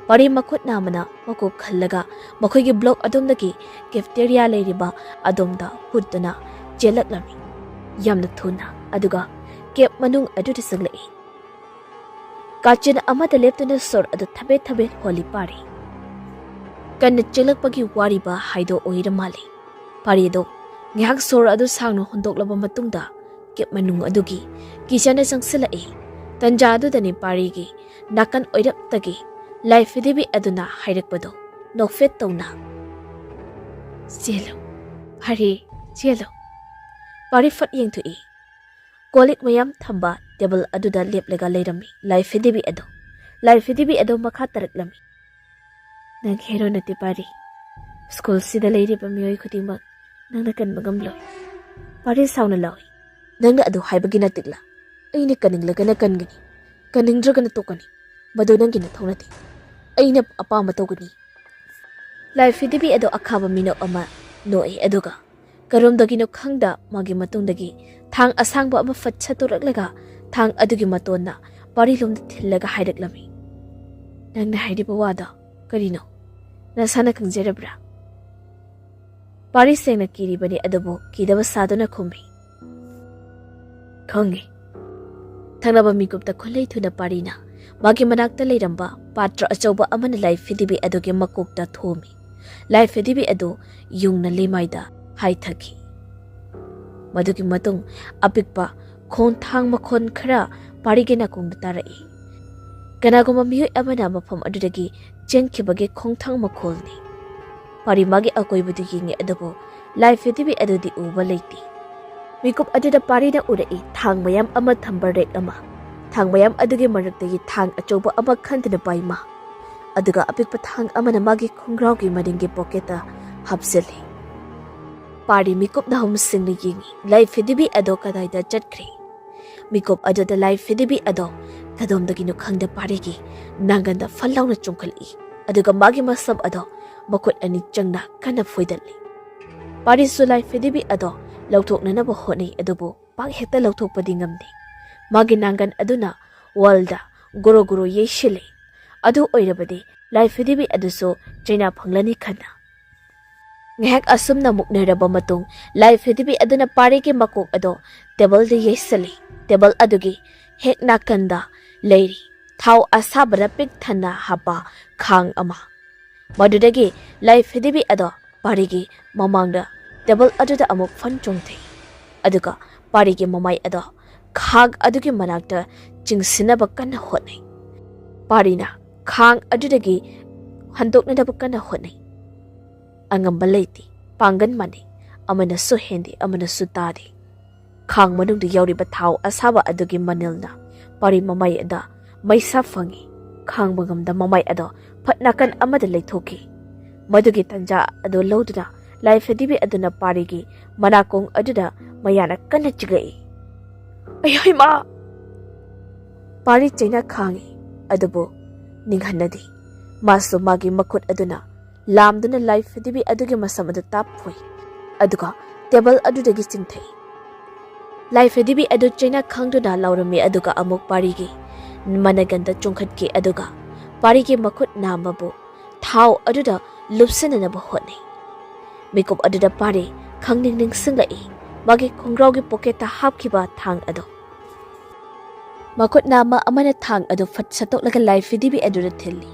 ꯄꯥꯔꯤ ꯃꯈꯨꯠ ꯅꯥꯝꯃꯅ ꯃꯀꯣꯛ ꯈꯜꯂꯒ ꯃꯈꯣꯏꯒꯤ ꯕ꯭ꯂꯣꯛ ꯑꯗꯣꯝꯗꯒꯤ ꯀꯦꯐꯇꯦꯔꯤꯌꯥ ꯂꯩꯔꯤꯕ ꯑꯗꯣꯝꯗ ꯍꯨꯠꯇꯨꯅ ꯆꯦꯜꯂꯛꯂꯝꯃꯤ꯫ ꯌꯥꯝꯅ ꯊꯨꯅ, ꯑꯗꯨꯒ ꯀꯦꯞ ꯃꯅꯨꯡ ꯑꯗꯨꯗ ꯆꯪꯂꯛꯏ꯫ ꯀꯥꯆꯤꯟ ꯑꯃꯗ ꯂꯦꯞꯇꯨꯅ ꯁꯣꯔ ꯑꯗꯨ ꯊꯕꯦꯠ ꯊꯕꯦꯠ ꯍꯣꯜꯂꯤ ꯄꯥꯔꯤ꯫ ꯀꯟꯅ ꯆꯦꯜꯂꯛꯄꯒꯤ ꯋꯥꯔꯤꯕ ꯍꯥꯏꯗꯣ ꯑꯣꯏꯔ ꯃꯥꯜꯂꯦ꯫ ꯄꯥꯔꯤꯗꯣ ꯉꯥꯏꯍꯥꯛ ꯁꯣꯔ ꯑꯗꯨ ꯁꯥꯡꯅ ꯍꯣꯟꯗꯣꯛꯂꯕ ꯃꯇꯨꯡꯗ ꯀꯦꯞ ꯃꯅꯨꯡ ꯑꯗꯨꯒꯤ ꯀꯤꯆꯟꯗ ꯆꯪꯁꯤꯜꯂꯛꯏ꯫ ꯇꯟꯖꯥ ꯑꯗꯨꯗꯅꯤ ꯄꯥꯔꯤꯒꯤ ꯅꯥꯀꯟ ꯑꯣꯏꯔꯞꯇꯒꯤ ꯂꯥꯏ ꯐꯤꯗꯤꯕꯤ ꯑꯗꯨꯅ ꯍꯥꯏꯔꯛꯄꯗꯣ ꯅꯣꯛꯐꯦꯠ ꯇꯧꯅ, "ꯆꯦꯜꯂꯨ, ꯄꯥꯔꯤ, ꯆꯦꯜꯂꯨ꯫" ꯄꯥꯔꯤ ꯐꯠ ꯌꯦꯡꯊꯣꯛꯏ꯫ ꯀꯣꯜ ꯂꯤꯛ ꯃꯌꯥꯝ ꯊꯝꯕ ꯇꯦꯕꯜ ꯑꯗꯨꯗ ꯂꯦꯞꯂꯒ ꯂꯩꯔꯝꯃꯤ ꯂꯥꯏ ꯐꯤꯗꯤꯕꯤ ꯑꯗꯨ꯫ ꯂꯥꯏ ꯐꯤꯗꯤꯕꯤ ꯑꯗꯨ ꯃꯈꯥ ꯇꯥꯔꯛꯂꯝꯃꯤ꯫ "ꯅꯪ ꯍꯦꯔꯣ ꯅꯠꯇꯦ ꯄꯥꯔꯤ꯫ ꯁ꯭ꯀꯨꯜꯁꯤꯗ ꯂꯩꯔꯤꯕ ꯃꯤꯑꯣꯏ ꯈꯨꯗꯤꯡꯃꯛ ꯅꯪꯅ ꯀꯟꯕ ꯉꯝꯂꯣꯏ꯫" ꯄꯥꯔꯤ ꯁꯥꯎꯅ ꯂꯥꯎꯏ꯫ "ꯅꯪꯅ ꯑꯗꯨ ꯍꯥꯏꯕꯒꯤ ꯅꯠꯇꯤꯛꯂꯥ? ꯑꯩꯅ ꯀꯟꯅꯤꯡꯂꯒꯅ ꯀꯟꯒꯅꯤ, ꯀꯟꯅꯤꯡꯗ꯭ꯔꯒꯅ ꯇꯣꯛꯀꯅꯤ꯫ ꯃꯗꯨ ꯅꯪꯒꯤ ꯅꯊꯧ ꯅꯠꯇꯦ꯫ ꯑꯩꯅ ꯑꯄꯥꯝꯕ ꯇꯧꯒꯅꯤ꯫" ꯂꯥꯏ ꯐꯤꯗꯤꯕꯤ ꯑꯗꯨ ꯑꯈꯥꯕ ꯃꯤꯅꯣꯛ ꯑꯃ ꯅꯣꯛꯏ, ꯑꯗꯨꯒ ꯀꯔꯣꯝꯗꯒꯤꯅꯣ ꯈꯪꯗ ꯃꯥꯒꯤ ꯃꯇꯨꯡꯗꯒꯤ ꯊꯥꯡ ꯑꯁꯥꯡꯕ ꯑꯃ ꯐꯠ ꯁꯠꯇꯣꯔꯛꯂꯒ ꯊꯥꯡ ꯑꯗꯨꯒꯤ ꯃꯇꯣꯟꯅ ꯄꯥꯔꯤꯂꯣꯝꯗ ꯊꯤꯜꯂꯒ ꯍꯥꯏꯔꯛꯂꯝꯃꯤ, "ꯅꯪꯅ ꯍꯥꯏꯔꯤꯕ ꯋꯥꯗꯣ ꯀꯔꯤꯅꯣ? ꯅꯁꯥꯅ ꯈꯪꯖꯔꯕ꯭ꯔꯥ?" ꯄꯥꯔꯤ ꯁꯦꯡꯅ ꯀꯤꯔꯤꯕꯅꯤ, ꯑꯗꯨꯕꯨ ꯀꯤꯗꯕ ꯁꯥꯗꯨꯅ ꯈꯨꯝꯃꯤ, "ꯈꯪꯉꯤ꯫" ꯊꯪꯅꯕ ꯃꯤꯀꯨꯞꯇ ꯈꯨꯠꯂꯩ ꯊꯨꯅ ꯄꯥꯔꯤꯅ ꯃꯥꯒꯤ ꯃꯅꯥꯛꯇ ꯂꯩꯔꯝꯕ ꯄꯥꯇ꯭ꯔ ꯑꯆꯧꯕ ꯑꯃꯅ ꯂꯥꯏ ꯐꯤꯗꯤꯕꯤ ꯑꯗꯨꯒꯤ ꯃꯀꯣꯛꯇ ꯊꯣꯝꯃꯤ꯫ ꯂꯥꯏ ꯐꯤꯗꯤꯕꯤ ꯑꯗꯨ ꯌꯨꯡꯅ ꯂꯩꯃꯥꯏꯗ ꯍꯥꯏꯊꯈꯤ꯫ ꯃꯗꯨꯒꯤ ꯃꯇꯨꯡ ꯑꯄꯤꯛꯄ ꯈꯣꯡꯊꯥꯡ ꯃꯈꯣꯟ ꯈꯔ ꯄꯥꯔꯤꯒꯤ ꯅꯥꯀꯣꯡꯗ ꯇꯥꯔꯛꯏ꯫ ꯀꯅꯥꯒꯨꯝꯕ ꯃꯤꯑꯣꯏ ꯑꯃꯅ ꯃꯐꯝ ꯑꯗꯨꯗꯒꯤ ꯆꯦꯟꯈꯤꯕꯒꯤ ꯈꯣꯡꯊꯥꯡ ꯃꯈꯣꯜꯅꯤ꯫ ꯄꯥꯔꯤ ꯃꯥꯒꯤ ꯑꯀꯣꯏꯕꯗꯨ ꯌꯦꯡꯉꯤ, ꯑꯗꯨꯕꯨ ꯂꯥꯏ ꯐꯤꯗꯤꯕꯤ ꯑꯗꯨꯗꯤ ꯎꯕ ꯂꯩꯇꯦ꯫ ꯃꯤꯀꯨꯞ ꯑꯗꯨꯗ ꯄꯥꯔꯤꯅ ꯎꯔꯛꯏ ꯊꯥꯡ ꯃꯌꯥꯝ ꯑꯃ ꯊꯝꯕ ꯔꯦꯛ ꯑꯃ꯫ ꯊꯥꯡ ꯃꯌꯥꯝ ꯑꯗꯨꯒꯤ ꯃꯔꯛꯇꯒꯤ ꯊꯥꯡ ꯑꯆꯧꯕ ꯑꯃ ꯈꯟꯗꯨꯅ ꯄꯥꯏ ꯃꯥ꯫ ꯑꯗꯨꯒ ꯑꯄꯤꯛꯄ ꯊꯥꯡ ꯑꯃꯅ ꯃꯥꯒꯤ ꯈꯣꯡꯒ꯭ꯔꯥꯎꯒꯤ ꯃꯅꯤꯡꯒꯤ ꯄꯣꯀꯦꯠꯇ ꯍꯥꯞꯆꯤꯜꯂꯤ꯫ ꯄꯥꯔꯤ ꯃꯤꯀꯨꯞ ꯅꯥꯍꯨꯝ ꯁꯤꯡꯅ ꯌꯦꯡꯉꯤ, ꯂꯥꯏ ꯐꯤꯗꯤꯕꯤ ꯑꯗꯣ ꯀꯗꯥꯏꯗ ꯆꯠꯈ꯭ꯔꯦ? ꯃꯤꯀꯨꯞ ꯑꯗꯨꯗ ꯂꯥꯏ ꯐꯤꯗꯤꯕꯤ ꯑꯗꯣ ꯀꯗꯣꯝꯗꯒꯤꯅꯣ ꯈꯪꯗ ꯄꯥꯔꯤꯒꯤ ꯅꯥꯡꯒꯟꯗ ꯐꯜ ꯂꯥꯎꯅ ꯆꯣꯡꯈꯠꯂꯛꯏ, ꯑꯗꯨꯒ ꯃꯥꯒꯤ ꯃꯁꯝ ꯑꯗꯣ ꯃꯈꯨꯠ ꯑꯅꯤ ꯆꯪꯅ ꯀꯟꯅ ꯐꯣꯏꯗꯠꯂꯤ꯫ ꯄꯥꯔꯤꯁꯨ ꯂꯥꯏ ꯐꯤꯗꯤꯕꯤ ꯑꯗꯣ ꯂꯧꯊꯣꯛꯅꯅꯕ ꯍꯣꯠꯅꯩ, ꯑꯗꯨꯕꯨ ꯄꯥꯛ ꯍꯦꯛꯇ ꯂꯧꯊꯣꯛꯄꯗꯤ ꯉꯝꯗꯦ꯫ ꯃꯥꯒꯤ ꯅꯥꯡꯒꯟ ꯑꯗꯨꯅ ꯋꯥꯜꯗ ꯒꯣꯔꯣ ꯒꯣꯔꯣ ꯌꯩꯁꯤꯜꯂꯤ꯫ ꯑꯗꯨ ꯑꯣꯏꯔꯕꯗꯤ ꯂꯥꯏ ꯐꯤꯗꯤꯕꯤ ꯑꯗꯨꯁꯨ ꯆꯩꯅꯥ ꯐꯪꯂꯅꯤ ꯈꯟꯅ꯫ ꯉꯥꯏꯍꯥꯛ ꯑꯁꯨꯝꯅ ꯃꯨꯛꯅꯔꯕ ꯃꯇꯨꯡ ꯂꯥꯏ ꯐꯤꯗꯤꯕꯤ ꯑꯗꯨꯅ ꯄꯥꯔꯤꯒꯤ ꯃꯀꯣꯛ ꯑꯗꯣ ꯇꯦꯕꯜꯗ ꯌꯩꯁꯜꯂꯤ꯫ ꯇꯦꯕꯜ ꯑꯗꯨꯒꯤ ꯍꯦꯛ ꯅꯥꯀꯟꯗ ꯂꯩꯔꯤ ꯊꯥꯎ ꯑꯁꯥꯕꯅ ꯄꯤꯛ ꯊꯟꯅ ꯍꯥꯞꯄ ꯈꯥꯡ ꯑꯃ꯫ ꯃꯗꯨꯗꯒꯤ ꯂꯥꯏ ꯐꯗꯤꯕꯤ ꯑꯗꯣ ꯄꯥꯔꯤꯒꯤ ꯃꯃꯥꯡꯗ ꯇꯦꯕꯜ ꯑꯗꯨꯗ ꯑꯃꯨꯛ ꯐꯟ ꯆꯣꯡꯊꯩ꯫ ꯑꯗꯨꯒ ꯄꯥꯔꯤꯒꯤ ꯃꯃꯥꯏ ꯑꯗꯣ ꯈꯥꯡ ꯑꯗꯨꯒꯤ ꯃꯅꯥꯛꯇ ꯆꯤꯡꯁꯤꯟꯅꯕ ꯀꯟꯅ ꯍꯣꯠꯅꯩ꯫ ꯄꯥꯔꯤꯅ ꯈꯥꯡ ꯑꯗꯨꯗꯒꯤ ꯍꯟꯗꯣꯛꯅꯅꯕ ꯀꯟꯅ ꯍꯣꯠꯅꯩ꯫ ꯑꯉꯝꯕ ꯂꯩꯇꯦ, ꯄꯥꯡꯒꯟ ꯃꯥꯟꯅꯩ, ꯑꯃꯅꯁꯨ ꯍꯦꯟꯗꯦ, ꯑꯃꯅꯁꯨ ꯇꯥꯗꯦ꯫ ꯈꯥꯡ ꯃꯅꯨꯡꯗ ꯌꯥꯎꯔꯤꯕ ꯊꯥꯎ ꯑꯁꯥꯕ ꯑꯗꯨꯒꯤ ꯃꯅꯤꯜꯅ ꯄꯥꯔꯤ ꯃꯃꯥꯏ ꯑꯗ ꯃꯩꯁꯥ ꯐꯪꯉꯤ꯫ ꯈꯥꯡꯕ ꯉꯝꯗ ꯃꯃꯥꯏ ꯑꯗꯣ ꯐꯠ ꯅꯥꯀꯟ ꯑꯃꯗ ꯂꯩꯊꯣꯛꯈꯤ꯫ ꯃꯗꯨꯒꯤ ꯇꯟꯖꯥ ꯑꯗꯨ ꯂꯧꯗꯨꯅ ꯂꯥꯏ ꯐꯗꯤꯕꯤ ꯑꯗꯨꯅ ꯄꯥꯔꯤꯒꯤ ꯃꯅꯥꯀꯣꯡ ꯑꯗꯨꯗ ꯃꯌꯥꯅ ꯀꯟꯅ ꯆꯤꯛꯂꯛꯏ꯫ "ꯑꯩ ꯍꯩꯃꯥ!" ꯄꯥꯔꯤ ꯆꯩꯅ ꯈꯥꯡꯉꯤ, ꯑꯗꯨꯕꯨ ꯅꯤꯡꯍꯟꯅꯗꯦ꯫ ꯃꯥꯁꯨ ꯃꯥꯒꯤ ꯃꯈꯨꯠ ꯑꯗꯨꯅ ꯂꯥꯝꯗꯨꯅ ꯂꯥꯏ ꯐꯗꯤꯕꯤ ꯑꯗꯨꯒꯤ ꯃꯁꯝ ꯑꯗꯨ ꯇꯥꯞ ꯐꯨꯏ, ꯑꯗꯨꯒ ꯇꯦꯕꯜ ꯑꯗꯨꯗꯒꯤ ꯆꯤꯡꯊꯩ꯫ ꯂꯥꯏ ꯐꯗꯤꯕꯤ ꯑꯗꯨ ꯆꯩꯅ ꯈꯥꯡꯗꯨꯅ ꯂꯥꯎꯔꯝꯃꯤ, ꯑꯗꯨꯒ ꯑꯃꯨꯛ ꯄꯥꯔꯤꯒꯤ ꯃꯅꯒꯟꯗ ꯆꯣꯡꯈꯠꯈꯤ, ꯑꯗꯨꯒ ꯄꯥꯔꯤꯒꯤ ꯃꯈꯨꯠ ꯅꯥꯝꯃꯕꯨ ꯊꯥꯎ ꯑꯗꯨꯗ ꯂꯨꯞꯁꯤꯟꯅꯅꯕ ꯍꯣꯠꯅꯩ꯫ ꯃꯤꯀꯨꯞ ꯑꯗꯨꯗ ꯄꯥꯔꯤ ꯈꯪꯅꯤꯡ ꯅꯤꯡꯁꯤꯡꯂꯛꯏ, ꯃꯥꯒꯤ ꯈꯣꯡꯒ꯭ꯔꯥꯎꯒꯤ ꯄꯣꯀꯦꯠꯇ ꯍꯥꯞꯈꯤꯕ ꯊꯥꯡ ꯑꯗꯨ꯫ ꯃꯈꯨꯠ ꯅꯥꯝꯃ ꯑꯃꯅ ꯊꯥꯡ ꯑꯗꯨ ꯐꯠ ꯁꯠꯇꯣꯛꯂꯒ ꯂꯥꯏ ꯐꯗꯤꯕꯤ ꯑꯗꯨꯗ ꯊꯤꯜꯂꯤ꯫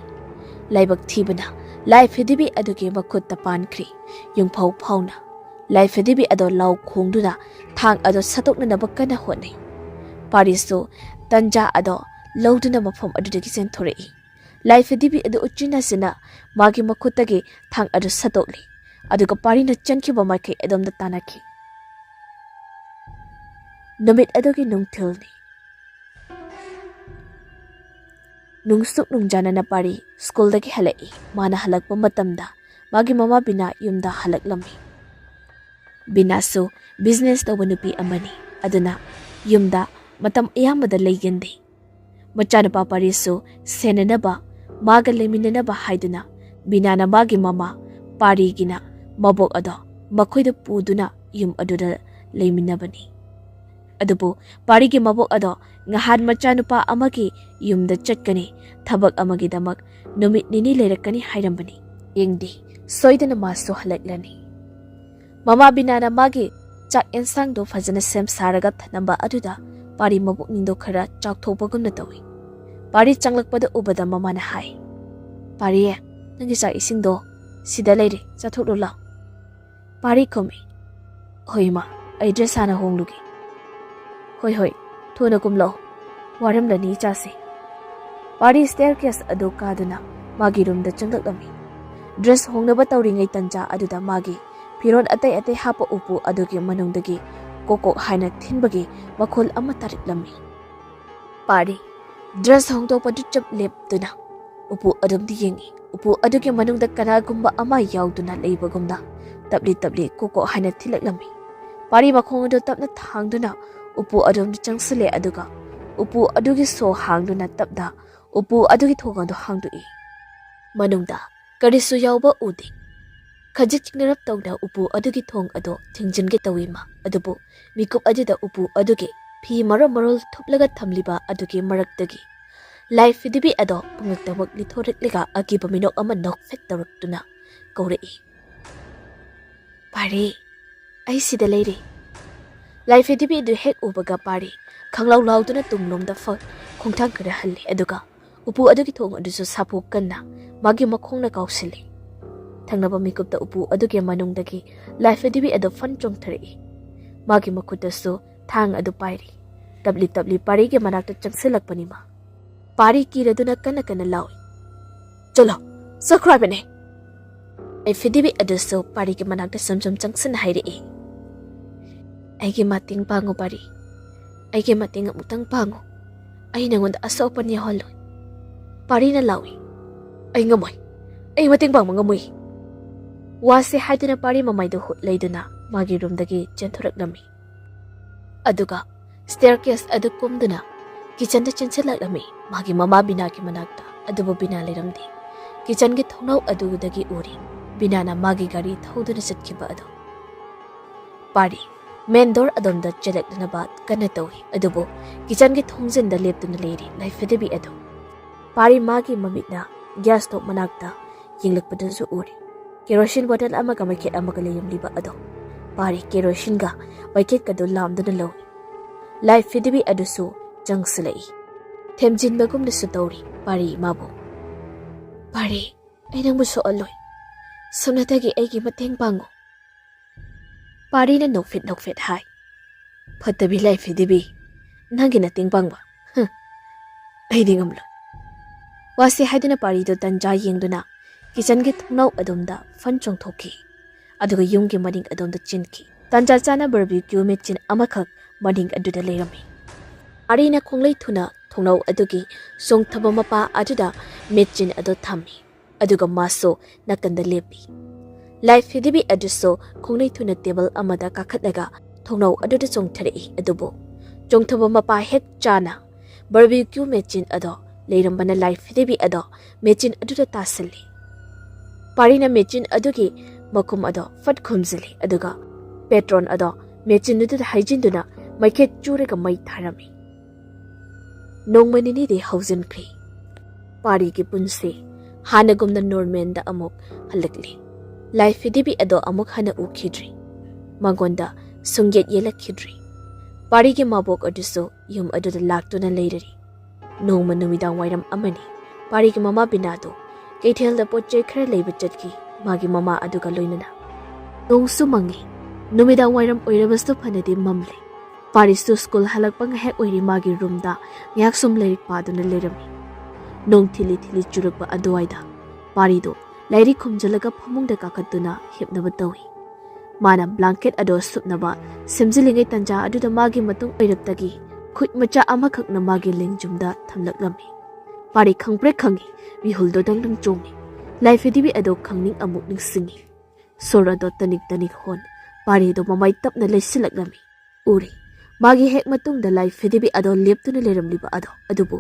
ꯂꯥꯏꯕꯛ ꯊꯤꯕꯅ ꯂꯥꯏ ꯐꯗꯤꯕꯤ ꯑꯗꯨꯒꯤ ꯃꯈꯨꯠꯇ ꯄꯥꯟꯈ꯭ꯔꯤ꯫ ꯌꯨꯝꯐꯥꯎ ꯐꯥꯎꯅ ꯂꯥꯏ ꯐꯗꯤꯕꯤ ꯑꯗꯣ ꯂꯥꯎ ꯈꯣꯡꯗꯨꯅ ꯊꯥꯡ ꯑꯗꯣ ꯁꯠꯇꯣꯛꯅꯅꯕ ꯀꯟꯅ ꯍꯣꯠꯅꯩ꯫ ꯄꯥꯔꯤꯁꯨ ꯇꯟꯖꯥ ꯑꯗꯣ ꯂꯧꯗꯨꯅ ꯃꯐꯝ ꯑꯗꯨꯗꯒꯤ ꯆꯦꯟꯊꯣꯔꯛꯏ꯫ ꯂꯥꯏ ꯐꯗꯤꯕꯤ ꯑꯗꯨ ꯎꯆꯤꯟ ꯅꯥꯆꯤꯟꯅ ꯃꯥꯒꯤ ꯃꯈꯨꯠꯇꯒꯤ ꯊꯥꯡ ꯑꯗꯨ ꯁꯠꯇꯣꯛꯂꯤ, ꯑꯗꯨꯒ ꯄꯥꯔꯤꯅ ꯆꯦꯟꯈꯤꯕ ꯃꯥꯏꯀꯩ ꯑꯗꯣꯝꯗ ꯇꯥꯟꯅꯈꯤ꯫ ꯅꯨꯃꯤꯠ ꯑꯗꯨꯒꯤ ꯅꯨꯡꯊꯤꯜꯅꯤ꯫ ꯅꯨꯡꯁꯨꯛ ꯅꯨꯡꯖꯥꯅꯅ ꯄꯥꯔꯤ ꯁ꯭ꯀꯨꯜꯗꯒꯤ ꯍꯜꯂꯛꯏ꯫ ꯃꯥꯅ ꯍꯜꯂꯛꯄ ꯃꯇꯝꯗ ꯃꯥꯒꯤ ꯃꯃꯥ ꯕꯤꯅꯥ ꯌꯨꯝꯗ ꯍꯜꯂꯛꯂꯝꯃꯤ꯫ ꯕꯤꯅꯥꯁꯨ ꯕꯤꯖꯤꯅꯦꯁ ꯇꯧꯕ ꯅꯨꯄꯤ ꯑꯃꯅꯤ, ꯑꯗꯨꯅ ꯌꯨꯝꯗ ꯃꯇꯝ ꯑꯌꯥꯝꯕꯗ ꯂꯩꯒꯟꯗꯦ꯫ ꯃꯆꯥꯅꯨꯄꯥ ꯄꯥꯔꯤꯁꯨ ꯁꯦꯟꯅꯅꯕ, ꯃꯥꯒ ꯂꯩꯃꯤꯟꯅꯅꯕ ꯍꯥꯏꯗꯨꯅ ꯕꯤꯅꯥꯅ ꯃꯥꯒꯤ ꯃꯃꯥ ꯄꯥꯔꯤꯒꯤꯅ ꯃꯕꯣꯛ ꯑꯗꯣ ꯃꯈꯣꯏꯗ ꯄꯨꯗꯨꯅ ꯌꯨꯝ ꯑꯗꯨꯗ ꯂꯩꯃꯤꯟꯅꯕꯅꯤ꯫ ꯑꯗꯨꯕꯨ ꯄꯥꯔꯤꯒꯤ ꯃꯕꯣꯛ ꯑꯗꯣ ꯉꯍꯥꯟ ꯃꯆꯥꯅꯨꯄꯥ ꯑꯃꯒꯤ ꯌꯨꯝꯗ ꯆꯠꯀꯅꯤ, ꯊꯕꯛ ꯑꯃꯒꯤꯗꯃꯛ ꯅꯨꯃꯤꯠ ꯅꯤꯅꯤ ꯂꯩꯔꯛꯀꯅꯤ ꯍꯥꯏꯔꯝꯕꯅꯤ꯫ ꯌꯦꯡꯗꯦ, ꯁꯣꯏꯗꯅ ꯃꯥꯁꯨ ꯍꯜꯂꯛꯂꯅꯤ꯫ ꯃꯃꯥ ꯕꯤꯅꯥꯅ ꯃꯥꯒꯤ ꯆꯥꯛ ꯑꯦꯟꯁꯥꯡꯗꯣ ꯐꯖꯅ ꯁꯦꯝ ꯁꯥꯔꯒ ꯊꯝꯂꯝꯕ ꯑꯗꯨꯗ ꯄꯥꯔꯤ ꯃꯕꯨꯛꯅꯤꯡꯗꯣ ꯈꯔ ꯆꯥꯎꯊꯣꯛꯄꯒꯨꯝꯅ ꯇꯧꯏ꯫ ꯄꯥꯔꯤ ꯆꯪꯂꯛꯄꯗ ꯎꯕꯗ ꯃꯃꯥꯅ ꯍꯥꯏ, "ꯄꯥꯔꯤ, ꯅꯪꯒꯤ ꯆꯥꯛ ꯏꯁꯤꯡꯗꯣ ꯁꯤꯗ ꯂꯩꯔꯦ, ꯆꯥꯊꯣꯛꯂꯨ ꯂꯥꯎ꯫ ꯄꯥꯔꯤ ꯈꯨꯝꯃꯤ, "ꯍꯣꯏ ꯏꯃꯥ, ꯑꯩ dress ꯍꯥꯟꯅ ꯍꯣꯡꯂꯨꯒꯦ꯫" "ꯍꯣꯏ ꯍꯣꯏ, ꯊꯨꯅ ꯀꯨꯝꯂꯛꯑꯣ, ꯋꯥꯔꯝꯂꯅꯤ ꯏꯆꯥꯁꯦ꯫" ꯄꯥꯔꯤ staircase ꯑꯗꯨ ꯀꯥꯗꯨꯅ ꯃꯥꯒꯤ roomꯗ ꯆꯪꯂꯛꯂꯝꯃꯤ꯫ Dress ꯍꯣꯡꯅꯕ ꯇꯧꯔꯤꯉꯩ ꯇꯟꯖꯥ ꯑꯗꯨꯗ ꯃꯥꯒꯤ ꯐꯤꯔꯣꯜ ꯑꯇꯩ ꯑꯇꯩ ꯍꯥꯞꯄ ꯎꯄꯨ ꯑꯗꯨꯒꯤ ꯃꯅꯨꯡꯗꯒꯤ ꯀꯣꯛ ꯀꯣꯛ ꯍꯥꯏꯅ ꯊꯤꯟꯕꯒꯤ ꯃꯈꯣꯜ ꯑꯃ ꯇꯥꯔꯛꯂꯝꯃꯤ꯫ ꯄꯥꯔꯤ dress ꯍꯣꯡꯗꯣꯛꯄꯗꯨ ꯆꯞ ꯂꯦꯞꯇꯨꯅ ꯎꯄꯨ ꯑꯗꯨꯝꯗꯤ ꯌꯦꯡꯉꯤ꯫ ꯎꯄꯨ ꯑꯗꯨꯒꯤ ꯃꯅꯨꯡꯗ ꯀꯅꯥꯒꯨꯝꯕ ꯑꯃ ꯌꯥꯎꯗꯨꯅ ꯂꯩꯕꯒꯨꯝꯅ ꯇꯞꯂꯤ ꯇꯞꯂꯤ ꯀꯣꯛ ꯀꯣꯛ ꯍꯥꯏꯅ ꯊꯤꯜꯂꯛꯂꯝꯃꯤ꯫ ꯄꯥꯔꯤ ꯃꯈꯣꯡ ꯑꯗꯨ ꯇꯞꯅ ꯊꯥꯡꯗꯨꯅ ꯎꯄꯨ ꯑꯗꯨꯝꯗ ꯆꯪꯁꯤꯜꯂꯦ, ꯑꯗꯨꯒ ꯎꯄꯨ ꯑꯗꯨꯒꯤ ꯁꯣ ꯍꯥꯡꯗꯨꯅ ꯇꯞꯅ ꯎꯄꯨ ꯑꯗꯨꯒꯤ ꯊꯣꯡ ꯑꯗꯨ ꯍꯥꯡꯗꯣꯛꯏ꯫ ꯃꯅꯨꯡꯗ ꯀꯔꯤꯁꯨ ꯌꯥꯎꯕ ꯎꯗꯦ꯫ ꯈꯖꯤꯛ ꯆꯤꯛꯅꯔꯞ ꯇꯧꯅ ꯎꯄꯨ ꯑꯗꯨꯒꯤ ꯊꯣꯡ ꯑꯗꯨ ꯊꯤꯡꯖꯤꯟꯒꯦ ꯇꯧꯏ ꯃꯥ, ꯑꯗꯨꯕꯨ ꯃꯤꯀꯨꯞ ꯑꯗꯨꯗ ꯎꯄꯨ ꯑꯗꯨꯒꯤ ꯐꯤ ꯃꯔꯣꯜ ꯃꯔꯣꯜ ꯊꯨꯞꯂꯒ ꯊꯝꯂꯤꯕ ꯑꯗꯨꯒꯤ ꯃꯔꯛꯇꯒꯤ ꯂꯥꯏ ꯐꯤꯗꯤꯕꯤ ꯑꯗꯣ ꯄꯨꯡꯂꯛꯇꯃꯛ ꯂꯤꯊꯣꯔꯛꯂꯒ ꯑꯀꯤꯕ ꯃꯤꯅꯣꯛ ꯑꯃ ꯅꯣꯛꯐꯦꯠ ꯇꯧꯔꯛꯇꯨꯅ ꯀꯧꯔꯛꯏ, "ꯄꯥꯔꯤ, ꯑꯩ ꯁꯤꯗ ꯂꯩꯔꯦ꯫" ꯂꯥꯏ ꯐꯤꯗꯤꯕꯤ ꯑꯗꯨ ꯍꯦꯛ ꯎꯕꯒ ꯄꯥꯔꯤ ꯈꯪꯂꯥꯎ ꯂꯥꯎꯗꯨꯅ ꯇꯨꯡꯂꯣꯝꯗ ꯐ-, ꯈꯣꯡꯊꯥꯡ ꯈꯔ ꯍꯜꯂꯤ, ꯑꯗꯨꯒ ꯎꯄꯨ ꯑꯗꯨꯒꯤ ꯊꯣꯡ ꯑꯗꯨꯁꯨ ꯁꯥꯐꯨ ꯀꯟꯅ ꯃꯥꯒꯤ ꯃꯈꯣꯡꯅ ꯀꯥꯎꯁꯤꯜꯂꯤ꯫ ꯊꯪꯅꯕ ꯃꯤꯀꯨꯞꯇ ꯎꯄꯨ ꯑꯗꯨꯒꯤ ꯃꯅꯨꯡꯗꯒꯤ ꯂꯥꯏ ꯐꯤꯗꯤꯕꯤ ꯑꯗꯨ ꯐꯟ ꯆꯣꯡꯊꯔꯛꯏ꯫ ꯃꯥꯒꯤ ꯃꯈꯨꯠꯇꯁꯨ ꯊꯥꯡ ꯑꯗꯨ ꯄꯥꯏꯔꯤ꯫ ꯇꯞꯂꯤ ꯇꯞꯂꯤ ꯄꯥꯔꯤꯒꯤ ꯃꯅꯥꯛꯇ ꯆꯪꯁꯤꯜꯂꯛꯄꯅꯤ ꯃꯥ꯫ ꯄꯥꯔꯤ ꯀꯤꯔꯗꯨꯅ ꯀꯟꯅ ꯀꯟꯅ ꯂꯥꯎꯏ, "ꯆꯠꯂꯣ, ꯆꯠꯈ꯭ꯔꯣ ꯍꯥꯏꯕꯅꯦ!" ꯂꯥꯏ ꯐꯤꯗꯤꯕꯤ ꯑꯗꯨꯁꯨ ꯄꯥꯔꯤꯒꯤ ꯃꯅꯥꯛꯇ ꯁꯨꯝ ꯁꯨꯝ ꯆꯪꯁꯤꯟꯅ ꯍꯥꯏꯔꯛꯏ, "ꯑꯩꯒꯤ ꯃꯇꯦꯡ ꯄꯥꯡꯉꯨ ꯄꯥꯔꯤ, ꯑꯩꯒꯤ ꯃꯇꯦꯡ ꯑꯃꯨꯛꯇꯪ ꯄꯥꯡꯉꯨ, ꯑꯩ ꯅꯉꯣꯟꯗ ꯑꯁꯣꯛ ꯑꯄꯟ ꯌꯥꯎꯍꯜꯂꯣꯏ꯫" ꯄꯥꯔꯤꯅ ꯂꯥꯎꯏ, "ꯑꯩ ꯉꯝꯃꯣꯏ, ꯑꯩ ꯃꯇꯦꯡ ꯄꯥꯡꯕ ꯉꯝꯃꯣꯏ꯫" ꯋꯥꯁꯦ ꯍꯥꯏꯗꯨꯅ ꯄꯥꯔꯤ ꯃꯃꯥꯏꯗꯨ ꯍꯨꯠ ꯂꯩꯗꯨꯅ ꯃꯥꯒꯤ ꯔꯨꯝꯗꯒꯤ ꯆꯦꯟꯊꯣꯔꯛꯂꯝꯃꯤ꯫ ꯑꯗꯨꯒ staircase ꯑꯗꯨ ꯀꯨꯝꯗꯨꯅ kitchenꯗ ꯆꯦꯟꯁꯤꯜꯂꯛꯂꯝꯃꯤ, ꯃꯥꯒꯤ ꯃꯃꯥ ꯕꯤꯅꯥꯒꯤ ꯃꯅꯥꯛꯇ꯫ ꯑꯗꯨꯕꯨ ꯕꯤꯅꯥ ꯂꯩꯔꯝꯗꯦ꯫ Kitchenꯒꯤ ꯊꯣꯡꯅꯥꯎ ꯑꯗꯨꯗꯒꯤ ꯎꯔꯤ ꯕꯤꯅꯥꯅ ꯃꯥꯒꯤ ꯒꯥꯔꯤ ꯊꯧꯗꯨꯅ ꯆꯠꯈꯤꯕ ꯑꯗꯨ꯫ ꯄꯥꯔꯤ main door ꯑꯗꯣꯝꯗ ꯆꯦꯜꯂꯛꯅꯅꯕ ꯀꯟꯅ ꯇꯧꯏ, ꯑꯗꯨꯕꯨ kitchenꯒꯤ ꯊꯣꯡꯖꯤꯟꯗ ꯂꯦꯞꯇꯨꯅ ꯂꯩꯔꯤ ꯂꯥꯏꯐꯤꯗꯤꯕꯤ ꯑꯗꯨ꯫ ꯄꯥꯔꯤ ꯃꯥꯒꯤ ꯃꯃꯤꯠꯅ gas stove ꯃꯅꯥꯛꯇ ꯌꯦꯡꯂꯛꯄꯗꯁꯨ ꯎꯔꯤ ꯀꯦꯔꯣꯁꯤꯟ bottle ꯑꯃꯒ ꯃꯩꯈꯦꯠ ꯑꯃꯒ ꯂꯩꯔꯝꯂꯤꯕ ꯑꯗꯣ꯫ ꯄꯥꯔꯤ ꯀꯦꯔꯣꯁꯤꯟꯒ ꯃꯩꯈꯦꯠꯀꯗꯨ ꯂꯥꯝꯗꯨꯅ ꯂꯧꯏ꯫ ꯂꯥꯏꯐꯤꯗꯤꯕꯤ ꯑꯗꯨꯁꯨ ꯆꯪꯁꯤꯜꯂꯛꯏ꯫ ꯊꯦꯝꯖꯤꯟꯕꯒꯨꯝꯅꯁꯨ ꯇꯧꯔꯤ ꯄꯥꯔꯤ ꯏꯃꯥꯕꯨ꯫ "ꯄꯥꯔꯤ, ꯑꯩ ꯅꯪꯕꯨ ꯁꯣꯛꯍꯜꯂꯣꯏ꯫ ꯁꯨꯞꯅꯇꯒꯤ ꯑꯩꯒꯤ ꯃꯇꯦꯡ ꯄꯥꯡꯉꯨ꯫" ꯄꯥꯔꯤꯅ ꯅꯣꯛꯐꯦꯠ ꯅꯣꯛꯐꯦꯠ ꯍꯥꯏ꯫ "ꯐꯠꯇꯕꯤ ꯂꯥꯏꯐꯤꯗꯤꯕꯤ, ꯅꯪꯒꯤ ꯅꯇꯦꯡ ꯄꯥꯡꯕ? ꯍꯨꯝ, ꯑꯩꯗꯤ ꯉꯝꯂꯣꯏ꯫" ꯋꯥꯁꯤ ꯍꯥꯏꯗꯨꯅ ꯄꯥꯔꯤꯗꯨ ꯇꯟꯖꯥ ꯌꯦꯡꯗꯨꯅ ꯀꯤꯆꯟꯒꯤ ꯊꯣꯡꯅꯥꯎ ꯑꯗꯣꯝꯗ ꯐꯟ ꯆꯣꯡꯊꯣꯛꯈꯤ꯫ ꯑꯗꯨꯒ ꯌꯨꯝꯒꯤ ꯃꯅꯤꯡ ꯑꯗꯣꯝꯗ ꯆꯦꯟꯈꯤ꯫ ꯇꯟꯖꯥ ꯆꯥꯅ ꯕꯥꯔꯕꯤꯀ꯭ꯌꯨ ꯃꯦꯆꯤꯟ ꯑꯃꯈꯛ ꯃꯅꯤꯡ ꯑꯗꯨꯗ ꯂꯩꯔꯝꯃꯤ꯫ ꯄꯥꯔꯤꯅ ꯈꯣꯡꯂꯩ ꯊꯨꯅ ꯊꯣꯡꯅꯥꯎ ꯑꯗꯨꯒꯤ ꯆꯣꯡꯊꯕ ꯃꯄꯥ ꯑꯗꯨꯗ ꯃꯦꯆꯤꯟ ꯑꯗꯨ ꯊꯝꯃꯤ꯫ ꯑꯗꯨꯒ ꯃꯥꯁꯨ ꯅꯥꯀꯟꯗ ꯂꯦꯞꯄꯤ꯫ ꯂꯥꯏꯐꯤꯗꯤꯕꯤ ꯑꯗꯨꯁꯨ ꯈꯣꯡꯂꯩ ꯊꯨꯅ ꯇꯦꯕꯜ ꯑꯃꯗ ꯀꯥꯈꯠꯂꯒ ꯊꯣꯡꯅꯥꯎ ꯑꯗꯨꯗ ꯆꯣꯡꯊꯔꯛꯏ꯫ ꯑꯗꯨꯕꯨ ꯆꯣꯡꯊꯕ ꯃꯄꯥ ꯍꯦꯛ ꯆꯥꯅ ꯕꯥꯔꯕꯤꯀ꯭ꯌꯨ ꯃꯦꯆꯤꯟ ꯑꯗꯣ ꯂꯩꯔꯝꯕꯅ ꯂꯥꯏꯐꯤꯗꯤꯕꯤ ꯑꯗꯣ ꯃꯦꯆꯤꯟ ꯑꯗꯨꯗ ꯇꯥꯁꯤꯜꯂꯤ꯫ ꯄꯥꯔꯤꯅ ꯃꯦꯆꯤꯟ ꯑꯗꯨꯒꯤ ꯃꯈꯨꯝ ꯑꯗꯣ ꯐꯠ ꯈꯨꯝꯖꯤꯜꯂꯤ, ꯑꯗꯨꯒ ꯄꯦꯇ꯭ꯔꯣꯟ ꯑꯗꯣ ꯃꯦꯆꯤꯟ ꯑꯗꯨꯗ ꯍꯩꯖꯤꯟꯗꯨꯅ ꯃꯩꯈꯦꯠ ꯆꯨꯔꯒ ꯃꯩ ꯊꯥꯔꯝꯃꯤ꯫ ꯅꯣꯡꯃ ꯅꯤꯅꯤꯗꯤ ꯍꯧꯖꯤꯟꯈ꯭ꯔꯦ꯫ ꯄꯥꯔꯤꯒꯤ ꯄꯨꯟꯁꯤ ꯍꯥꯟꯅꯒꯨꯝꯅ ꯅꯣꯔꯃꯦꯜꯗ ꯑꯃꯨꯛ ꯍꯜꯂꯛꯂꯤ꯫ ꯂꯥꯏꯐꯤꯗꯤꯕꯤ ꯑꯗꯣ ꯑꯃꯨꯛ ꯍꯟꯅ ꯎꯈꯤꯗ꯭ꯔꯤ꯫ ꯃꯉꯣꯟꯗ ꯁꯨꯡꯌꯦꯠ ꯌꯦꯠꯂꯛꯈꯤꯗ꯭ꯔꯤ꯫ ꯄꯥꯔꯤꯒꯤ ꯃꯕꯣꯛ ꯑꯗꯨꯁꯨ ꯌꯨꯝ ꯑꯗꯨꯗ ꯂꯥꯛꯇꯨꯅ ꯂꯩꯔꯔꯤ꯫ ꯅꯣꯡꯃ ꯅꯨꯃꯤꯗꯥꯡ ꯋꯥꯏꯔꯝ ꯑꯃꯅꯤ꯫ ꯄꯥꯔꯤꯒꯤ ꯃꯃꯥ ꯕꯤꯅꯥꯗꯨ ꯀꯩꯊꯦꯜꯗ ꯄꯣꯠ ꯆꯩ ꯈꯔ ꯂꯩꯕ ꯆꯠꯈꯤ, ꯃꯥꯒꯤ ꯃꯃꯥ ꯑꯗꯨꯒ ꯂꯣꯏꯅꯅ꯫ ꯅꯣꯡꯁꯨ ꯃꯪꯉꯤ꯫ ꯅꯨꯃꯤꯗꯥꯡ ꯋꯥꯏꯔꯝ ꯑꯣꯏꯔꯕꯁꯨ ꯐꯅꯗꯤ ꯃꯝꯂꯦ꯫ ꯄꯥꯔꯤꯁꯨ ꯁ꯭ꯀꯨꯜ ꯍꯜꯂꯛꯄ ꯉꯥꯏꯍꯥꯛ ꯑꯣꯏꯔꯤ ꯃꯥꯒꯤ ꯔꯨꯝꯗ ꯉꯥꯏꯍꯥꯛ ꯁꯨꯝ ꯂꯥꯏꯔꯤꯛ ꯄꯥꯗꯨꯅ ꯂꯩꯔꯝꯃꯤ꯫ ꯅꯣꯡ ꯊꯤꯂꯤ ꯊꯤꯂꯤ ꯆꯨꯔꯛꯄ ꯑꯗꯨꯋꯥꯏꯗ ꯄꯥꯔꯤꯗꯨ ꯂꯥꯏꯔꯤꯛ ꯈꯨꯝꯖꯤꯜꯂꯒ ꯐꯃꯨꯡꯗ ꯀꯥꯈꯠꯇꯨꯅ ꯍꯤꯞꯅꯕ ꯇꯧꯏ꯫ ꯃꯥꯅ ꯕ꯭ꯂꯥꯡꯀꯦꯠ ꯑꯗꯣ ꯁꯨꯞꯅꯕ ꯁꯦꯝꯖꯤꯜꯂꯤꯉꯩ ꯇꯟꯖꯥ ꯑꯗꯨꯗ ꯃꯥꯒꯤ ꯃꯇꯨꯡ ꯑꯣꯏꯔꯞꯇꯒꯤ ꯈꯨꯠ ꯃꯆꯥ ꯑꯃꯈꯛꯅ ꯃꯥꯒꯤ ꯂꯦꯡꯖꯨꯝꯗ ꯊꯝꯂꯛꯂꯝꯃꯤ꯫ ꯄꯥꯔꯤ ꯈꯪꯄ꯭ꯔꯦꯛ ꯈꯪꯏ, ꯃꯤꯍꯨꯜꯗꯣ ꯗꯪ ꯗꯪ ꯆꯣꯡꯏ꯫ ꯂꯥꯏꯐꯤꯗꯤꯕꯤ ꯑꯗꯣ ꯈꯪꯅꯤꯡ ꯑꯃꯨꯛ ꯅꯤꯡꯁꯤꯡꯏ꯫ ꯁꯣꯔ ꯑꯗꯣ ꯇꯅꯤꯛ ꯇꯅꯤꯛ ꯍꯣꯟ, ꯄꯥꯔꯤꯗꯣ ꯃꯃꯥꯏ ꯇꯞꯅ ꯂꯩꯁꯤꯜꯂꯛꯂꯝꯃꯤ꯫ ꯎꯔꯤ꯫ ꯃꯥꯒꯤ ꯍꯦꯛ ꯃꯇꯨꯡꯗ ꯂꯥꯏꯐꯤꯗꯤꯕꯤ ꯑꯗꯣ ꯂꯦꯞꯇꯨꯅ ꯂꯩꯔꯝꯂꯤꯕ ꯑꯗꯣ ꯑꯗꯨꯕꯨ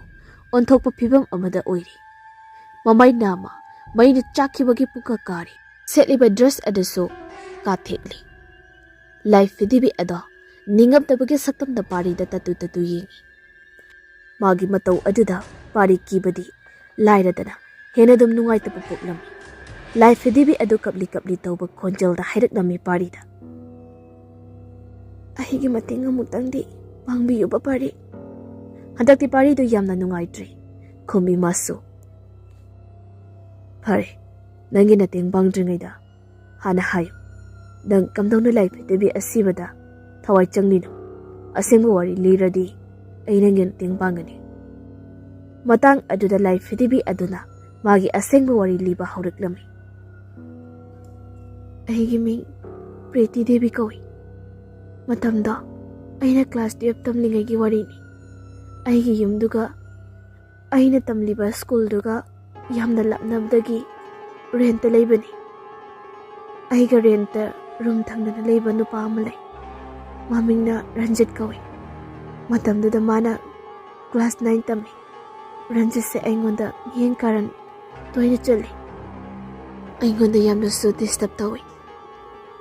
ꯑꯣꯟꯊꯣꯛꯄ ꯐꯤꯕꯝ ꯑꯃꯗ ꯑꯣꯏꯔꯤ꯫ ꯃꯃꯥꯏ ꯅꯥꯝꯃ ꯃꯩꯅ ꯆꯥꯛꯈꯤꯕꯒꯤ ꯄꯨꯡꯀ ꯀꯥꯔꯤ꯫ ꯁꯦꯠꯂꯤꯕ ꯗ꯭ꯔꯦꯁ ꯑꯗꯨꯁꯨ ꯀꯥꯊꯦꯛꯂꯤ꯫ ꯂꯥꯏꯐꯤꯗꯤꯕꯤ ꯑꯗꯣ ꯅꯤꯡꯉꯝꯗꯕꯒꯤ ꯁꯛꯇꯝꯗ ꯄꯥꯔꯤꯗ ꯇꯠꯇꯨ ꯇꯠꯇꯨ ꯌꯦꯡꯏ꯫ ꯃꯥꯒꯤ ꯃꯇꯧ ꯑꯗꯨꯗ ꯄꯥꯔꯤ ꯀꯤꯕꯗꯤ ꯂꯥꯏꯔꯗꯅ ꯍꯦꯟꯅ ꯑꯗꯨꯝ ꯅꯨꯡꯉꯥꯏꯇꯕ ꯄꯣꯛꯂꯝꯃꯤ꯫ ꯂꯥꯏꯐꯤꯗꯤꯕꯤ ꯑꯗꯨ ꯀꯞꯂꯤ ꯀꯞꯂꯤ ꯇꯧꯕ ꯈꯣꯟꯖꯦꯜꯗ ꯍꯥꯏꯔꯛꯂꯝꯃꯤ ꯄꯥꯔꯤꯗ, "ꯑꯩꯒꯤ ꯃꯇꯦꯡ ꯑꯃꯨꯛꯇꯪꯗꯤ ꯄꯥꯡꯕꯤꯌꯨꯕ ꯄꯥꯔꯤ꯫" ꯍꯟꯗꯛꯇꯤ ꯄꯥꯔꯤꯗꯨ ꯌꯥꯝꯅ ꯅꯨꯡꯉꯥꯏꯇ꯭ꯔꯦ꯫ ꯈꯨꯝꯃꯤ ꯃꯥꯁꯨ, "ꯐꯔꯦ, ꯅꯪꯒꯤ ꯅꯇꯦꯡ ꯄꯥꯡꯗ꯭ꯔꯤꯉꯩꯗ ꯍꯥꯟꯅ ꯍꯥꯏꯌꯨ, ꯅꯪ ꯀꯝꯗꯧꯅ ꯂꯥꯏ ꯐꯤꯗꯦꯕꯤ ꯑꯁꯤꯕꯗ ꯊꯋꯥꯏ ꯆꯪꯂꯤꯅꯣ? ꯑꯁꯦꯡꯕ ꯋꯥꯔꯤ ꯂꯤꯔꯗꯤ ꯑꯩ ꯅꯪꯒꯤ ꯃꯇꯦꯡ ꯄꯥꯡꯒꯅꯤ꯫" ꯃꯇꯥꯡ ꯑꯗꯨꯗ ꯂꯥꯏ ꯐꯤꯗꯦꯕꯤ ꯑꯗꯨꯅ ꯃꯥꯒꯤ ꯑꯁꯦꯡꯕ ꯋꯥꯔꯤ ꯂꯤꯕ ꯍꯧꯔꯛꯂꯝꯃꯤ꯫ "ꯑꯩꯒꯤ ꯃꯤꯡ ꯄ꯭ꯔꯤꯇꯤ ꯗꯦꯕꯤ ꯀꯧꯏ꯫ ꯃꯇꯝꯗꯣ ꯑꯩꯅ ꯀ꯭ꯂꯥꯁ ꯇꯨꯌꯦꯜꯞ ꯇꯝꯂꯤꯉꯩꯒꯤ ꯋꯥꯔꯤꯅꯤ꯫ ꯑꯩꯒꯤ ꯌꯨꯝꯗꯨꯒ ꯑꯩꯅ ꯇꯝꯂꯤꯕ ꯁ꯭ꯀꯨꯜꯗꯨꯒ ꯌꯥꯝꯅ ꯂꯥꯞꯅꯕꯗꯒꯤ ꯔꯦꯟꯇ ꯂꯩꯕꯅꯤ꯫ ꯑꯩꯒ ꯔꯦꯟꯇ ꯔꯨꯝ ꯊꯪꯅꯅ ꯂꯩꯕ ꯅꯨꯄꯥ ꯑꯃ ꯂꯩ꯫ ꯃꯃꯤꯡꯅ ꯔꯟꯖꯤꯠ ꯀꯧꯏ꯫ ꯃꯇꯝꯗꯨꯗ ꯃꯥꯅ ꯀ꯭ꯂꯥꯁ ꯅꯥꯏꯟ ꯇꯝꯃꯤ꯫ ꯔꯟꯖꯤꯠꯁꯦ ꯑꯩꯉꯣꯟꯗ ꯃꯤꯠꯌꯦꯡ ꯀꯥꯔꯟ ꯇꯣꯏꯅ ꯆꯜꯂꯤ꯫ ꯑꯩꯉꯣꯟꯗ ꯌꯥꯝꯅꯁꯨ ꯗꯤꯁꯇꯔꯕ ꯇꯧꯏ꯫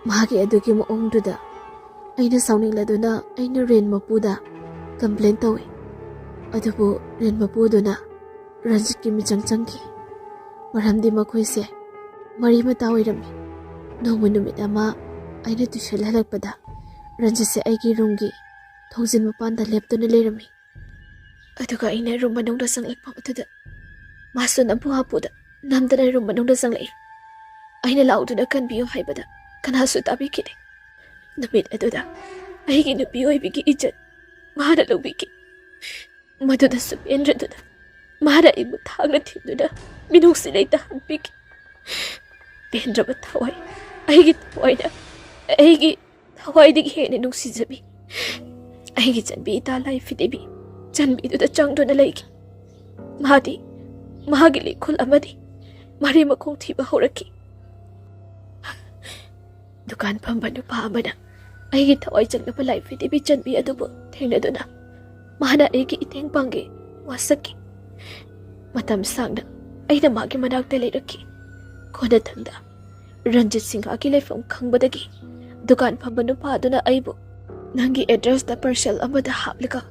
ꯃꯥꯒꯤ ꯑꯗꯨꯒꯤ ꯃꯑꯣꯡꯗꯨꯗ ꯑꯩꯅ ꯁꯥꯎꯅꯤꯡꯂꯗꯨꯅ ꯑꯩꯅ ꯔꯦꯟ ꯃꯄꯨꯗ ꯀꯝꯄ꯭ꯂꯦꯟ ꯇꯧꯏ꯫ ꯑꯗꯨꯕꯨ ꯔꯦꯟ ꯃꯄꯨꯗꯨꯅ ꯔꯟꯖꯤꯠꯀꯤ ꯃꯤꯆꯪ ꯆꯪꯈꯤ꯫ ꯃꯔꯝꯗꯤ ꯃꯈꯣꯏꯁꯦ ꯃꯔꯤ ꯃꯇꯥ ꯑꯣꯏꯔꯝꯃꯤ꯫ ꯅꯣꯡꯃ ꯅꯨꯃꯤꯠ ꯑꯃ ꯑꯩꯅ ꯇ꯭ꯌꯨꯁꯟ ꯍꯜꯂꯛꯄꯗ ꯔꯟꯖꯤꯠꯁꯦ ꯑꯩꯒꯤ ꯔꯨꯝꯒꯤ ꯊꯣꯡꯖꯤꯟ ꯃꯄꯥꯟꯗ ꯂꯦꯞꯇꯨꯅ ꯂꯩꯔꯝꯃꯤ꯫ ꯑꯗꯨꯒ ꯑꯩꯅ ꯔꯨꯝ ꯃꯅꯨꯡꯗ ꯆꯪꯂꯛꯄ ꯑꯗꯨꯗ ꯃꯥꯁꯨ ꯅꯝꯐꯨ ꯍꯥꯐꯨꯗ ꯅꯝꯗꯅ ꯔꯨꯝ ꯃꯅꯨꯡꯗ ꯆꯪꯂꯛꯏ꯫ ꯑꯩꯅ ꯂꯥꯎꯗꯨꯅ "ꯀꯟꯕꯤꯌꯨ" ꯍꯥꯏꯕꯗ ꯀꯅꯥꯁꯨ ꯇꯥꯕꯤꯈꯤꯗꯦ꯫ ꯅꯨꯃꯤꯠ ꯑꯗꯨꯗ ꯑꯩꯒꯤ ꯅꯨꯄꯤ ꯑꯣꯏꯕꯤꯒꯤ ꯏꯖꯠ ꯃꯍꯥꯛꯅ ꯂꯧꯕꯤꯈꯤ꯫ ꯃꯗꯨꯗꯁꯨ ꯄꯦꯟꯗ꯭ꯔꯗꯨꯅ ꯃꯍꯥꯛꯅ ꯑꯩꯕꯨ ꯊꯥꯡꯅ ꯊꯤꯟꯗꯨꯅ ꯃꯤꯅꯨꯡꯁꯤ ꯂꯩꯇ ꯍꯟꯕꯤꯈꯤ꯫ ꯄꯦꯟꯗ꯭ꯔꯕ ꯊꯋꯥꯏ, ꯑꯩꯒꯤ ꯊꯋꯥꯏꯅ ꯑꯩꯒꯤ ꯊꯋꯥꯏꯗꯒꯤ ꯍꯦꯟꯅ ꯅꯨꯡꯁꯤꯖꯕꯤ ꯑꯩꯒꯤ ꯆꯟꯕꯤ ꯏꯇꯥ ꯂꯥꯏ ꯐꯤꯗꯦꯕꯤ, ꯆꯟꯕꯤꯗꯨꯗ ꯆꯪꯗꯨꯅ ꯂꯩꯈꯤ꯫ ꯃꯥꯗꯤ ꯃꯥꯒꯤ ꯂꯤꯈꯨꯜ ꯑꯃꯗꯤ ꯃꯔꯤ ꯃꯈꯣꯡ ꯊꯤꯕ ꯍꯧꯔꯛꯈꯤ꯫ ꯗꯨꯀꯥꯟ ꯐꯝꯕ ꯅꯨꯄꯥ ꯑꯃꯅ ꯑꯩꯒꯤ ꯊꯋꯥꯏ ꯆꯪꯂꯕ ꯂꯥꯏ ꯐꯤꯗꯦꯕꯤ ꯆꯟꯕꯤ ꯑꯗꯨꯕꯨ ꯊꯦꯡꯅꯗꯨꯅ ꯃꯍꯥꯛꯅ ꯑꯩꯒꯤ ꯏꯇꯦꯡ ꯄꯥꯡꯒꯦ ꯋꯥꯁꯛꯈꯤ꯫ ꯃꯇꯝ ꯁꯥꯡꯅ ꯑꯩꯅ ꯃꯥꯒꯤ ꯃꯅꯥꯛꯇ ꯂꯩꯔꯛꯈꯤ꯫ ꯀꯣꯟꯅꯊꯪꯗ ꯔꯟꯖꯤꯠ ꯁꯤꯡꯍꯒꯤ ꯂꯩꯐꯝ ꯈꯪꯕꯗꯒꯤ ꯗꯨꯀꯥꯟ ꯐꯝꯕ ꯅꯨꯄꯥ ꯑꯗꯨꯅ ꯑꯩꯕꯨ "ꯅꯪꯒꯤ ꯑꯦꯗ꯭ꯔꯦꯁꯇ ꯄꯥꯔꯁꯦꯜ ꯑꯃꯗ ꯍꯥꯞꯂꯒ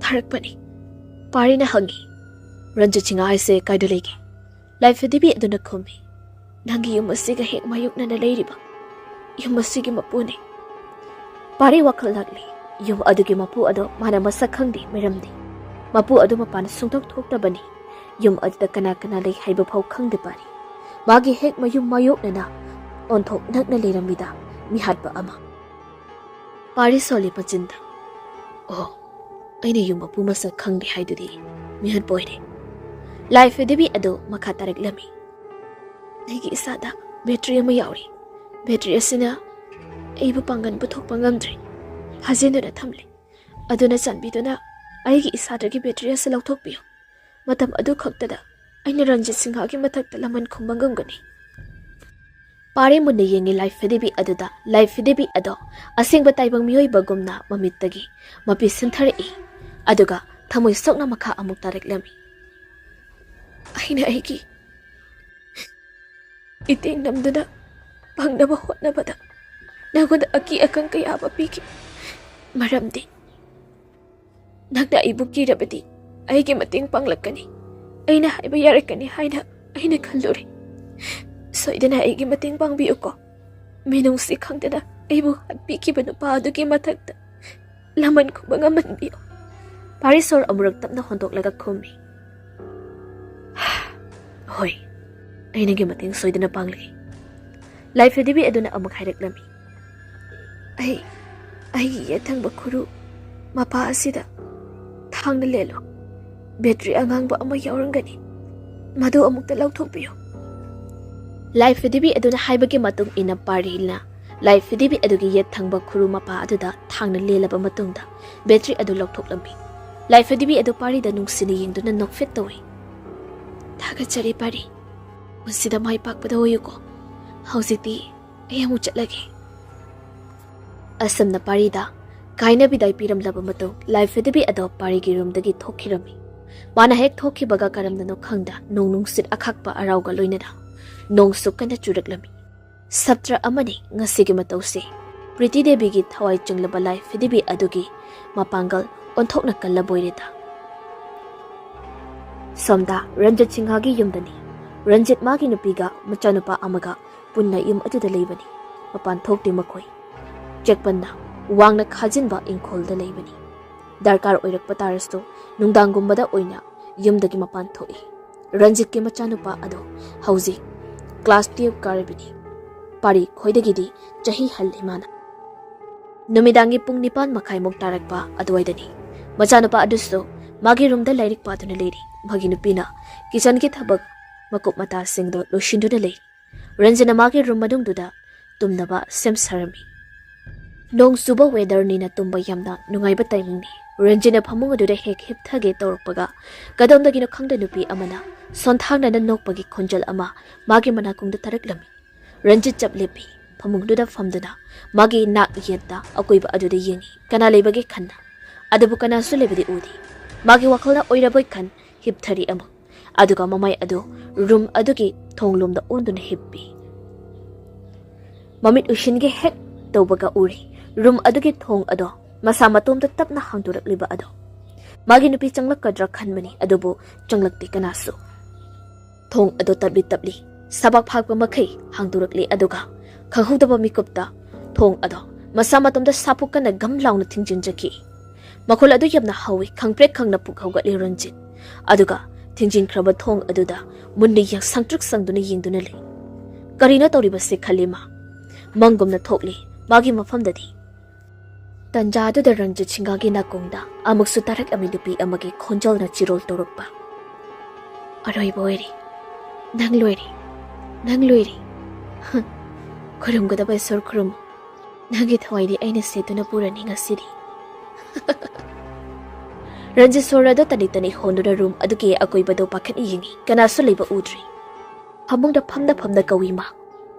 ꯊꯥꯔꯛꯄꯅꯤ꯫" ꯄꯥꯔꯤꯅ ꯍꯪꯉꯤ, "ꯔꯟꯖꯤꯠ ꯁꯤꯡꯍ ꯍꯥꯏꯁꯦ ꯀꯥꯏꯗ ꯂꯩꯒꯦ?" ꯂꯥꯏ ꯐꯤꯗꯦꯕꯤ ꯑꯗꯨꯅ ꯈꯨꯝꯃꯤ, "ꯅꯪꯒꯤ ꯌꯨꯝ ꯑꯁꯤꯒ ꯍꯦꯛ ꯃꯥꯌꯣꯛꯅꯅ ꯂꯩꯔꯤꯕ ꯌꯨꯝ ꯑꯁꯤꯒꯤ ꯃꯄꯨꯅꯤ꯫" ꯄꯥꯔꯤ ꯋꯥꯈꯜ ꯂꯥꯛꯂꯤ꯫ ꯌꯨꯝ ꯑꯗꯨꯒꯤ ꯃꯄꯨ ꯑꯗꯣ ꯃꯥꯅ ꯃꯁꯛ ꯈꯪꯗꯦ, ꯃꯔꯝꯗꯤ ꯃꯄꯨ ꯑꯗꯨ ꯃꯄꯥꯟ ꯁꯨꯡꯊꯣꯛ ꯊꯣꯛꯇꯕꯅꯤ꯫ ꯌꯨꯝ ꯑꯗꯨꯗ ꯀꯅꯥ ꯀꯅꯥ ꯂꯩ ꯍꯥꯏꯕ ꯐꯥꯎ ꯈꯪꯗꯦ ꯄꯥꯔꯤ꯫ ꯃꯥꯒꯤ ꯍꯦꯛ ꯃꯌꯨꯝ ꯃꯥꯌꯣꯛꯅꯅ ꯑꯣꯟꯊꯣꯛ ꯅꯛꯅ ꯂꯩꯔꯝꯃꯤꯗ ꯃꯤꯍꯥꯠꯄ ꯑꯃ꯫ ꯄꯥꯔꯤ ꯁꯣꯜꯂꯤ ꯃꯆꯤꯟꯗ, "ꯑꯣ, ꯑꯩꯅ ꯌꯨꯝ ꯃꯄꯨ ꯃꯁꯛ ꯈꯪꯗꯦ ꯍꯥꯏꯗꯨꯗꯤ ꯃꯤꯍꯠꯄ ꯑꯣꯏꯔꯦ꯫" ꯂꯥꯏ ꯐꯗꯤꯕꯤ ꯑꯗꯨ ꯃꯈꯥ ꯇꯥꯔꯛꯂꯝꯃꯤ꯫ "ꯑꯩꯒꯤ ꯏꯁꯥꯗ ꯕꯦꯇ꯭ꯔꯤ ꯑꯃ ꯌꯥꯎꯔꯤ꯫ ꯕꯦꯇ꯭ꯔꯤ ꯑꯁꯤꯅ ꯑꯩꯕꯨ ꯄꯥꯡꯒꯟ ꯄꯨꯊꯣꯛꯄ ꯉꯝꯗ꯭ꯔꯦ꯫ ꯐꯥꯖꯤꯟꯗꯨꯅ ꯊꯝꯂꯦ꯫ ꯑꯗꯨꯅ ꯆꯥꯟꯕꯤꯗꯨꯅ ꯑꯩꯒꯤ ꯏꯁꯥꯗꯒꯤ ꯕꯦꯇ꯭ꯔꯤ ꯑꯁꯤ ꯂꯧꯊꯣꯛꯄꯤꯌꯨ꯫ ꯃꯇꯝ ꯑꯗꯨ ꯈꯛꯇꯗ ꯑꯩꯅ ꯔꯟꯖꯤꯠ ꯁꯤꯡꯍꯒꯤ ꯃꯊꯛꯇ ꯂꯃꯟ ꯈꯨꯝꯕ ꯉꯝꯒꯅꯤ꯫" ꯄꯥꯔꯤ ꯃꯨꯟꯅ ꯌꯦꯡꯉꯤ ꯂꯥꯏ ꯐꯗꯤꯕꯤ ꯑꯗꯨꯗ꯫ ꯂꯥꯏ ꯐꯗꯤꯕꯤ ꯑꯗꯣ ꯑꯁꯦꯡꯕ ꯇꯥꯏꯕꯪ ꯃꯤꯑꯣꯏꯕꯒꯨꯝꯅ ꯃꯃꯤꯠꯇꯒꯤ ꯃꯄꯤ ꯁꯤꯟꯊꯔꯛꯏ꯫ ꯑꯗꯨꯒ ꯊꯃꯣꯏ ꯁꯣꯛꯅ ꯃꯈꯥ ꯑꯃꯨꯛ ꯇꯥꯔꯛꯂꯝꯃꯤ꯫ "ꯑꯩꯅ ꯑꯩꯒꯤ ꯏꯇꯦꯡ ꯅꯝꯗꯨꯅ ꯐꯪꯅꯕ ꯍꯣꯠꯅꯕꯗ ꯅꯉꯣꯟꯗ ꯑꯀꯤ ꯑꯈꯪ ꯀꯌꯥ ꯑꯃ ꯄꯤꯈꯤ꯫ ꯃꯔꯝꯗꯤ ꯅꯪꯅ ꯑꯩꯕꯨ ꯀꯤꯔꯕꯗꯤ ꯑꯩꯒꯤ ꯃꯇꯦꯡ ꯄꯥꯡꯂꯛꯀꯅꯤ, ꯑꯩꯅ ꯍꯥꯏꯕ ꯌꯥꯔꯛꯀꯅꯤ ꯍꯥꯏꯅ ꯑꯩꯅ ꯈꯜꯂꯨꯔꯦ꯫ ꯁꯣꯏꯗꯅ ꯑꯩꯒꯤ ꯃꯇꯦꯡ ꯄꯥꯡꯕꯤꯌꯨꯀꯣ꯫ ꯃꯤꯅꯨꯡꯁꯤ ꯈꯪꯗꯅ ꯑꯩꯕꯨ ꯍꯥꯠꯄꯤꯈꯤꯕ ꯅꯨꯄꯥ ꯑꯗꯨꯒꯤ ꯃꯊꯛꯇ ꯂꯃꯟ ꯈꯨꯝꯕ ꯉꯝꯍꯟꯕꯤꯌꯨ꯫" ꯄꯥꯔꯤ ꯁꯣꯔ ꯑꯃꯨꯔꯛ ꯇꯞꯅ ꯍꯣꯟꯗꯣꯛꯂꯒ ꯈꯨꯝꯃꯤ꯫ "ꯍꯣꯏ, ꯑꯩ ꯅꯪꯒꯤ ꯃꯇꯦꯡ ꯁꯣꯏꯗꯅ ꯄꯥꯡꯂꯒꯦ꯫" ꯂꯥꯏ ꯐꯗꯤꯕꯤ ꯑꯗꯨꯅ ꯑꯃꯨꯛ ꯍꯥꯏꯔꯛꯂꯝꯃꯤ꯫ "ꯑꯩ, ꯑꯩꯒꯤ ꯌꯦꯠ ꯊꯪꯕ ꯈꯨꯔꯨ ꯃꯄꯥ ꯑꯁꯤꯗ ꯊꯥꯡꯅ ꯂꯦꯜꯂꯨ꯫ ꯕꯦꯇ꯭ꯔꯤ ꯑꯉꯥꯡꯕ ꯑꯃ ꯌꯥꯎꯔꯝꯒꯅꯤ꯫ ꯃꯗꯨ ꯑꯃꯨꯛꯇ ꯂꯧꯊꯣꯛꯄꯤꯌꯨ꯫" ꯂꯥꯏ ꯐꯗꯤꯕꯤ ꯑꯗꯨꯅ ꯍꯥꯏꯕꯒꯤ ꯃꯇꯨꯡ ꯏꯟꯅ ꯄꯥꯔꯤꯅ ꯂꯥꯏ ꯐꯗꯤꯕꯤ ꯑꯗꯨꯒꯤ ꯌꯦꯠ ꯊꯪꯕ ꯈꯨꯔꯨ ꯃꯄꯥ ꯑꯗꯨꯗ ꯊꯥꯡꯅ ꯂꯦꯜꯂꯕ ꯃꯇꯨꯡꯗ ꯕꯦꯇ꯭ꯔꯤ ꯑꯗꯨ ꯂꯧꯊꯣꯛꯂꯝꯃꯤ꯫ ꯂꯥꯏ ꯐꯗꯤꯕꯤ ꯑꯗꯨ ꯄꯥꯔꯤꯗ ꯅꯨꯡꯁꯤꯅ ꯌꯦꯡꯗꯨꯅ ꯅꯣꯛꯐꯦꯠ ꯇꯧꯏ꯫ "ꯊꯥꯒꯠꯆꯔꯤ ꯄꯥꯔꯤ꯫ ꯄꯨꯟꯁꯤꯗ ꯃꯥꯏ ꯄꯥꯛꯄꯗ ꯑꯣꯏꯌꯨꯀꯣ꯫ ꯍꯧꯖꯤꯛꯇꯤ ꯑꯩ ꯑꯃꯨꯛ ꯆꯠꯂꯒꯦ꯫" ꯑꯁꯨꯝꯅ ꯄꯥꯔꯤꯗ ꯀꯥꯏꯅ ꯕꯤꯗꯥꯏ ꯄꯤꯔꯝꯂꯕ ꯃꯇꯨꯡ ꯂꯥꯏ ꯐꯗꯤꯕꯤ ꯑꯗꯣ ꯄꯥꯔꯤꯒꯤ ꯔꯨꯝꯗꯒꯤ ꯊꯣꯛꯈꯤꯔꯝꯃꯤ꯫ ꯃꯥꯅ ꯍꯦꯛ ꯊꯣꯛꯈꯤꯕꯒ ꯀꯔꯝꯅꯅꯣ ꯈꯪꯗ ꯅꯣꯡ ꯅꯨꯡꯁꯤꯠ ꯑꯈꯥꯛꯄ ꯑꯔꯥꯎꯒ ꯂꯣꯏꯅꯅ ꯅꯣꯡꯁꯨ ꯀꯟꯅ ꯆꯨꯔꯛꯂꯝꯃꯤ꯫ ꯁꯥꯇ꯭ꯔ ꯑꯃꯅꯤ ꯉꯁꯤꯒꯤ ꯃꯇꯧꯁꯦ꯫ ꯄ꯭ꯔꯤꯇꯤ ꯗꯦꯕꯤꯒꯤ ꯊꯋꯥꯏ ꯆꯤꯡꯂꯕ ꯂꯥꯏ ꯐꯗꯤꯕꯤ ꯑꯗꯨꯒꯤ ꯃꯄꯥꯡꯒꯜ ꯑꯣꯟꯊꯣꯛꯅ ꯀꯜꯂꯕ ꯑꯣꯏꯔꯦꯗ꯫ ꯁꯣꯝꯗ ꯔꯟꯖꯤꯠ ꯁꯤꯡꯍꯒꯤ ꯌꯨꯝꯗꯅꯤ꯫ ꯔꯟꯖꯤꯠ ꯃꯥꯒꯤ ꯅꯨꯄꯤꯒ ꯃꯆꯥꯅꯨꯄꯥ ꯑꯃꯒ ꯄꯨꯟꯅ ꯌꯨꯝ ꯑꯗꯨꯗ ꯂꯩꯕꯅꯤ꯫ ꯃꯄꯥꯟ ꯊꯣꯛꯇꯦ ꯃꯈꯣꯏ꯫ ꯆꯦꯛꯄꯟꯅ ꯋꯥꯡꯅ ꯈꯥꯖꯤꯟꯕ ꯏꯪꯈꯣꯜꯗ ꯂꯩꯕꯅꯤ꯫ ꯗꯔꯀꯥꯔ ꯑꯣꯏꯔꯛꯄ ꯇꯥꯔꯁꯨ ꯅꯨꯡꯗꯥꯡꯒꯨꯝꯕꯗ ꯑꯣꯏꯅ ꯌꯨꯝꯗꯒꯤ ꯃꯄꯥꯟ ꯊꯣꯛꯏ꯫ ꯔꯟꯖꯤꯠꯀꯤ ꯃꯆꯥꯅꯨꯄꯥ ꯑꯗꯣ ꯍꯧꯖꯤꯛ ꯀ꯭ꯂꯥꯁ ꯇꯨꯌꯦꯜꯐ ꯀꯥꯔꯤꯕꯅꯤ꯫ ꯄꯥꯔꯤ ꯈꯣꯏꯗꯒꯤꯗꯤ ꯆꯍꯤ ꯍꯜꯂꯤ ꯃꯥꯅ꯫ ꯅꯨꯃꯤꯗꯥꯡꯒꯤ ꯄꯨꯡ ꯅꯤꯄꯥꯟ ꯃꯈꯥꯏꯃꯨꯛ ꯇꯥꯔꯛꯄ ꯑꯗꯨꯋꯥꯏꯗꯅꯤ꯫ ꯃꯆꯥꯅꯨꯄꯥ ꯑꯗꯨꯁꯨ ꯃꯥꯒꯤ ꯔꯨꯝꯗ ꯂꯥꯏꯔꯤꯛ ꯄꯥꯗꯨꯅ ꯂꯩꯔꯤ꯫ ꯃꯥꯒꯤ ꯅꯨꯄꯤꯅ ꯀꯤꯆꯟꯒꯤ ꯊꯕꯛ ꯃꯀꯨꯞ ꯃꯇꯥꯁꯤꯡꯗꯣ ꯂꯣꯏꯁꯤꯟꯗꯨꯅ ꯂꯩꯔꯤ꯫ ꯔꯟꯖꯤꯠꯅ ꯃꯥꯒꯤ ꯔꯨꯝ ꯃꯅꯨꯡꯗꯨꯗ ꯇꯨꯝꯅꯕ ꯁꯦꯝ ꯁꯥꯔꯝꯃꯤ꯫ ꯅꯣꯡ ꯆꯨꯕ ꯋꯦꯗꯔꯅꯤꯅ ꯇꯨꯝꯕ ꯌꯥꯝꯅ ꯅꯨꯡꯉꯥꯏꯕ ꯇꯥꯏꯃꯤꯡꯅꯤ꯫ ꯔꯟꯖꯤꯠꯅ ꯐꯃꯨꯡ ꯑꯗꯨꯗ ꯍꯦꯛ ꯍꯤꯞꯊꯒꯦ ꯇꯧꯔꯛꯄꯒ, ꯀꯗꯣꯝꯗꯒꯤꯅꯣ ꯈꯪꯗ ꯅꯨꯄꯤ ꯑꯃꯅ ꯁꯣꯟꯊꯥꯡꯅꯅ ꯅꯣꯛꯄꯒꯤ ꯈꯣꯟꯖꯦꯜ ꯑꯃ ꯃꯥꯒꯤ ꯃꯅꯥꯀꯣꯡꯗ ꯇꯥꯔꯛꯂꯝꯃꯤ꯫ ꯔꯟꯖꯤꯠ ꯆꯞ ꯂꯦꯞꯄꯤ꯫ ꯐꯃꯨꯡꯗꯨꯗ ꯐꯝꯗꯨꯅ ꯃꯥꯒꯤ ꯅꯥꯛ ꯌꯦꯠꯇ ꯑꯀꯣꯏꯕ ꯑꯗꯨꯗ ꯌꯦꯡꯉꯤ꯫ ꯀꯅꯥ ꯂꯩꯕꯒꯦ ꯈꯟꯅ꯫ ꯑꯗꯨꯕꯨ ꯀꯅꯥꯁꯨ ꯂꯩꯕꯗꯤ ꯎꯗꯦ꯫ ꯃꯥꯒꯤ ꯋꯥꯈꯜꯅ ꯑꯣꯏꯔꯕꯣꯏ ꯈꯟ ꯍꯤꯞꯊꯔꯤ ꯑꯃꯨꯛ꯫ ꯑꯗꯨꯒ ꯃꯃꯥꯏ ꯑꯗꯨ ꯔꯨꯝ ꯑꯗꯨꯒꯤ ꯊꯣꯡꯂꯣꯝꯗ ꯑꯣꯟꯗꯨꯅ ꯍꯤꯞꯄꯤ꯫ ꯃꯃꯤꯠ ꯎꯏꯁꯤꯟꯒꯦ ꯍꯦꯛ ꯇꯧꯕꯒ ꯎꯔꯦ, ꯔꯨꯝ ꯑꯗꯨꯒꯤ ꯊꯣꯡ ꯑꯗꯣ ꯃꯁꯥ ꯃꯇꯣꯝꯇ ꯇꯞꯅ ꯍꯥꯡꯗꯣꯔꯛꯂꯤꯕ ꯑꯗꯣ꯫ ꯃꯥꯒꯤ ꯅꯨꯄꯤ ꯆꯪꯂꯛꯀꯗ꯭ꯔꯥ ꯈꯟꯕꯅꯤ, ꯑꯗꯨꯕꯨ ꯆꯪꯂꯛꯇꯦ ꯀꯅꯥꯁꯨ꯫ ꯊꯣꯡ ꯑꯗꯣ ꯇꯞꯂꯤ ꯇꯞꯂꯤ ꯁꯕꯥꯛ ꯐꯥꯛꯄ ꯃꯈꯩ ꯍꯥꯡꯗꯣꯔꯛꯂꯤ, ꯑꯗꯨꯒ ꯈꯪꯍꯧꯗꯕ ꯃꯤꯀꯨꯞꯇ ꯊꯣꯡ ꯑꯗꯣ ꯃꯁꯥ ꯃꯇꯣꯝꯇ ꯁꯥꯄꯣꯛ ꯀꯟꯅ ꯒꯝ ꯂꯥꯎꯅ ꯊꯤꯡꯖꯤꯟꯖꯈꯤ꯫ ꯃꯈꯣꯜ ꯑꯗꯨ ꯌꯥꯝꯅ ꯍꯧꯋꯤ꯫ ꯈꯪꯄ꯭ꯔꯦꯛ ꯈꯪꯅ ꯄꯨꯛ ꯍꯧꯒꯠꯂꯤ ꯔꯟꯖꯤꯠ꯫ ꯑꯗꯨꯒ ꯊꯤꯡꯖꯤꯟꯈ꯭ꯔꯕ ꯊꯣꯡ ꯑꯗꯨꯗ ꯃꯨꯟꯅ ꯌꯦꯡ-, ꯁꯪꯇ꯭ꯔꯤꯛ ꯁꯪꯗꯨꯅ ꯌꯦꯡꯗꯨꯅ ꯂꯩ꯫ ꯀꯔꯤꯅꯣ ꯇꯧꯔꯤꯕꯁꯦ ꯈꯜꯂꯤ ꯃꯥ꯫ ꯃꯪꯒꯨꯝꯅ ꯊꯣꯛꯂꯤ ꯃꯥꯒꯤ ꯃꯐꯝꯗꯗꯤ꯫ ꯇꯟꯖꯥ ꯑꯗꯨꯗ ꯔꯟꯖꯤꯠ ꯁꯤꯡꯍꯒꯤ ꯅꯥꯀꯣꯡꯗ ꯑꯃꯨꯛꯁꯨ ꯇꯥꯔꯛꯂꯝꯃꯤ ꯅꯨꯄꯤ ꯑꯃꯒꯤ ꯈꯣꯟꯖꯦꯜꯅ ꯆꯤꯔꯣꯜ ꯇꯧꯔꯛꯄ꯫ "ꯑꯔꯣꯏꯕ ꯑꯣꯏꯔꯦ꯫ ꯅꯪ ꯂꯣꯏꯔꯦ꯫ ꯅꯪ ꯂꯣꯏꯔꯦ꯫ ꯍ, ꯈꯨꯔꯨꯝꯒꯗꯕ ꯏꯁꯣꯔ ꯈꯨꯔꯨꯝꯃꯨ꯫ ꯅꯪꯒꯤ ꯊꯋꯥꯏꯗꯤ ꯑꯩꯅ ꯁꯦꯠꯇꯨꯅ ꯄꯨꯔꯅꯤ ꯉꯁꯤꯗꯤ꯫" ꯔꯟꯖꯤꯠ ꯁꯣꯔ ꯑꯗꯨ ꯇꯅꯤ ꯇꯅꯤ ꯍꯣꯟꯗꯨꯅ ꯔꯨꯝ ꯑꯗꯨꯒꯤ ꯑꯀꯣꯏꯕꯗꯨ ꯄꯥꯈꯠ ꯌꯦꯡꯉꯤ꯫ ꯀꯅꯥꯁꯨ ꯂꯩꯕ ꯎꯗ꯭ꯔꯤ꯫ ꯐꯃꯨꯡꯗ ꯐꯝꯅ ꯐꯝꯅ ꯀꯧꯏ ꯃꯥ꯫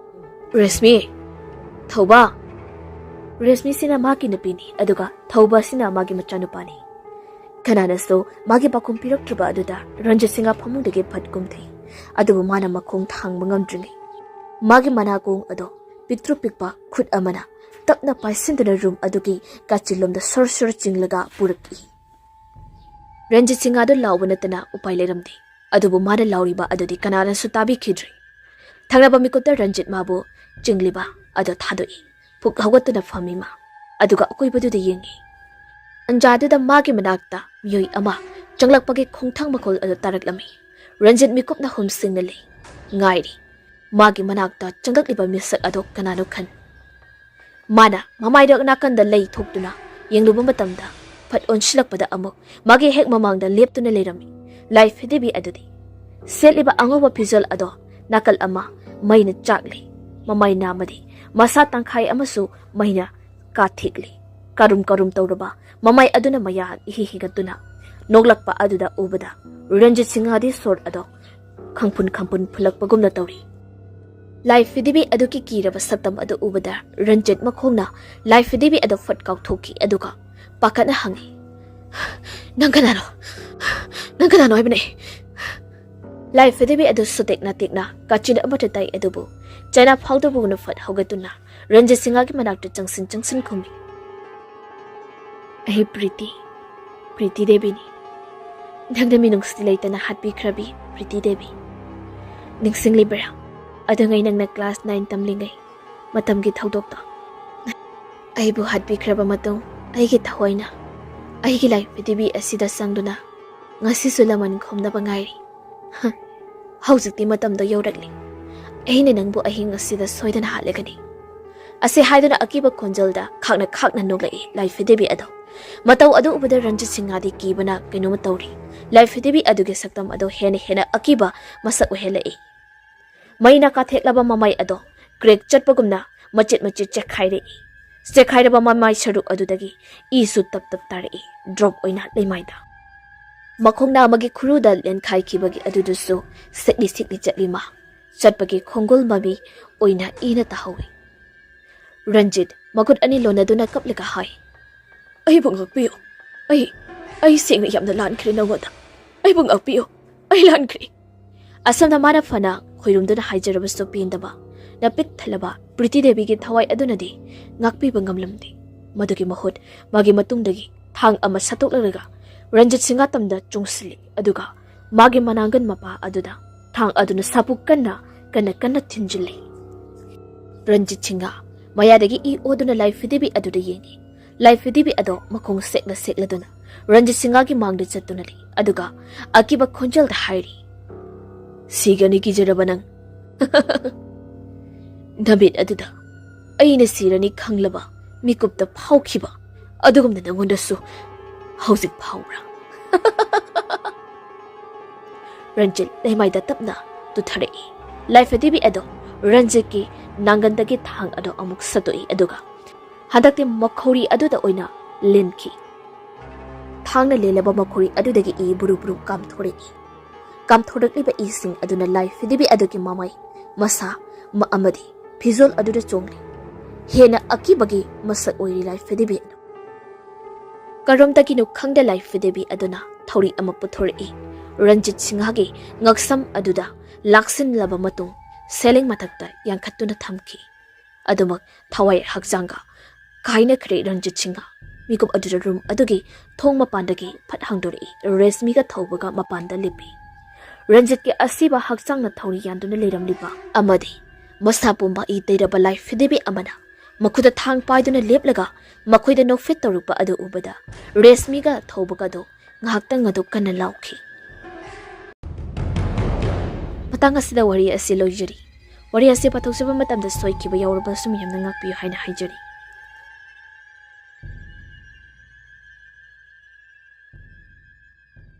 "ꯔꯦꯁꯃꯤ! ꯊꯧꯕ!" ꯔꯦꯁꯃꯤꯁꯤꯅ ꯃꯥꯒꯤ ꯅꯨꯄꯤꯅꯤ, ꯑꯗꯨꯒ ꯊꯧꯕ ꯑꯁꯤꯅ ꯃꯥꯒꯤ ꯃꯆꯥꯅꯨꯄꯥꯅꯤ꯫ ꯀꯅꯥꯅꯁꯨ ꯃꯥꯒꯤ ꯄꯥꯎꯈꯨꯝ ꯄꯤꯔꯛꯇ꯭ꯔꯕ ꯑꯗꯨꯗ ꯔꯟꯖꯤꯠ ꯁꯤꯡꯍ ꯐꯃꯨꯡꯗꯒꯤ ꯐꯠ ꯀꯨꯝꯊꯩ꯫ ꯑꯗꯨꯕꯨ ꯃꯥꯅ ꯃꯈꯣꯡ ꯊꯥꯡꯕ ꯉꯝꯗ꯭ꯔꯤꯉꯩ ꯃꯥꯒꯤ ꯃꯅꯥꯀꯣꯡ ꯑꯗꯣ ꯄꯤꯛꯇ꯭ꯔꯨ ꯄꯤꯛꯄ ꯈꯨꯠ ꯑꯃꯅ ꯇꯞꯅ ꯄꯥꯏꯁꯤꯟꯗꯨꯅ ꯔꯨꯝ ꯑꯗꯨꯒꯤ ꯀꯥꯆꯤꯜꯂꯣꯝꯗ ꯁꯣꯔ ꯁꯣꯔ ꯆꯤꯡꯂꯒ ꯄꯨꯔꯛꯏ꯫ ꯔꯟꯖꯤꯠ ꯁꯤꯡꯍꯗꯨ ꯂꯥꯎꯕ ꯅꯠꯇꯅ ꯎꯄꯥꯏ ꯂꯩꯔꯝꯗꯦ꯫ ꯑꯗꯨꯕꯨ ꯃꯥꯅ ꯂꯥꯎꯔꯤꯕ ꯑꯗꯨꯗꯤ ꯀꯅꯥꯅꯁꯨ ꯇꯥꯕꯤꯈꯤꯗ꯭ꯔꯤ꯫ ꯊꯪꯅꯕ ꯃꯤꯀꯨꯞꯇ ꯔꯟꯖꯤꯠ ꯃꯥꯕꯨ ꯆꯤꯡꯂꯤꯕ ꯑꯗꯨ ꯊꯥꯗꯣꯛꯏ꯫ ꯄꯨꯛ ꯍꯧꯒꯠꯇꯨꯅ ꯐꯝꯃꯤ ꯃꯥ꯫ ꯑꯗꯨꯒ ꯑꯀꯣꯏꯕꯗꯨꯗ ꯌꯦꯡꯉꯤ꯫ ꯇꯟꯖꯥꯗꯨꯗ ꯃꯥꯒꯤ ꯃꯅꯥꯛꯇ ꯃꯤꯑꯣꯏ ꯑꯃ ꯆꯪꯂꯛꯄꯒꯤ ꯈꯣꯡꯊꯥꯡ ꯃꯈꯣꯜ ꯑꯗꯨ ꯇꯥꯔꯛꯂꯝꯃꯤ꯫ ꯔꯟꯖꯤꯠ ꯃꯤꯀꯨꯞꯅ ꯍꯨꯝꯁꯤꯡꯅ ꯂꯩ꯫ ꯉꯥꯏꯔꯤ꯫ ꯃꯥꯒꯤ ꯃꯅꯥꯛꯇ ꯆꯪꯂꯛꯂꯤꯕ ꯃꯤꯁꯛ ꯑꯗꯣ ꯀꯅꯥꯅꯣ ꯈꯟ꯫ ꯃꯥꯅ ꯃꯃꯥꯏꯗ ꯅꯥꯀꯟꯗ ꯂꯩ ꯊꯣꯛꯇꯨꯅ ꯌꯦꯡꯂꯨꯕ ꯃꯇꯝꯗ, ꯐꯠ ꯑꯣꯟꯁꯤꯜꯂꯛꯄꯗ ꯑꯃꯨꯛ ꯃꯥꯒꯤ ꯍꯦꯛ ꯃꯃꯥꯡꯗ ꯂꯦꯞꯇꯨꯅ ꯂꯩꯔꯝꯃꯤ ꯂꯥꯏ ꯐꯤꯗꯤꯕꯤ ꯑꯗꯨꯗꯤ꯫ ꯁꯦꯠꯂꯤꯕ ꯑꯉꯧꯕ ꯐꯤꯖꯣꯜ ꯑꯗꯣ ꯅꯥꯀꯜ ꯑꯃ ꯃꯩꯅ ꯆꯥꯛꯂꯤ, ꯃꯃꯥꯏ ꯅꯥꯝꯃꯗꯤ ꯃꯁꯥ ꯇꯪꯈꯥꯏ ꯑꯃꯁꯨ ꯃꯩꯅ ꯀꯥꯊꯤꯛꯂꯤ꯫ ꯀꯔꯨꯝ ꯀꯔꯨꯝ ꯇꯧꯔꯕ ꯃꯃꯥꯏ ꯑꯗꯨꯅ ꯃꯌꯥ ꯏꯍꯤ ꯍꯤꯒꯠꯇꯨꯅ ꯅꯣꯛꯂꯛꯄ ꯑꯗꯨꯗ ꯎꯕꯗ, ꯔꯟꯖꯤꯠ ꯁꯤꯡꯍꯗꯤ ꯁꯣꯔ ꯑꯗꯣ ꯈꯪꯐꯨꯟ ꯈꯪꯐꯨꯟ ꯐꯨꯜꯂꯛꯄꯒꯨꯝꯅ ꯇꯧꯔꯤ꯫ ꯂꯥꯏ ꯐꯤꯗꯤꯕꯤ ꯑꯗꯨꯒꯤ ꯀꯤꯔꯕ ꯁꯛꯇꯝ ꯑꯗꯨ ꯎꯕꯗ, ꯔꯟꯖꯤꯠ ꯃꯈꯣꯡꯅ ꯂꯥꯏ ꯐꯤꯗꯤꯕꯤ ꯑꯗꯨ ꯐꯠ ꯀꯥꯎꯊꯣꯛꯈꯤ, ꯑꯗꯨꯒ ꯄꯥꯈꯠꯅ ꯍꯪꯉꯤ, "ꯅꯪ ꯀꯅꯥꯅꯣ? ꯅꯪ ꯀꯅꯥꯅꯣ ꯍꯥꯏꯕꯅꯦ?" ꯂꯥꯏ ꯐꯤꯗꯤꯕꯤ ꯑꯗꯨ ꯁꯨꯇꯦꯛꯅ ꯇꯦꯛꯅ ꯀꯥꯆꯤꯟ ꯑꯃꯠꯇ ꯇꯥꯏ, ꯑꯗꯨꯕꯨ ꯆꯩꯅꯥ ꯐꯥꯎꯗꯕꯒꯨꯝꯅ ꯐꯠ ꯍꯧꯒꯠꯇꯨꯅ ꯔꯟꯖꯤꯠ ꯁꯤꯡꯍꯒꯤ ꯃꯅꯥꯛꯇ ꯆꯪꯁꯤꯟ ꯆꯪꯁꯤꯟ ꯈꯨꯝꯃꯤ, "ꯑꯩ ꯄ꯭ꯔꯤꯇꯤ, ꯄ꯭ꯔꯤꯇꯤ ꯗꯦꯕꯤꯅꯤ꯫ ꯅꯪꯅ ꯃꯤꯅꯨꯡꯁꯤ ꯂꯩꯇꯅ ꯍꯥꯠꯄꯤꯈ꯭ꯔꯕꯤ ꯄ꯭ꯔꯤꯇꯤ ꯗꯦꯕꯤ꯫ ꯅꯤꯡꯁꯤꯡꯂꯤꯕ꯭ꯔꯥ? ꯑꯗꯨꯉꯩ ꯅꯪꯅ ꯀ꯭ꯂꯥꯁ ꯅꯥꯏꯟ ꯇꯝꯂꯤꯉꯩ ꯃꯇꯝꯒꯤ ꯊꯧꯗꯣꯛꯇꯣ꯫ ꯑꯩꯕꯨ ꯍꯥꯠꯄꯤꯈ꯭ꯔꯕ ꯃꯇꯨꯡ, ꯑꯩꯒꯤ ꯊꯋꯥꯏꯅ ꯑꯩꯒꯤ ꯂꯥꯏ ꯐꯤꯗꯤꯕꯤ ꯑꯁꯤꯗ ꯆꯪꯗꯨꯅ ꯉꯁꯤꯁꯨ ꯂꯃꯟ ꯈꯨꯝꯅꯕ ꯉꯥꯏꯔꯤ꯫ ꯍ, ꯍꯧꯖꯤꯛꯇꯤ ꯃꯇꯝꯗꯣ ꯌꯧꯔꯛꯂꯤ꯫ ꯑꯩꯅ ꯅꯪꯕꯨ ꯑꯍꯤꯡ ꯑꯁꯤꯗ ꯁꯣꯏꯗꯅ ꯍꯥꯠꯂꯒꯅꯤ"꯫ ꯑꯁꯤ ꯍꯥꯏꯗꯨꯅ ꯑꯀꯤꯕ ꯈꯣꯟꯖꯦꯜꯗ ꯈꯥꯛꯅ ꯈꯥꯛꯅ ꯅꯣꯛꯂꯛꯏ ꯂꯥꯏ ꯐꯤꯗꯤꯕꯤ ꯑꯗꯣ꯫ ꯃꯇꯧ ꯑꯗꯨ ꯎꯕꯗ ꯔꯟꯖꯤꯠ ꯁꯤꯡꯍꯗꯤ ꯀꯤꯕꯅ ꯀꯩꯅꯣꯝꯃ ꯇꯧꯔꯤ꯫ ꯂꯥꯏ ꯐꯤꯗꯤꯕꯤ ꯑꯗꯨꯒꯤ ꯁꯛꯇꯝ ꯑꯗꯣ ꯍꯦꯟꯅ ꯍꯦꯟꯅ ꯑꯀꯤꯕ ꯃꯁꯛ ꯑꯣꯏꯍꯜꯂꯛꯏ꯫ ꯃꯩꯅ ꯀꯥꯊꯦꯛꯂꯕ ꯃꯃꯥꯏ ꯑꯗꯣ ꯀ꯭ꯔꯦꯛ ꯆꯠꯄꯒꯨꯝꯅ ꯃꯆꯦꯠ ꯃꯆꯦꯠ ꯆꯦꯛꯈꯥꯏꯔꯛꯏ꯫ ꯆꯦꯛꯈꯥꯏꯔꯕ ꯃꯃꯥꯏ ꯁꯔꯨꯛ ꯑꯗꯨꯗꯒꯤ ꯏꯁꯨ ꯇꯞ ꯇꯞ ꯇꯥꯔꯛꯏ, ꯗ꯭ꯔꯣꯞ ꯑꯣꯏꯅ ꯂꯩꯃꯥꯏꯗ꯫ ꯃꯈꯣꯡ ꯅꯥꯝꯃꯒꯤ ꯈꯨꯔꯨꯗ ꯂꯦꯟꯈꯥꯏꯈꯤꯕꯒꯤ ꯑꯗꯨꯗꯨꯁꯨ ꯁꯤꯛꯂꯤ ꯁꯤꯛꯂꯤ ꯆꯠꯂꯤ ꯃꯥ꯫ ꯆꯠꯄꯒꯤ ꯈꯣꯡꯒꯨꯜ ꯃꯃꯤ ꯑꯣꯏꯅ ꯏꯅ ꯇꯥꯍꯧꯏ꯫ ꯔꯟꯖꯤꯠ ꯃꯈꯨꯠ ꯑꯅꯤ ꯂꯣꯟꯅꯗꯨꯅ ꯀꯞꯂꯒ ꯍꯥꯏ, "ꯑꯩꯕꯨ ꯉꯥꯛꯄꯤꯌꯨ꯫ ꯑꯩ, ꯑꯩ ꯁꯦꯡꯅ ꯌꯥꯝꯅ ꯂꯥꯟꯈ꯭ꯔꯦ ꯅꯉꯣꯟꯗ꯫ ꯑꯩꯕꯨ ꯉꯥꯛꯄꯤꯌꯨ꯫ ꯑꯩ ꯂꯥꯟꯈ꯭ꯔꯦ"꯫ ꯑꯁꯨꯝꯅ ꯃꯥꯅ ꯐꯅ ꯈꯣꯏꯔꯨꯝꯗꯨꯅ ꯍꯥꯏꯖꯔꯕꯁꯨ ꯄꯦꯟꯗꯕ, ꯅꯄꯤꯛ ꯊꯜꯂꯕ ꯄ꯭ꯔꯤꯇꯤ ꯗꯦꯕꯤꯒꯤ ꯊꯋꯥꯏ ꯑꯗꯨꯅꯗꯤ ꯉꯥꯛꯄꯤꯕ ꯉꯝꯂꯝꯗꯦ꯫ ꯃꯗꯨꯒꯤ ꯃꯍꯨꯠ ꯃꯥꯒꯤ ꯃꯇꯨꯡꯗꯒꯤ ꯊꯥꯡ ꯑꯃ ꯁꯠꯇꯣꯛꯂꯒ ꯔꯟꯖꯤꯠ ꯁꯤꯡꯍ ꯇꯝꯗ ꯆꯣꯡꯁꯤꯜꯂꯤ, ꯑꯗꯨꯒ ꯃꯥꯒꯤ ꯃꯅꯥꯡꯒꯟ ꯃꯄꯥ ꯑꯗꯨꯗ ꯊꯥꯡ ꯑꯗꯨꯅ ꯁꯥꯄꯨ ꯀꯟꯅ, ꯀꯟꯅ, ꯀꯟꯅ ꯊꯤꯟꯖꯤꯜꯂꯤ꯫ ꯔꯟꯖꯤꯠ ꯁꯤꯡꯍ ꯃꯌꯥꯗꯒꯤ ꯏ ꯑꯣꯗꯨꯅ ꯂꯥꯏ ꯐꯤꯗꯤꯕꯤ ꯑꯗꯨꯗ ꯌꯦꯡꯉꯤ꯫ ꯂꯥꯏ ꯐꯤꯗꯤꯕꯤ ꯑꯗꯣ ꯃꯈꯣꯡ ꯁꯦꯛꯂ ꯁꯦꯛꯂꯗꯨꯅ ꯔꯟꯖꯤꯠ ꯁꯤꯡꯍꯒꯤ ꯃꯥꯡꯗ ꯆꯠꯇꯨꯅ ꯂꯩ, ꯑꯗꯨꯒ ꯑꯀꯤꯕ ꯈꯣꯟꯖꯦꯜꯗ ꯍꯥꯏꯔꯤ, "ꯁꯤꯒꯅꯤ ꯀꯤꯖꯔꯕ ꯅꯪ꯫ ꯅꯨꯃꯤꯠ ꯑꯗꯨꯗ ꯑꯩꯅ ꯁꯤꯔꯅꯤ ꯈꯪꯂꯕ ꯃꯤꯀꯨꯞꯇ ꯐꯥꯎꯈꯤꯕ ꯑꯗꯨꯒꯨꯝꯅ ꯅꯉꯣꯟꯗꯁꯨ ꯍꯧꯖꯤꯛ ꯐꯥꯎꯕ꯭ꯔꯥ? ꯔꯟꯖꯤꯠ ꯂꯩꯃꯥꯏꯗ ꯇꯞꯅ ꯇꯨꯊꯔꯛꯏ꯫ ꯂꯥꯏꯐꯗꯤꯕꯤ ꯑꯗꯣ ꯔꯟꯖꯤꯠꯀꯤ ꯅꯥꯡꯒꯟꯗꯒꯤ ꯊꯥꯡ ꯑꯗꯣ ꯑꯃꯨꯛ ꯁꯠꯇꯣꯛꯏ, ꯑꯗꯨꯒ ꯍꯟꯗꯛꯇꯤ ꯃꯈꯧꯔꯤ ꯑꯗꯨꯗ ꯑꯣꯏꯅ ꯂꯦꯟꯈꯤ꯫ ꯊꯥꯡꯅ ꯂꯦꯜꯂꯕ ꯃꯈꯧꯔꯤ ꯑꯗꯨꯗꯒꯤ ꯏ ꯕꯨꯔꯨ ꯕꯨꯔꯨ ꯀꯥꯝꯊꯣꯔꯛꯏ꯫ ꯀꯥꯝꯊꯣꯔꯛꯂꯤꯕ ꯏꯁꯤꯡ ꯑꯗꯨꯅ ꯂꯥꯏꯐꯗꯤꯕꯤ ꯑꯗꯨꯒꯤ ꯃꯃꯩ, ꯃꯁꯥ, ꯃ-, ꯑꯃꯗꯤ ꯐꯤꯖꯣꯜ ꯑꯗꯨꯗ ꯆꯣꯡꯂꯤ꯫ ꯍꯦꯟꯅ ꯑꯀꯤꯕꯒꯤ ꯃꯁꯛ ꯑꯣꯏꯔꯤ ꯂꯥꯏꯐꯗꯤꯕꯤ ꯑꯗꯨ꯫ ꯀꯔꯣꯝꯗꯒꯤꯅꯣ ꯈꯪꯗꯦ, ꯂꯥꯏꯐꯗꯤꯕꯤ ꯑꯗꯨꯅ ꯊꯧꯔꯤ ꯑꯃ ꯄꯨꯊꯣꯔꯛꯏ꯫ ꯔꯟꯖꯤꯠ ꯁꯤꯡꯍꯒꯤ ꯉꯛꯁꯝ ꯑꯗꯨꯗ ꯂꯥꯛꯁꯤꯟꯂꯕ ꯃꯇꯨꯡ ꯁꯦꯂꯤꯡ ꯃꯊꯛꯇ ꯌꯥꯟꯈꯠꯇꯨꯅ ꯊꯝꯈꯤ꯫ ꯑꯗꯨꯃꯛ ꯊꯋꯥꯏ ꯍꯛꯆꯥꯡꯒ ꯀꯥꯏꯅꯈ꯭ꯔꯦ ꯔꯟꯖꯤꯠ ꯁꯤꯡꯍ꯫ ꯃꯤꯀꯨꯞ ꯑꯗꯨꯗ ꯔꯨꯝ ꯑꯗꯨꯒꯤ ꯊꯣꯡ ꯃꯄꯥꯟꯗꯒꯤ ꯐꯠ ꯍꯥꯡꯗꯣꯔꯛꯏ꯫ ꯔꯦꯁꯃꯤꯒ ꯊꯧꯕꯒ ꯃꯄꯥꯟꯗ ꯂꯦꯞꯄꯤ꯫ ꯔꯟꯖꯤꯠꯀꯤ ꯑꯁꯤꯕ ꯍꯛꯆꯥꯡꯅ ꯊꯧꯔꯤ ꯌꯥꯟꯗꯨꯅ ꯂꯩꯔꯝꯂꯤꯕ ꯑꯃꯗꯤ ꯃꯁꯥ ꯄꯨꯝꯕ ꯏ ꯇꯩꯔꯕ ꯂꯥꯏꯐꯗꯤꯕꯤ ꯑꯃꯅ ꯃꯈꯨꯠꯇ ꯊꯥꯡ ꯄꯥꯏꯗꯨꯅ ꯂꯦꯞꯂꯒ ꯃꯈꯣꯏꯗ ꯅꯣꯛꯐꯦꯠ ꯇꯧꯔꯛꯄ ꯑꯗꯨ ꯎꯕꯗ ꯔꯦꯁꯃꯤꯒ ꯊꯧꯕꯒ ꯑꯗꯨ ꯉꯥꯏꯍꯥꯛꯇꯪ ꯑꯗꯨ ꯀꯟꯅ ꯂꯥꯎꯈꯤ꯫ ꯃꯇꯥꯡ ꯑꯁꯤꯗ ꯋꯥꯔꯤ ꯑꯁꯤ ꯂꯣꯏꯖꯔꯤ꯫ ꯋꯥꯔꯤ ꯑꯁꯤ ꯄꯥꯊꯣꯛꯆꯕ ꯃꯇꯝꯗ ꯁꯣꯏꯈꯤꯕ ꯌꯥꯎꯔꯕꯁꯨ ꯃꯌꯥꯝꯅ ꯉꯥꯛꯄꯤꯌꯨ ꯍꯥꯏꯅ ꯍꯥꯏꯖꯔꯤ꯫